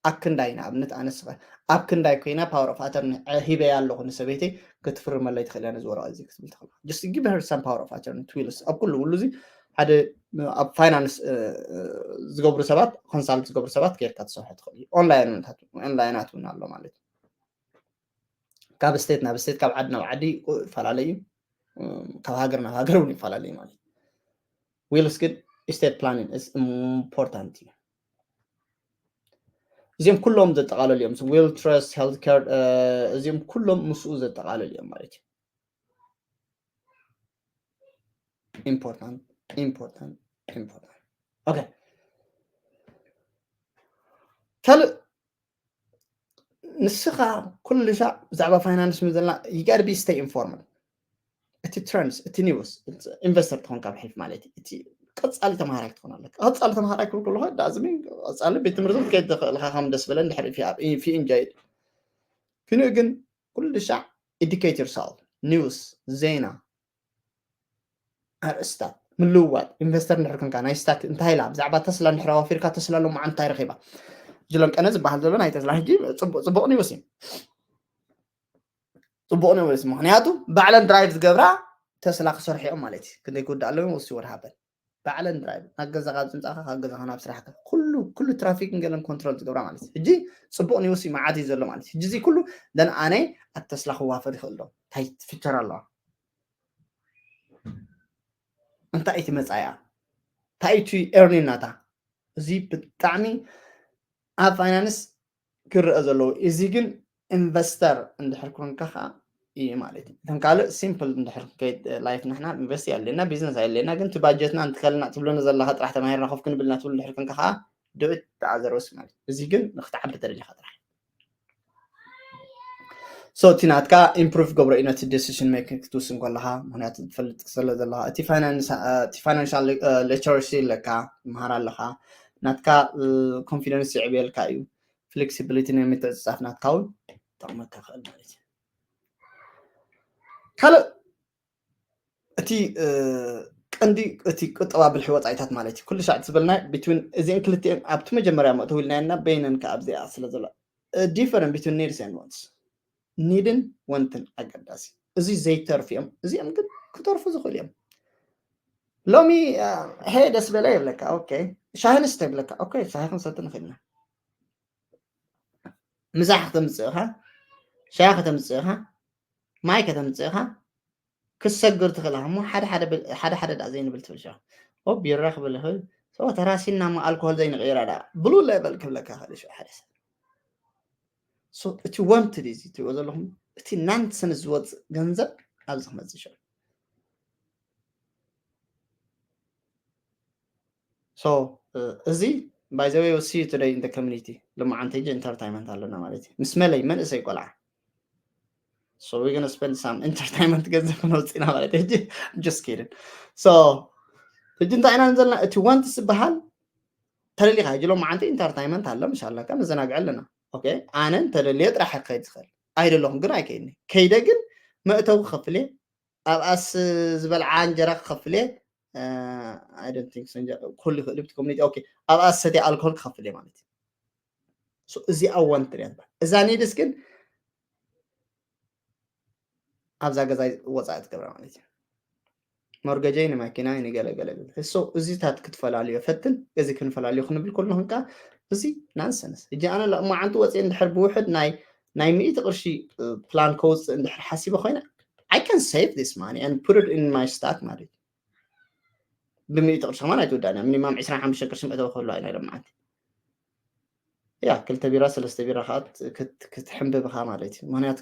ኣብ ክንዳይ ንኣብነት ኣነስኸ ኣብ ክንዳይ ኮይና power of attorney ሂበያ ኣለኹ ንሰበይተይ ክትፍርመለይ ትኽእል እያ ነዚ ወረቐት እዚ ክትብል ትኽእል just give her some power of attorney wills ኣብ ኩሉ ውሉ እዚ ሓደ ኣብ finance ዝገብሩ ሰባት consult ዝገብሩ ሰባት ጌርካ ትሰርሖ ትኽእል እዩ online ታት እውን ኣሎ ማለት እዩ ካብ state ናብ state ካብ ዓዲ ናብ ዓዲ ይፈላለ እዩ ካብ ሃገር ናብ ሃገር እውን ይፈላለ እዩ ማለት wills ግን state planning is important እዩ እዚኦም ኩሎም ዘጠቃለሉ እዮም will trust health care እዚኦም ኩሎም ምስኡ ዘጠቃለሉ እዮም ማለት እዩ important important important okay ካልእ ንስኻ ኩሉ ሻዕ ብዛዕባ finance ምስ ዘለና you gotta be stay informed እቲ trends እቲ news investor ትኾን ካብ ሕልፍ ማለት እዩ እቲ ቀፃሊ ተምሃራይ ክትኾን ኣለካ ቀፃሊ ተምሃራይ ክብል ከለኹ doesn't mean ቀፃሊ ቤት ትምህርቲ ክትከይድ ትኽእል ኢኻ ከም ደስ በለ እንድሕር if you enjoyed ግን ግን ኩሉ ሻዕ educate yourself news ዜና ኣርእስታት ምልውዋጥ ኢንቨስተር እንድሕር ኮንካ ናይ ስታክ እንታይ ኢላ ብዛዕባ ተስላ እንድሕር ኣዋፊርካ ተስላ ሎማዓንቲ እንታይ ረኺባ ጅለን ቀነ ዝበሃል ዘሎ ናይ ተስላ ሕጂ ፅቡቕ ኒውስ እዩ ፅቡቕ ኒውስ ምክንያቱ ባዕለን ድራይቭ ዝገብራ ተስላ ክሰርሑ እዮም ማለት እዩ ክንደይ ክውዳእ ኣለዎም ወሲ ወድሃበን ባዕለን ድራይቭ ናብ ገዛኻ ዝምፃኻ ካብ ገዛኻ ናብ ስራሕካ ኩሉ ኩሉ ትራፊክ ገለን ኮንትሮል ዝገብራ ማለት እዩ ሕጂ ፅቡቕ ኒውስ እዩ መዓት እዩ ዘሎ ማለት እዩ ሕጂ እዚ ኩሉ ደን ኣነ ኣብ ተስላ ክዋፈር ይኽእል ዶ እንታይ ፊቸር ኣለዋ እንታይ እቲ መፃያ እንታይ እቲ ኤርኒን ናታ እዚ ብጣዕሚ ኣብ ፋይናንስ ክረአ ዘለዎ እዚ ግን ኢንቨስተር እንድሕር ኮንካ ከዓ እዩ ማለት እዩ እቶም ካልእ ሲምፕል እንድሕር ከይድ ላይፍ ንሕና ኢንቨስት ኣለና ቢዝነስ ኣለና ግን እቲ ባጀትና እንትከልና ትብለኒ ዘለካ ጥራሕ ተማሂርና ኮፍ ክንብልና ትብል እንድሕር ኮንካ ከዓ ዶት ተኣዘረውስ ማለት እዚ ግን ንክትዓቢ ተደሊካ ጥራሕ so እቲ ናትካ ኢምፕሩቭ ገብሮ እዩ ነቲ ዲሲሽን ሜኪንግ ክትውስን ከለካ ምክንያቱ ትፈልጥ ስለ ዘለካ እቲ ፋይናንሻል ሊተረሲ ኣለካ ትምሃር ኣለካ ናትካ ኮንፊደንስ ይዕብየልካ እዩ ፍሌክሲቢሊቲ ናይ ምትዕፅፃፍ ናትካ እውን ጠቕመካ ክእል ማለት እዩ ካልእ እቲ ቀንዲ እቲ ቁጠባ ብልሒ ወፃኢታት ማለት እዩ ኩሉ ሻዕ ትብልና ብትዊን እዚአን ክልቲአን ኣብቲ መጀመርያ መእተው ኢልናየና በይነን ከዓ ኣብዚኣ ስለ ዘሎ different between needs and wants ኒድን ወንትን ኣገዳሲ እዚ ዘይተርፉ እዮም። እዚኦም ግን ክተርፉ ዝኽእሉ እዮም። ሎሚ ሄ ደስ በለ ይብለካ። ኦኬ፣ ሻሂ ንስተ ይብለካ። ኦኬ፣ ሻሂ ክንሰቲ ንኽእል ኢና። ምሳሕ ከተምፅእኻ፣ ሻሂ ከተምፅእኻ፣ ማይ ከተምፅእኻ፣ ክትሰግር ትኽእል እሞ ሓደ ሓደ ደኣ ዘይንብል ትብል ሻሂ ቢራ ክብል ይኽእል። ተራሲና ሞ ኣልኮሆል ዘይንቕይራ ደኣ ብሉ ሌቨል ክብለካ ይኽእል ሻሂ ሓደ ሰብ። እቲ ወንትድ እዚ ትሪእዎ ዘለኹም እቲ ናንሰንስ ዝወፅእ ገንዘብ ኣብዚ ክመፅእ ይችላል። So እዚ by the way see today in the community ልማዓንቲ ሕጂ ኢንተርታይመንት ኣለና ማለት እዩ። ምስ መለይ መንእሰይ ቆልዓ so we're gonna spend some ኢንተርታይመንት ገንዘብ ክነውፅእና ማለት እዩ። Just kidding። So ሕጂ እንታይ ኢና ዘለና እቲ ወንትስ ዝበሃል ተለሊኻ ሕጂ ሎማዓንቲ ኢንተርታይመንት ኣሎ ምሻላካ መዘናግዒ ኣለና። ኦኬ ኣነ እንተደልየ ጥራሕ ክኸይድ ዝኽእል ኣይደለኹም ግን ኣይከይድኒ ከይደ ግን መእተዊ ክኸፍል እየ ኣብኣስ ዝበልዓ እንጀራ ክኸፍል እየ። I don't think so ኩሉ ይኽእል ብቲ ኮሚኒቲ ኦኬ ኣብኣስ ሰትየ ኣልኮል ክኸፍል እየ ማለት እዩ። እዚኣ ወንትድ እያ ትበሃል። እዛ ኒድስ ግን ኣብዛ ገዛ ወፃኢ ትገብራ ማለት እዩ። ሞርገጀይ ንመኪናይ ንገለገለ እዚታት ክትፈላልዮ ፈትን እዚ ክንፈላልዮ ክንብል ከለኹም ከዓ እዚ ናንሰንስ። ሕጂ ኣነ ሎማዓንቲ ወፅየ እንድሕር ብውሕድ ናይ ናይ ሚእቲ ቅርሺ ፕላን ከውፅእ እንድሕር ሓሲበ ኮይነ I can save this money and put it in my stock ማለት እዩ። ብሚእቲ ቅርሺ ከማን ኣይትውዳእና ሚኒማም ዕስራን ሓሙሽተን ቅርሺ መእተዊ ክህልዋ ኢና ሎማዓንቲ። ያ ክልተ ቢራ ሰለስተ ቢራ ከዓ ክትሕምብብኻ ማለት እዩ። ምክንያቱ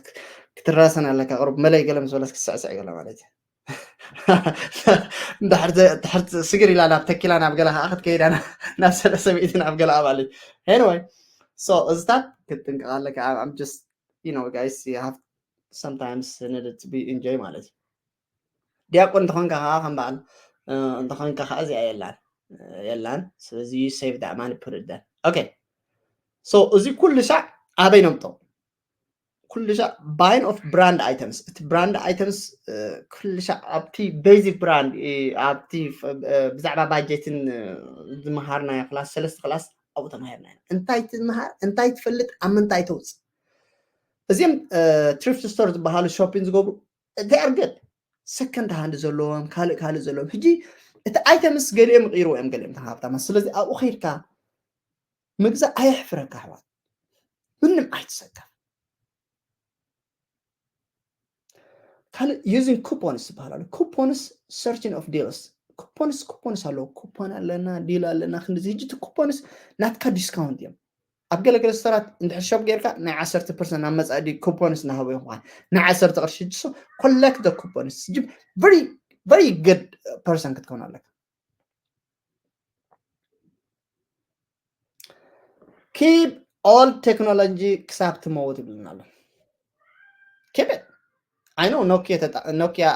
ክትራሰን ኣለካ ቅሩብ መለይ ገለ ምስ በለስ ክስዕስዕ ገለ ማለት እዩ። እንድሕር ስግር ኢላ ናብ ተኪላ ናብ ገለ ከዓ ክትከይዳ ናብ ሰለስተ ሚእቲ ናብ ገለ ኣባል እዩ። Anyway so እዚታት ክትጥንቀቕ ኣለካ። I'm just you know guys you have sometimes needed to be enjoy ማለት እዩ። ዲያቆን እንተኾንካ ከዓ ከም በዓል እንተኾንካ ከዓ እዚኣ የላን የላን። ስለዚ save that money put it there okay። So እዚ ኩሉ ሻዕ ኣበይ ነምጦ? ኩሉ ሻዕ buying of brand items እቲ brand items ኩሉ ሻዕ ኣብቲ basic brand ኣብቲ ብዛዕባ ባጀትን ዝመሃርናዮ ክላስ ሰለስተ ክላስ ኣብኡ ተማሂርና ኢና። እንታይ ትመሃር እንታይ ትፈልጥ ኣብ ምንታይ ተውፅእ እዚም thrift store ዝበሃሉ shopping ዝገብሩ they are good። Second hand ዘለዎም ካልእ ካልእ ዘለዎም ሕጂ እቲ items ገሊኦም ይቕይርዎ እዮም ገሊኦም ተሃብታማ። ስለዚ ኣብኡ ከይድካ ምግዛእ ኣየሕፍረካ ኣሕዋት ምንም ኣይትሰከፍ። ካልእ using coupons ዝበሃል ኣሎ። Coupons searching of deals coupons coupons ኣለዎ። Coupon ኣለና ዲል ኣለና ክንዲዚ ሕጂ እቲ coupons ናትካ discount እዮም። ኣብ ገለገለ ስተራት እንድሕር ሸፕ ጌርካ ናይ ዓሰርተ ፐርሰንት ናብ መፃኢ coupons እናሃቡ እዮም። ናይ ዓሰርተ ቅርሺ ሕጂ so collect the coupons very very good person ክትከውን ኣለካ። Keep all technology ክሳብ ትመውት ይብልና ኣሎ። Keep it I know Nokia Nokia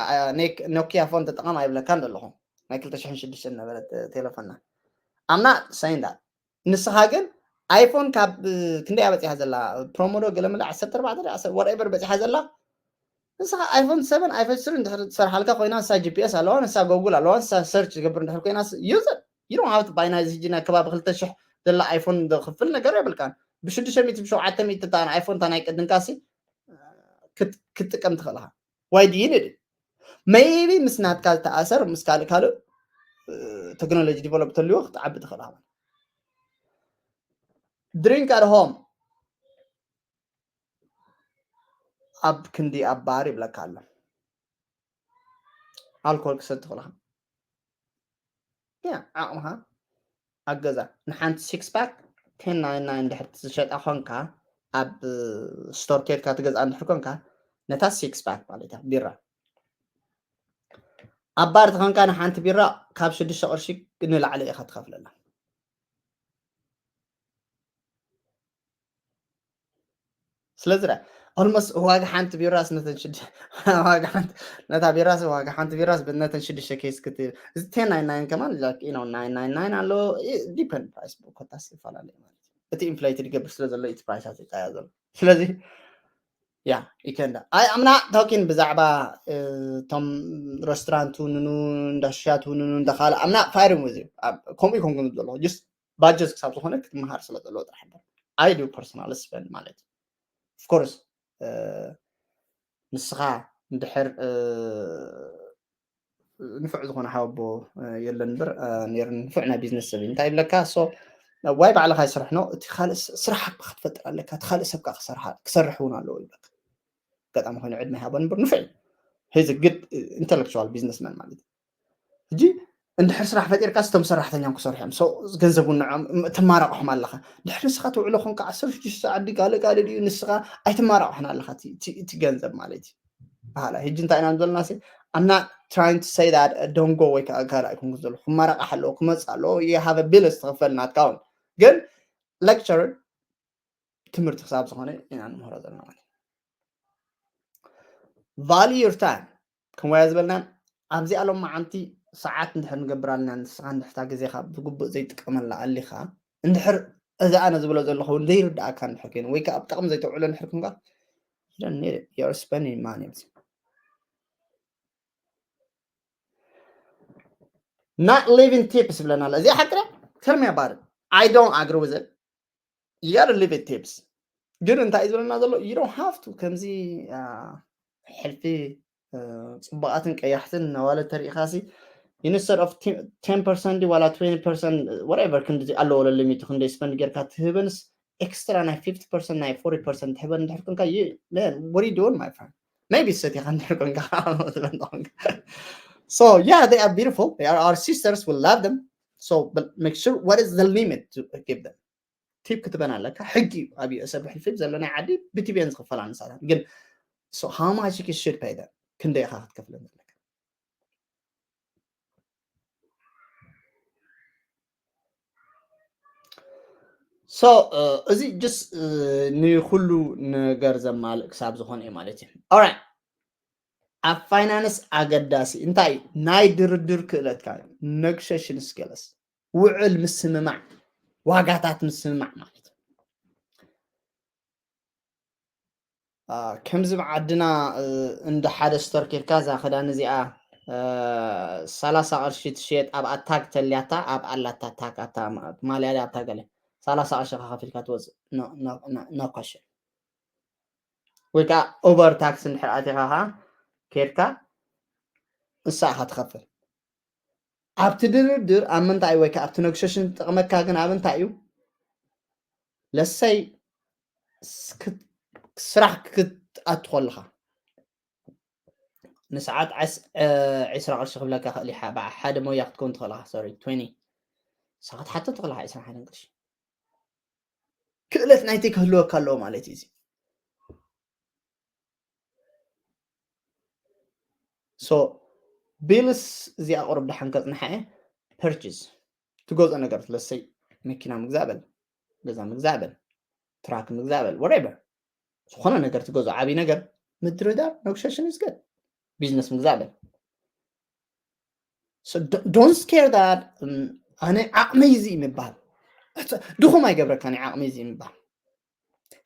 Nokia phone ተጠቐም ኣይብለካን ዘለኹ ናይ ክልተ ሽሕን ሽዱሽተን ነበረት ቴሌፎንና። I'm not saying that ንስኻ ግን iPhone ካብ ክንደይ በፂሓ ዘላ promo ዶ ገለ መለ ዓሰርተ ኣርባዕተ whatever በፂሓ ዘላ ንስኻ iPhone seven iPhone three እንድሕር ትሰርሓልካ ኮይና ንሳ GPS ኣለዋ ንሳ Google ኣለዋ ንሳ search ዝገብር እንድሕር ኮይና use it you don't have to buy ናይዚ ሕጂ ናይ ከባቢ ክልተ ሽሕ ዘላ iPhone ዝኽፍል ነገር የብልካን። ብሽዱሽተ ሚእቲ ብሸውዓተ ሚእቲ እታ iPhone እታ ናይ ቅድንካሲ ክትጥቀም ትኽእልኻ። Why do you need it? Maybe ምስ ናትካ ዝተኣሰር ምስ ካልእ ካልእ technology develop ተልዎ ክትዓቢ ትኽእልኻ። Drink at home ኣብ ክንዲ ኣብ ባር ይብለካ ኣሎ። ኣልኮል ክሰቲ ከለኻ ያ ዓቕምኻ ኣብ ገዛ ንሓንቲ six pack ten ninety nine እንድሕር ዝሸጣ ኮንካ ኣብ store ኬድካ ትገዝኣ እንድሕር ኮንካ ነታ six pack ማለት እያ ቢራ ኣብ ባር ተኾንካ ንሓንቲ ቢራ ካብ ሽዱሽተ ቅርሺ ንላዕሊ ኢኻ ትኸፍለላ። ስለዚ ዳ almost ዋጋ ሓንቲ ቢራስ ነተን ሽዱሽተ ዋጋ ሓንቲ ነታ ቢራስ ዋጋ ሓንቲ ቢራስ ነተን ሽዱሽተ ኬስ ክትብል እዚ ten ninety nine ከማን like you know nine ninety nine ኣሎ። Depend price ኮታስ ይፈላለ ማለት እዩ። እቲ inflated ይገብር ስለ ዘሎ እቲ price ኣት ይቀያ ዘሎ ስለዚ ያ ይከንዳ ኣይ ኣምና talking ብዛዕባ እቶም restaurant ውንኑ እንዳ ሽሻት ውንኑ እንዳ ካልእ ኣምና firing with you ከምኡ ይኮንኩም ዘለኹ just budget ክሳብ ዝኾነ ክትመሃር ስለ ዘለዎ ጥራሕ እምበር I do personal spend ማለት እዩ። Of course ንስኻ እንድሕር ንፉዕ ዝኾነ ሓወቦ የለን እምበር ነይሩ፣ ንፉዕ ናይ ቢዝነስ ሰብ እዩ። እንታይ ይብለካ? ሶ ዋይ ባዕልኻ ይስራሕ ነው፣ እቲ ካልእ ስራሕ ክትፈጥር ኣለካ፣ እቲ ካልእ ሰብ ከዓ ክሰርሕ እውን ኣለዎ ይብለካ። ኣጋጣሚ ኮይኑ ዕድመ ይሃቦ እምበር ንፉዕ እዩ። ሂዝ ግድ ኢንተሌክቹዋል ቢዝነስማን ማለት እዩ። ሕጂ እንድሕር ስራሕ ፈጢርካ ስቶም ሰራሕተኛም ክሰርሑ እዮም። ገንዘብ እውን ንዕኦም ትማረቆሖም ኣለኻ። ድሕሪ ንስኻ ትውዕሎ ኮንካ ዓሰርተ ሽዱሽተ ሰዓት ድዩ ጋለ ጋለ ድዩ ንስኻ ኣይትማረቆሖን ኣለኻ እቲ ገንዘብ ማለት እዩ። በሃላ ሕጂ እንታይ ኢና ዘለና ሲ I'm not trying to say that don't go ወይ ከዓ ካልእ ኣይኮንኩ ዘለኹ። ክማረቃሕ ኣለዎ፣ ክመፅእ ኣለዎ። You have a bills ትኽፈል ናትካ እውን። ግን ሌክቸር ትምህርቲ ክሳብ ዝኾነ ኢና ንምህሮ ዘለና ማለት እዩ። Value your time። ከም ወያ ዝበልና ኣብዚኣ ሎም መዓልቲ ሰዓት እንድሕር ንገብር ኣለና ንስኻ እንድሕታ ግዜኻ ብግቡእ ዘይጥቀመላ ኣሊኻ እንድሕር እዚ ኣነ ዝብሎ ዘለኹ እውን ዘይርድኣካ እንድሕር ኮይኑ ወይ ከዓ ኣብ ጥቕሚ ዘይተውዕሎ እንድሕር ክንካ you're spending money not leaving tips ብለና ኣሎ። እዚኣ ሓቅረ ተርሚያ ባር I don't agree with it. You gotta leave it tips ግን እንታይ እዩ ዝብለና ዘሎ you don't have to ከምዚ ሕልፊ ፅቡቃትን ቀያሕትን ነዋለ ተሪኢኻሲ instead of ten percent ዋላ twenty percent whatever ክንዲ ኣለዎ ለ limit ክንደይ spend ጌርካ ትህበንስ ኤክስትራ ናይ fifty percent ናይ forty percent ትህበን እንድሕር ኮንካ what are you doing my friend? Maybe ሰቲኻ እንድሕር ኮንካ so yeah, they are beautiful, they are our sisters, we love them. So but make sure what is the limit to give them. ቲፕ ክትበን ኣለካ። ሕጊ እዩ ኣብ ዩኤስ ኣብ ሕልፊ ዘሎ ናይ ዓዲ ብቲቤን ዝኽፈላ ንሳታት ግን so how much you should pay them? ክንደይ ኢኻ ክትከፍለን ዘለካ? So እዚ just ንኩሉ ነገር ዘማልእ ክሳብ ዝኾነ እዩ ማለት እዩ። Alright፣ ኣብ ፋይናንስ ኣገዳሲ እንታይ ናይ ድርድር ክእለትካ፣ negotiation skills፣ ውዕል ምስምማዕ፣ ዋጋታት ምስምማዕ ማለት እዩ። ከምዚ ብዓድና እንደ ሓደ ስቶር ኬድካ እዛ ክዳን እዚኣ ሰላሳ ቅርሺ ትሸየጥ ኣብኣ ታግ ተልያታ ኣብ ኣላታ ታግ ኣብታ ማልያ ኣብታ ገለ ሰላሳ ቅርሺ ከፊልካ ትወፅእ no question። ወይ ከዓ ኦቨር ታክስ እንድሕር ኣቲኻ ከዓ ኬድካ ንሳ ኢኻ ትኸፍል። ኣብቲ ድርድር ኣብ ምንታይ ወይ ከዓ ኣብቲ ኔጎሽሽን ዝጠቕመካ ግን ኣብ እንታይ እዩ? ለሰይ ስራሕ ክትኣቱ ከለኻ ንሰዓት ዒስራ ቅርሺ ክብለካ ክእል ሓደ ሞያ ክትከውን ትኽእልኻ ሶሪ ንሳ ክትሓቶ ትኽእልኻ ዒስራ ሓደን ቅርሺ ክእለት ናይቲ ክህልወካ ኣለዎ ማለት እዩ። ሶ ቢልስ እዚኣ ቁሩብ ደሓን ከፅንሓ እየ። ፐርችስ ትገዝኦ ነገር ለሰይ መኪና ምግዛእ በል፣ ገዛ ምግዛእ በል፣ ትራክ ምግዛእ በል፣ ወሬቨር ዝኾነ ነገር ትገዝኦ ዓብዪ ነገር ምድርዳር ኔጎሽሽን is good። ቢዝነስ ምግዛእ በል። Don't scare that ኣነ ዓቕመይ እዚ ምባል ድኹም ኣይገብረካን። ዓቕመይ እዚ ምባል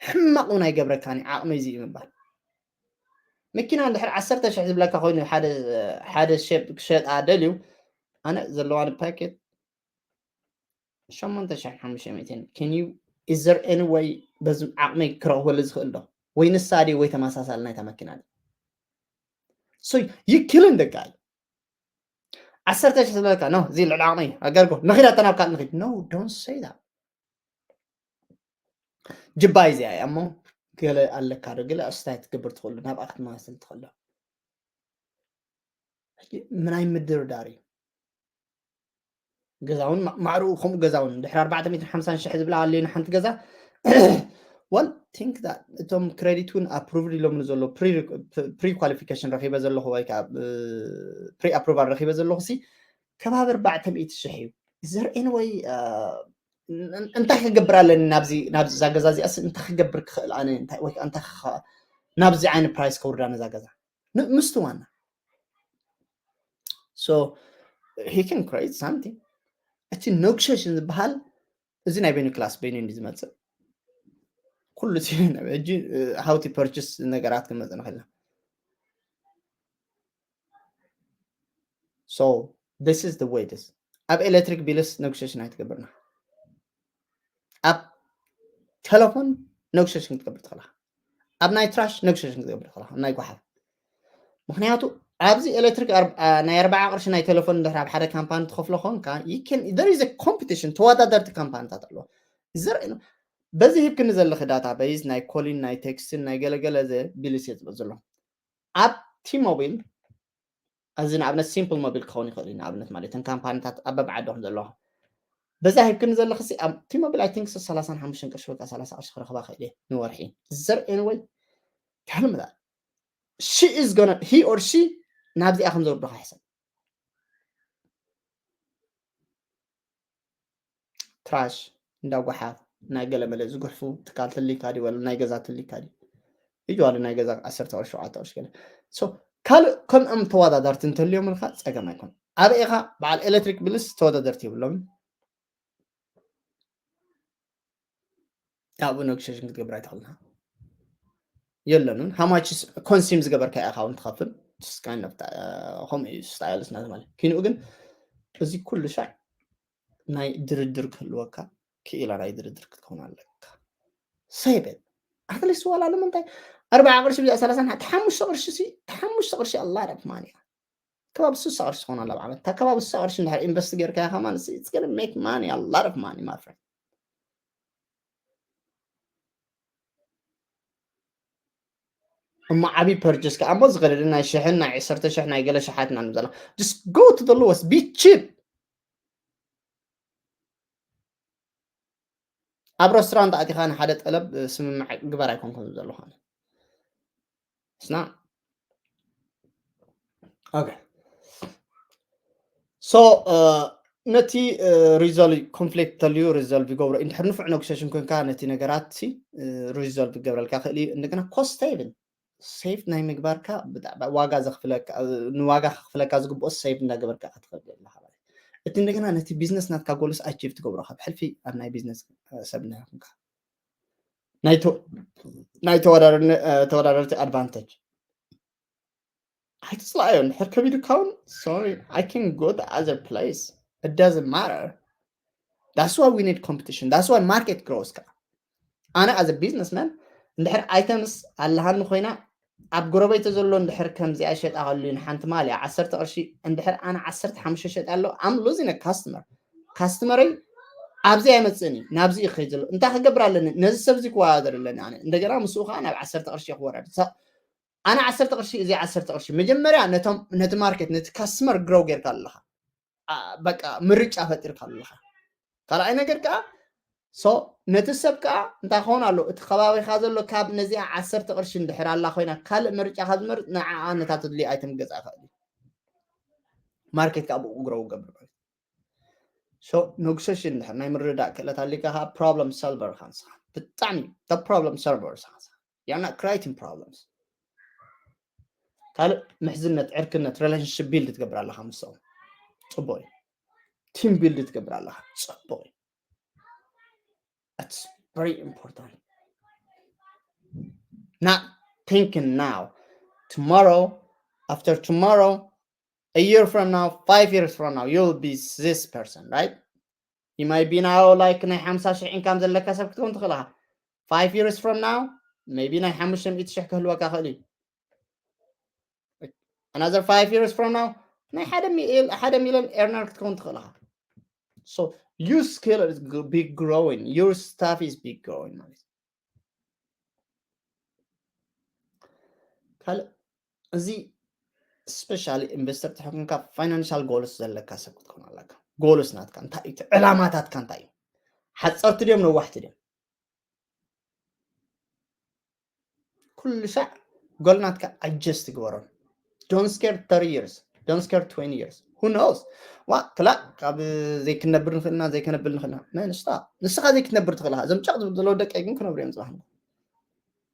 ሕማቕ እውን ኣይገብረካን። ዓቕመይ እዚ ምባል መኪና እንድሕር ዓሰርተ ሽሕ ዝብለካ ኮይኑ ሓደ ሸጣ ደልዩ ኣነ ዘለዋኒ ፓኬት ሸሞንተ ሽሕን ሓሙሽተ ሚእትን can you is there any way በዚ ዓቕመይ ክረኽበሉ ዝኽእል ዶ ወይ ንሳ ድዩ ወይ ተመሳሳሊ ናይታ መኪና ድዩ? So you killing the guy። ዓሰርተ ሽሕ ዝብለካ no እዚ ልዕሊ ዓቕመይ ኣገርጎ ንኺድ ኣተናብካ ንኺድ no don't say that። ጅባይ እዚኣ እያ እሞ ገለ ኣለካ ዶ ገለ ኣስታይ ትገብር ትኽእሉ ናብኣ ክትመሳሰል ትኽእሎ ምናይ ምድርዳር እዩ። ገዛውን ማዕርኡ ከምኡ ገዛውን ድሕሪ ኣርባዕተ ሚእትን ሓምሳን ሽሕ ዝብላ ኣልዩ ንሓንቲ ገዛ well think that እቶም ክሬዲት እውን ኣፕሩቭድ ኢሎም ንዘሎ ፕሪ ኳሊፊኬሽን ረኪበ ዘለኹ ወይ ከዓ ፕሪ ኣፕሩቫል ረኪበ ዘለኹ ሲ ከባቢ ኣርባዕተ ሚእቲ ሽሕ እዩ። Is there any way እንታይ ክገብር ኣለኒ ናብዚ ናብዛ ገዛ እዚኣ እንታይ ክገብር ክኽእል ኣነ ወይ እንታይ ናብዚ ዓይነት ፕራይስ ከውርዳ ነዛ ገዛ ምስቲ ዋና so he can create something። እቲ ኔጎሽሽን ዝበሃል እዚ ናይ በይኑ ክላስ በይኑ እንዲ ዝመፅእ ኩሉ ሕጂ how to purchase ነገራት ክንመፅእ ንኽእል ኢና። So this is the way this ኣብ ኤሌክትሪክ ቢልስ ኔጎሽሽን ኣይትገብርና ኣብ ቴሌፎን ኔጎሽሽን ክትገብር ትኽእልካ ኣብ ናይ ትራሽ ኔጎሽሽን ክትገብር ትኽእልካ ናይ ጓሓፍ ምክንያቱ ኣብዚ ኤሌክትሪክ ናይ ኣርባዓ ቅርሺ ናይ ቴሌፎን እንድሕር ኣብ ሓደ ካምፓኒ ትኸፍሎ ኮንካ፣ there is a competition፣ ተወዳደርቲ ካምፓኒታት ኣለዎ። ዘርኢ በዚ ሂብክኒ ዘለኺ ዳታ ቤዝ ናይ ኮሊን ናይ ቴክስትን ናይ ገለገለ ቢልስ እየ ዝብል ዘሎ ኣብ ቲ ሞቢል። እዚ ንኣብነት ሲምፕል ሞቢል ክኸውን ይኽእል እዩ። ንኣብነት ማለት እተን ካምፓኒታት ኣብ በብዓዶም ዘለዋ በዛ ሂብክኒ ዘለኽሲ ኣብ ቲ ሞቢል I think ሰላሳን ሓሙሽተን ቅርሺ ወይ ከዓ ሰላሳ ቅርሺ ክረኽባ ክእል እየ ንወርሒ። ዘር ኤንወይ ካልምታ she is gonna he or she ናብዚኣ ከም ዘውርዱኻ ሕሰብ። ትራሽ እንዳ ጓሓፍ ናይ ገለመለ ዝጉሕፉ ትካል ትልካ ድዩ ወላ ናይ ገዛ ትልካ ድዩ እዩ ዋለ ናይ ገዛ ዓሰርተ ቅርሺ ሸውዓተ ቅርሺ ገለ ካልእ ከምኦም ተወዳደርቲ እንተልዮም ልካ ጸገም ኣይኮን። ኣበ ኢኻ በዓል ኤሌክትሪክ ብልስ ተወዳደርቲ ይብሎም። ኣብኡ ነግሸሽን ክትገብር ኣይትኽእልና የለንን ሃማች ኮንሲም ዝገበርካ ኢኻ እውን ትኸፍል። ከምኡ እዩ ስታይልስ ናት ማለት ኪንኡ ግን እዚ ኩሉ ሻዕ ናይ ድርድር ክህልወካ ክኢላ ናይ ድርድር ክትከውን ኣለካ። ሰይበል ኣትሊስት ዋላ ንምንታይ ኣርባዓ ቅርሺ ብዚኣ ሰላሳ ሓሙሽተ ቅርሺ ሓሙሽተ ቅርሺ ኣላ ረብ ማን እያ ከባቢ ስሳ ቅርሺ ትኾን ኣላ ብዓመት እታ ከባቢ ስሳ ቅርሺ እንድሕር ኢንቨስት ጌርካ ኢኻ ማለት it's gonna make money a lot of money my friend። እሞ ዓብዪ ፐርችስ ከዓ እሞ ዝኸደደ ናይ ሽሕን ናይ ዕሰርተ ሽሕ ናይ ገለ ሽሓት ኢና ንብዘላ just go to the lowest be cheap። ኣብ ረስቶራንት ኣቲኻ ንሓደ ጠለብ ስምምዕ ግበር ኣይኮንኩም ዘለኹ ስና okay so ነቲ ሪዞልቭ ኮንፍሊክት ተልዩ ሪዞልቭ ይገብሮ እንድሕር ንፉዕ ነጉሸሽን ኮንካ ነቲ ነገራት ሪዞልቭ ይገብረልካ ክእል እዩ እንደገና ኮስት ሴቭን ሴፍ ናይ ምግባርካ ዋጋ ዘክፍለካ ንዋጋ ከክፍለካ ዝግብኦ ሴቭ እንዳገበርካ ክትኸድ ኣለካ ማለት እቲ እንደገና ነቲ ቢዝነስ ናትካ ጎልስ ኣቺቭ ትገብሮ ካብ ሕልፊ ኣብ ናይ ቢዝነስ ሰብ እንዳይኮንካ ናይ ተወዳደርቲ ኣድቫንቴጅ ኣይትፅላኣዮ እንድሕር ከቢዱካ እውን sorry I can go the other place it doesn't matter that's why we need competition that's why market grows ከዓ ኣነ as a businessman እንድሕር items ኣለሃኒ ኮይና ኣብ ጎረቤተ ዘሎ እንድሕር ከምዚኣ ሸጣ ከሉ ንሓንቲ ማልያ ዓሰርተ ቅርሺ እንድሕር ኣነ ዓሰርተ ሓሙሽተ ሸጥ ኣሎ I'm losing a customer ካስተመረይ ኣብዚ ኣይመፅእን እዩ ናብዚ እዩ ከይድ ዘሎ እንታይ ክገብር ኣለኒ ነዚ ሰብዚ ክወዳደር ኣለኒ ኣነ እንደገና ምስኡ ከዓ ናብ ዓሰርተ ቅርሺ ክወዳደር ኣነ ዓሰርተ ቅርሺ እዚ ዓሰርተ ቅርሺ መጀመርያ ነቶም ነቲ ማርኬት ነቲ ካስተመር ግሮው ጌርካ ኣለኻ በቃ ምርጫ ፈጢርካ ኣለኻ ካልኣይ ነገር ከዓ so ነቲ ሰብ ከዓ እንታይ ክኸውን ኣሎ እቲ ከባቢኻ ዘሎ ካብ ነዚኣ ዓሰርተ ቅርሺ እንድሕር ኣላ ኮይና ካልእ ምርጫ ካብ ዝመርፅ ንዓኣ ነታ ትድልዮ ኣይተም ገዛ ይኽእል እዩ ማርኬት ከዓ ብኡ ግሮው ገብር ማለት so ነጉሰሽን እንድሕር ናይ ምርዳእ ክእለት ኣሊካ ከዓ problem solver ካ ንስኻ ብጣዕሚ problem solver ስኻ you're not creating problems ካልእ ምሕዝነት ዕርክነት relationship build ትገብር ኣለካ ምስኦም ፅቡቅ እዩ team build ትገብር ኣለካ ፅቡቅ እዩ it's very important not thinking now tomorrow after tomorrow a year from now five years from now you'll be this person right you might be now like ናይ ሓምሳ ሽሕ income ዘለካ ሰብ ክትከውን ትኽእል ኢኻ five years from now maybe ናይ ሓሙሽተ ሚእቲ ሽሕ ክህልወካ ክእል እዩ another five years from now ናይ ሓደ ሚል- ሓደ ሚሊዮን earner ክትከውን ትኽእል ኢኻ so your skill is gr- be growing your stuff is be growing ማለት እዩ ካልእ እዚ specially investor ተሕኩንካ financial goals ዘለካ ሰብ ክትከውን ኣለካ goals ናትካ እንታይ እዩ ዕላማታትካ እንታይ እዩ ሓፀርቲ ድዮም ነዋሕቲ ድዮም ኩሉ ሻዕ ጎል ናትካ adjust ግበሮም don't scare thirty years don't scare twenty years who knows ዋ ክላ ካብ ዘይክነብር ንኽእልና ዘይከነብል ንኽእልና ናይ ንስኻ ንስኻ ዘይክትነብር ትኽእልኻ እዞም ጨቕ ዝብል ዘለዉ ደቂ ግን ክነብሩ እዮም ፅባሕ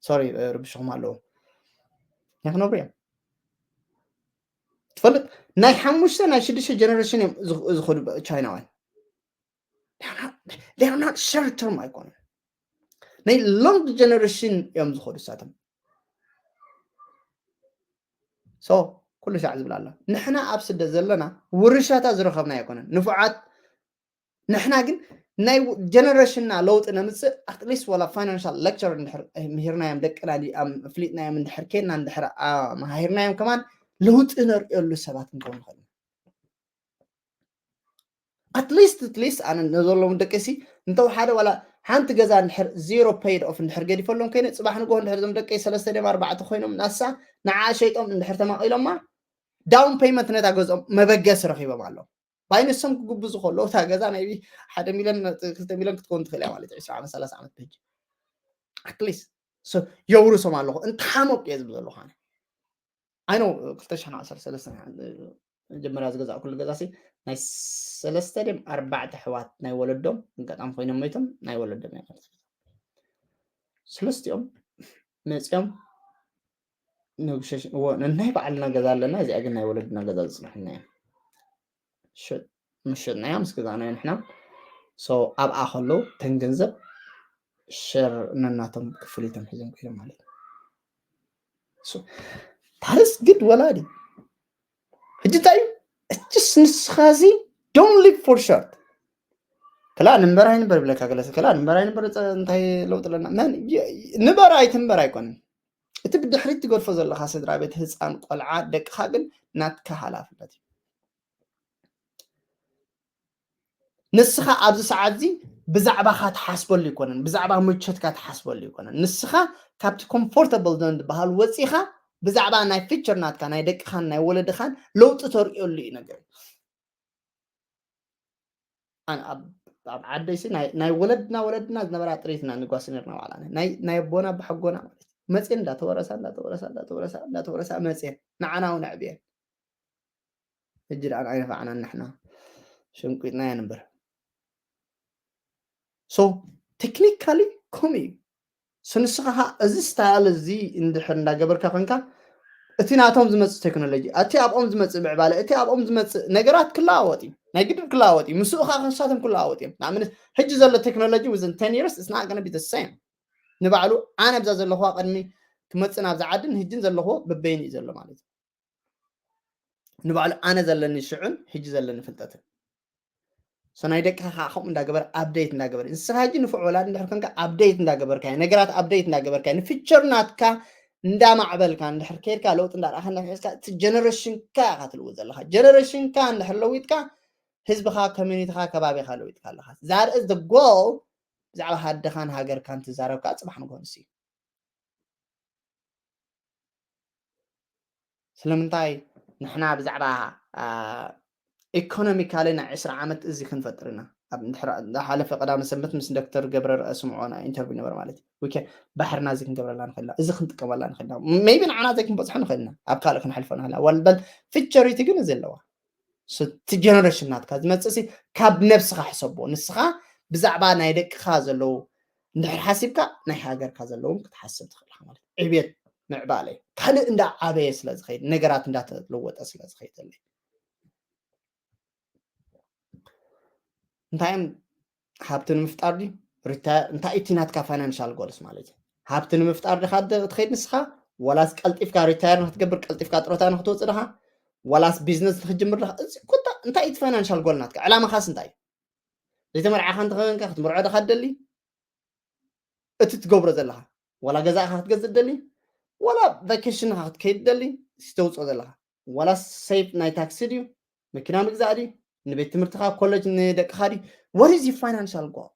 sorry ርብሽኹም ኣለዉ ናይ ክነብሩ እዮም ትፈልጥ ናይ ሓሙሽተ ናይ ሽዱሽተ generation እዮም ዝኸዱ ቻይናውያን they are not short term ኣይኮኑን ናይ long generation እዮም ዝኸዱ ሳቶም so ኩሉ ሻዕ ዝብል ኣሎ ንሕና ኣብ ስደት ዘለና ውርሻታ ዝረኸብና ኣይኮነን ንፉዓት ንሕና ግን ናይ generation ና ለውጢ ነምፅእ at least ወላ financial lecture እንድሕር ምሂርናዮም ደቅና ኣፍሊጥናዮም እንድሕር ኬድና እንድሕር መሃሂርናዮም ከማን ለውጢ ነርእየሉ ሰባት ክንከውን ንኽእል። At least at least ኣነ ነዘሎም ደቀሲ እንተው ሓደ ዋላ ሓንቲ ገዛ እንድሕር zero paid off እንድሕር ገዲፈሎም ኮይነ፣ ፅባሕ ንጎ እንድሕር ዞም ደቀይ ሰለስተ ድም ኣርባዕተ ኮይኖም ናሳ ንዓ ሸይጦም እንድሕር ተማቒሎማ፣ down payment ነታ ገዝኦም መበገሲ ረኺቦም ኣለዉ። ባይነሶም ክግብዙ ከለዉ እታ ገዛ ናይ ሓደ ሚሊዮን ክልተ ሚሊዮን ክትከውን ትኽእል እያ ማለት እዩ። ዕስራ ዓመት ሰላሳ ዓመት ብሕጂ at least የውርሶም ኣለኹ። እንተሓመቁ እየ ዝብል ዘለኹ ኣነ። ኣይ ኖ ክልተ ሽሕን ዓሰርተ ሰለስተን መጀመርያ ዝገዛእኩሉ ገዛ ሲ ናይ ሰለስተ ድም ኣርባዕተ ኣሕዋት ናይ ወለዶም ኣጋጣሚ ኮይኖም ሞይቶም ናይ ወለዶም እያ ማለት እዩ። ሰለስቲኦም መፂኦም ነጉሸሽ እዎ ነናይ ባዕልና ገዛ ኣለና። እዚኣ ግን ናይ ወለድና ገዛ ዝፅንሕና እዮም። ምሸጥናያ ምስ ገዛእናዮ ንሕና ኣብኣ ከለዉ ተን ገንዘብ ሸር ነናቶም ክፍሊቶም ሒዞም ኮይኖም ማለት እዩ። ታርስ ግድ ወላዲ ሕጂ እንታይ እዩ? እችስ ንስኻ እዚ don't live for short። ክላ ንንበር ኣይንበር ይብለካ ገለሰ ክላ ንንበር ኣይንበር እንታይ ለውጥ ኣለና ንበር ኣይትንበር ኣይኮንን። እቲ ብድሕሪት ትገድፎ ዘለኻ ስድራ ቤት ህፃን ቆልዓ ደቅኻ ግን ናትካ ሓላፍነት እዩ። ንስኻ ኣብዚ ሰዓት እዚ ብዛዕባኻ ትሓስበሉ ይኮነን፣ ብዛዕባ ምቾትካ ትሓስበሉ ይኮነን። ንስኻ ካብቲ comfortable zone ዝበሃል ወፂኻ ብዛዕባ ናይ future ናትካ ናይ ደቅኻን ናይ ወለድኻን ለውጢ ተርእየሉ እዩ ነገር። ኣብ ዓደይሲ ናይ ወለድና ወለድና ዝነበራ ጥሪትና ንጓሲ ነርና ባዕላ ናይ ኣቦና ብሐጎና ማለት መፅን እንዳተወረሳ እንዳተወረሳ እንዳተወረሳ እንዳተወረሳ መፅን ንዓና እውን ኣዕብየን። ሕጂ ደኣ ኣይነፋዕናን ንሕና ሸንቂጥና እያ ንበር። So technically ከምኡ እዩ። So ንስኻ እዚ style እዚ እንድሕር እንዳገበርካ ኮንካ እቲ ናቶም ዝመፅእ ቴክኖሎጂ እቲ ኣብኦም ዝመፅእ ምዕባለ እቲ ኣብኦም ዝመፅእ ነገራት ክለዋወጥ እዩ። ናይ ግድን ክለዋወጥ እዩ። ምስኡ ከዓ ከሳቶም ክለዋወጥ እዮም። ንኣብነት ሕጂ ዘሎ ቴክኖሎጂ within ten years it's not gonna be the same። ንባዕሉ ኣነ ብዛ ዘለኹዋ ቅድሚ ክመፅእ ናብዛ ዓድን ሕጅን ዘለኹዎ በበይኑ እዩ ዘሎ ማለት እዩ። ንባዕሉ ኣነ ዘለኒ ሽዑን ሕጂ ዘለኒ ፍልጠትን so ናይ ደቅኻ ከዓ ከምኡ እንዳገበር update እንዳገበር ንስኻ ሕጂ ንፉዕ ወላዲ እንድሕር ኮንካ update እንዳገበርካ ነገራት update እንዳገበርካ ንፊቸር ናትካ እንዳማዕበልካ እንድሕር ከይድካ ለውጢ እንዳረኣኻ እንዳስካ እቲ ጀነሬሽንካ ኢኻ ትልውጥ ዘለኻ። ጀነሬሽንካ እንድሕር ለዊጥካ ህዝብኻ ኮሚኒቲኻ ከባቢኻ ለዊጥካ ኣለኻ። That is the goal። ብዛዕባ ሃድኻን ሃገርካን ትዛረብ ከዓ ፅባሕ ንግሆ ንስ እዩ ስለምንታይ ንሕና ብዛዕባ economically ናይ ዕስራ ዓመት እዚ ክንፈጥር ኢና። ዝሓለፈ ቀዳመ ሰንበት ምስ ዶክተር ገብረ ርአ ስምዖ ናይ interview ነበር ማለት እዩ። ባሕርና እዚ ክንገብረላ ንኽእልና እዚ ክንጥቀመላ ንኽእልና maybe ንዓና ዘይክንበፅሖ ንኽእልና ኣብ ካልእ ክንሕልፎ ንኽእልና በል futurity ግን እዚ ኣለዋ። እቲ generation ናትካ ዝመፅእ ካብ ነብስኻ ሕሰቦ። ንስኻ ብዛዕባ ናይ ደቅኻ ዘለዉ እንድሕር ሓሲብካ ናይ ሃገርካ ዘለዎም ክትሓስብ ትኽእል ኢኻ ማለት ዕብየት ምዕባለ ካልእ እንዳ ዓበየ ስለ ዝኸይድ ነገራት እንዳተለወጠ ስለ ዝኸይድ ዘለይ እንታይ እዮም ሃብቲ ንምፍጣር ድዩ እንታይ እቲ ናትካ financial goals ማለት እዩ ሃብቲ ንምፍጣር ድኻ ትኸይድ ንስኻ ወላስ ቀልጢፍካ retire ንክትገብር ቀልጢፍካ ጥሮታ ንክትወፅእ ድኻ ወላስ business ንክትጅምር ድኻ እዚ ኩታ እንታይ እቲ financial goal ናትካ ዕላማኻስ እንታይ እዩ ዘይተመርዓኻ እንተኸንካ ክትምርዖ ድኻ ትደሊ እቲ ትገብሮ ዘለኻ ዋላ ገዛእኻ ክትገዝእ ትደሊ ዋላ vacation ኻ ክትከይድ ትደሊ ዝተውፅኦ ዘለኻ ዋላ save ናይ ታክሲ ድዩ መኪና ምግዛእ ድዩ ንቤት ትምህርትኻ ኮሌጅ ንደቅኻ ድዩ what is your financial goal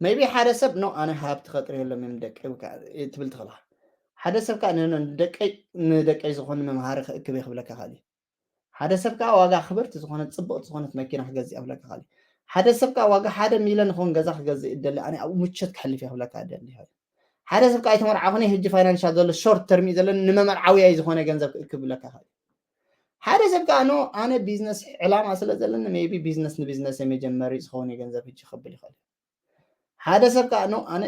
maybe ሓደ ሰብ no ኣነ ሃብቲ ከጥርየሎም እዮም ደቀይ ትብል ትኽእልኻ ሓደ ሰብ ከዓ ንደቀይ ንደቀይ ዝኾኑ መምሃሪ ክእክብ ክብለካ ኻል ሓደ ሰብ ከዓ ዋጋ ክብርቲ ዝኾነት ፅብቕቲ ዝኾነት መኪና ክገዝእ ክብለካ ኻል ሓደ ሰብ ከዓ ዋጋ ሓደ ሚሊዮን ዝኾን ገዛ ክገዝእ ይደሊ ኣነ ኣብኡ ምቸት ክሕልፍ እየ ክብለካ ደሊ ሓደ ሰብ ከዓ ኣይተመርዓኹነ ሕጂ financial ዘሎ short term እዩ ዘለኒ ንመመርዓውያይ ዝኾነ ገንዘብ ክእክብ ክብለካ ኻል ሓደ ሰብ ከዓ no ኣነ business ዕላማ ስለ ዘለኒ maybe business ን business መጀመሪ ዝኸውን ገንዘብ ሕጂ ክብል ይኽእል ሓደ ሰብ ከዓ no ኣነ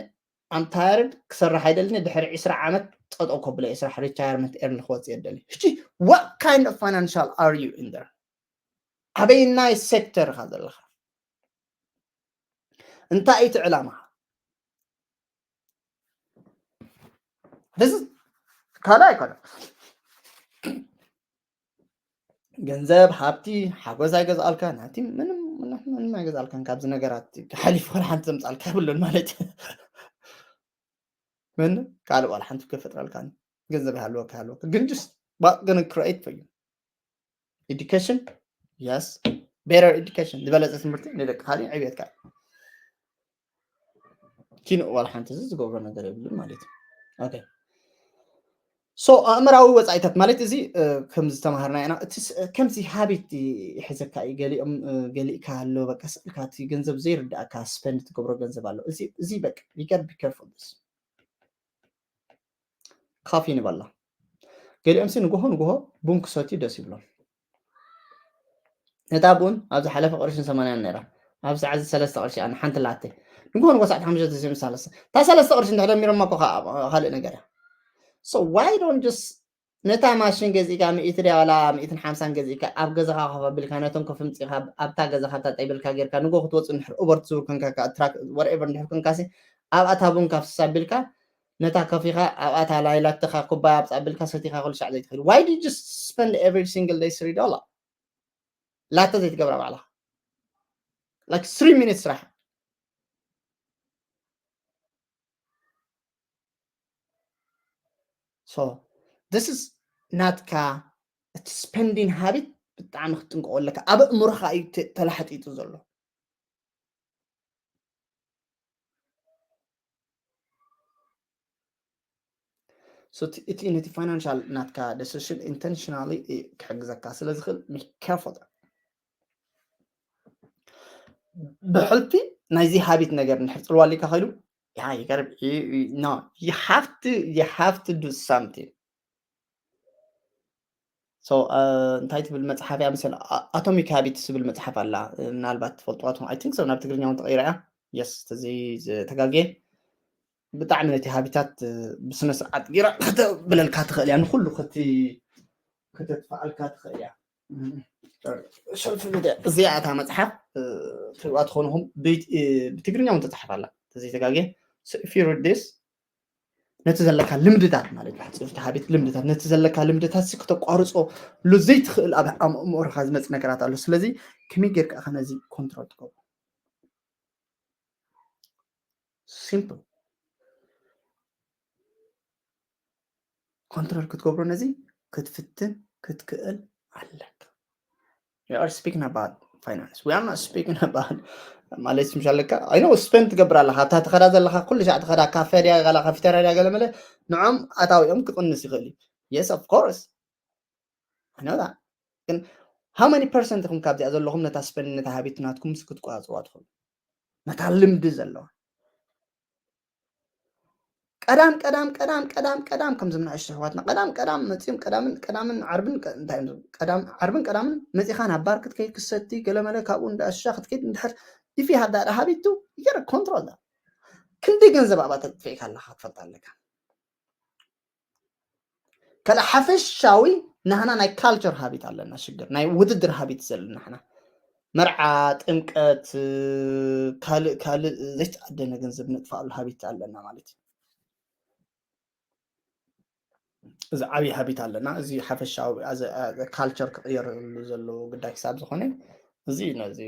I'm tired ክሰርሕ ኣይደልን ድሕሪ ዕስራ ዓመት ጠጠው ከብሎ እየ ስራሕ retirement early ክወፅእ የደሊ ሕጂ what kind of financial are you in there ኣበይናይ sector ኢኻ ዘለኻ እንታይ እቲ ዕላማ ካልእ ኣይኮነ ገንዘብ ሃብቲ ሓጎስ ኣይገዝኣልካ ናቲ ምንም ምንም ኣይገዝኣልካን ካብዚ ነገራት ሓሊፉ ከን ሓንቲ ዘምፃልካ የብሉን ማለት እዩ ምን ካልእ ዋላ ሓንቲ ከፈጥረልካ ገንዘብ ይሃልወካ ይሃልወካ ግን just what gonna create for you education yes better education ዝበለፀ ትምህርቲ ንደቅኻ ዕብየትካ ኪንኡ ዋላ ሓንቲ እዚ ዝገብሮ ነገር የብሉን ማለት እዩ okay so ኣእምራዊ ወፃኢታት ማለት እዚ ከም ዝተማሃርና ኢና እቲ ከምዚ ሃቢት ይሕዘካ እዩ ገሊኦም ገሊእካ ኣሎ በቃ ስእልካ እቲ ገንዘብ ዘይርዳእካ ስፐንድ ትገብሮ ገንዘብ ኣሎ እዚ በቃ you gotta be careful this ካፊ ንበላ ገሊኦም ሲ ንጎሆ ንጎሆ ቡን ክሰትዩ ደስ ይብሎም ነታ ቡን ኣብ ዝሓለፈ ቅርሽን ሰማንያን ነራ ኣብ ሰዓት ሰለስተ ቅርሺ ኣነ ሓንቲ ላተ ንጎሆ ንጎሆ ሰዓት ሓሙሽተ ተሲም ሳለስተ እታ ሰለስተ ቅርሺ እንድሕደሚሮማ እኮ ካልእ ነገር እያ so why don't just ነታ ማሽን ገዚእካ ሚእቲ ድያ ዋላ ሚእትን ሓምሳን ገዚእካ ኣብ ገዛኻ ኮፍ ኣቢልካ ነቶም ኮፍ ምፂእካ ኣብታ ገዛኻ ኣብታ ጠይበልካ ጌርካ ንጎ ክትወፅእ እንድሕር ኡበር ትዝውር ኮንካ ትራክ ወርኤቨር እንድሕር ኮንካ ሲ ኣብኣ እታ ቡን ካፍስስ ኣቢልካ ነታ ከፊኻ ኣብኣ እታ ናይ ላተኻ ኩባያ ኣብፃ ኣቢልካ ሰቲኻ ኩሉ ሻዕ ዘይትኽእል why did you spend every single day three dollar ላተ ዘይትገብራ ባዕልኻ like three minutes ስራሕ so this is ናትካ እቲ spending habit ብጣዕሚ ክትጥንቀቆ ኣለካ ኣብ እምሮኻ እዩ ተላሕጢጡ ዘሎ እቲ ነቲ financial ናትካ decision intentionally ክሕግዘካ ስለ ዝኽእል be careful ብሕልፊ ናይዚ habit ነገር እንድሕር ፅልዋ ኣሊካ ከይሉ yeah you gotta you, you, no you have to you have to do something so እንታይ ትብል መፅሓፍ እያ ምስል atomic habits ትብል መፅሓፍ ኣላ ምናልባት ትፈልጥዋ ትኾኑ I think so ናብ ትግርኛ እውን ተቀይራ እያ yes ተዚ ዝተጋጌ ብጣዕሚ ነቲ ሃቢታት ብስነ ስርዓት ጌራ ከተብለልካ ትኽእል እያ ንኩሉ ከተጥፋኣልካ ትኽእል እያ ሸልፍ ሚድያ እዚኣ እታ መፅሓፍ ትሪእዋ ትኾንኹም ብትግርኛ እውን ተፃሓፍ ኣላ ተዘይተጋጌ if you read this ነቲ ዘለካ ልምድታት ማለት ብሓፂሩ እቲ ሃቢት ልምድታት ነቲ ዘለካ ልምድታት ሲ ክተቋርፆ ሉ ዘይትኽእል ኣብ ኣእምሮኻ ዝመፅ ነገራት ኣሎ ስለዚ ከመይ ጌርካ ኢኻ ነዚ ኮንትሮል ትገብሮ simple ኮንትሮል ክትገብሮ ነዚ ክትፍትን ክትክእል ኣለካ we are speaking about finance we are not speaking about ማለት ምሽ ኣለካ I know spend ትገብር ኣለካ ኣብታ ትኸዳ ዘለካ ኩሉ ሻዕ ትኸዳ ካፌ ድያ ጋላ ካፌተርያ ድያ ገለ መለ ንዖም ኣታዊኦም ክቕንስ ይኽእል እዩ yes of course I know that ግን how many percent ኢኹም ካብዚኣ ዘለኹም ነታ spend ነታ ሃቢት ናትኩም ክትቆፃፅርዋ ትኽእሉ ነታ ልምዲ ዘለዋ ቀዳም ቀዳም ቀዳም ቀዳም ቀዳም ከምዚ ምንኣሽቱ ኣሕዋትና ቀዳም ቀዳም መፅዮም ቀዳምን ቀዳምን ዓርብን እንታይ እዮም ቀዳም ዓርብን ቀዳምን መፂኻ ናብ ባር ክትከይድ ክሰቲ ገለመለ ካብኡ እንዳ ኣሻ ክትከይድ እንድሕር if you have that habit to you gotta control that ክንደይ ገንዘብ ኣብኣ ተጥፊእካ ኣለካ ክትፈልጥ ኣለካ ካልእ ሓፈሻዊ ናህና ናይ ካልቸር ሃቢት ኣለና ሽግር ናይ ውድድር ሃቢት ዘለና ናህና መርዓ ጥምቀት ካልእ ካልእ ዘይተኣደነ ገንዘብ ነጥፋኣሉ ሃቢት ኣለና ማለት እዩ እዚ ዓብዪ ሃቢት ኣለና እዚ ሓፈሻዊ ካልቸር ክቅየረሉ ዘለዎ ጉዳይ ክሳብ ዝኾነ እዚ ነዚ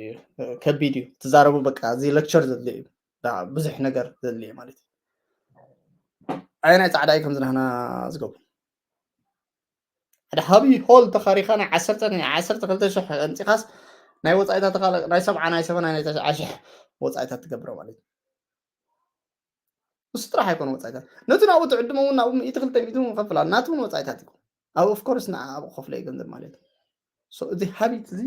ከቢድ እዩ ትዛረቡ በቃ እዚ ሌክቸር ዘድልዮ እዩ ብዙሕ ነገር ዘድልዮ ማለት እዩ ኣየናይ ፃዕዳ እዩ ከምዚ ናህና ዝገብሩ ሓደ ሃቢ ሆል ተኻሪኻ ናይ ዓሰርተ ናይ ዓሰርተ ክልተ ሽሕ ኣምፂኻስ ናይ ወፃኢታት ናይ ሰብዓ ናይ ሰበና ናይ ተሽዓ ሽሕ ወፃኢታት ትገብረ ማለት እዩ እሱ ጥራሕ ኣይኮነ ወፃኢታት ነቲ ናብኡ ትዕድሞ እውን ናብኡ ሚእቲ ክልተ ሚእቲ እውን ከፍላ ናቲ እውን ወፃኢታት እዩ ኣብ ኦፍኮርስ ንዓ ኣብኡ ከፍለ ገንዘብ ማለት እዩ እዚ ሃቢት እዚ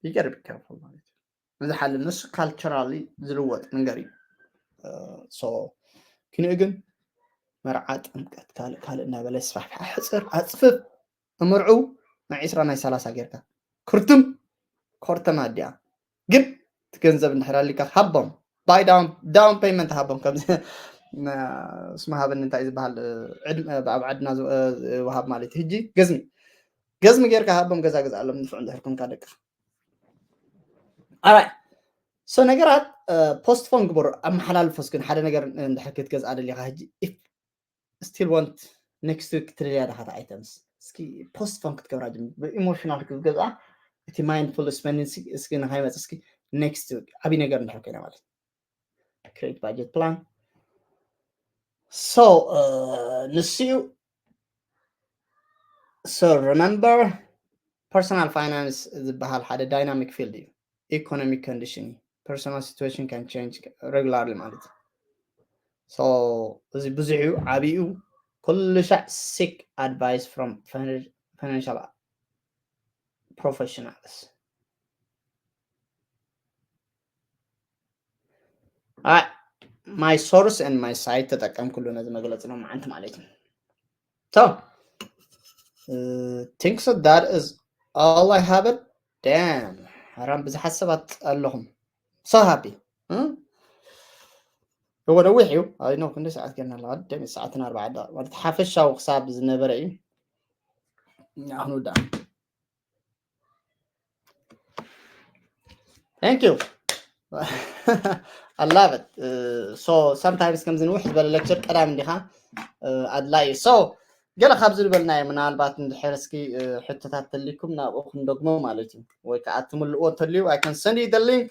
ይገርብ ይከፍል ማለት እዩ እዚ ሓሊ ንሱ ካልቸራሊ ዝልወጥ ነገር እዩ ኪንኡ ግን መርዓ ጥምቀት ካልእ ካልእ እናበለ ስፋሕፍሓ ሕፅር ኣፅፍፍ እምርዑ ናይ ዒስራ ናይ ሰላሳ ጌርካ ክርትም ኮርተማ ኣዲኣ ግን ትገንዘብ እንድሕር ኣሊካ ሃቦም ባይ ዳውን ዳውን ፔመንት ሃቦም ከምዚ ስማ ሃበኒ እንታይ ዝበሃል ኣብ ዓድና ዝወሃብ ማለት ሕጂ ገዝሚ ገዝሚ ጌርካ ሃቦም ገዛ ገዝኣሎም ንፍዑ እንድሕር ኮንካ ደቅኻ ኣራይ ሶ ነገራት ፖስትፎን ግበሩ ኣመሓላልፎስ ግን ሓደ ነገር እንድሕር ክትገዝኣ ደሊኻ ሕጂ still want next week ትደልያ ዳኻት items እስኪ postpone ክትገብራ ጀምር ብኢሞሽናል ክትገዝኣ እቲ mindful spending እስኪ ንካይመፅ እስኪ next week ዓብይ ነገር እንድሕር ኮይና ማለት create budget plan So ንስዩ so remember personal finance ዝበሃል ሓደ dynamic field እዩ። Economic condition እዩ። Personal situation can change regularly ማለት እዩ። So እዚ ብዙሕ እዩ፣ ዓብዩ። ኩሉ ሻዕ seek advice from financial professionals. My source and my site ተጠቀምኩሉ ነዚ መግለፂ ሎማዓንቲ ማለት እዩ። So think so that is all I have it. Damn, ሓራም ብዙሓት ሰባት ኣለኹም። So happy እወ ነዊሕ እዩ። ኣይ ነው ክንደይ ሰዓት ገና ኣለዋ? ደም ሰዓትን ኣርባዓ ደቂቕ ማለት ሓፈሻዊ ክሳብ ዝነበረ እዩ። ኣሁን ወዳ Thank you. I love it. So sometimes ከምዚ ንውሕ ዝበለ lecture ቀዳም እንዲኻ ኣድላይ እዩ። So ገለ ካብዚ ዝበልናዮ ምናልባት እንድሕር እስኪ ሕቶታት ተሊኩም ናብኡ ክንደግሞ ማለት እዩ፣ ወይ ከዓ ትምልእዎ እንተልዩ I can send you the link።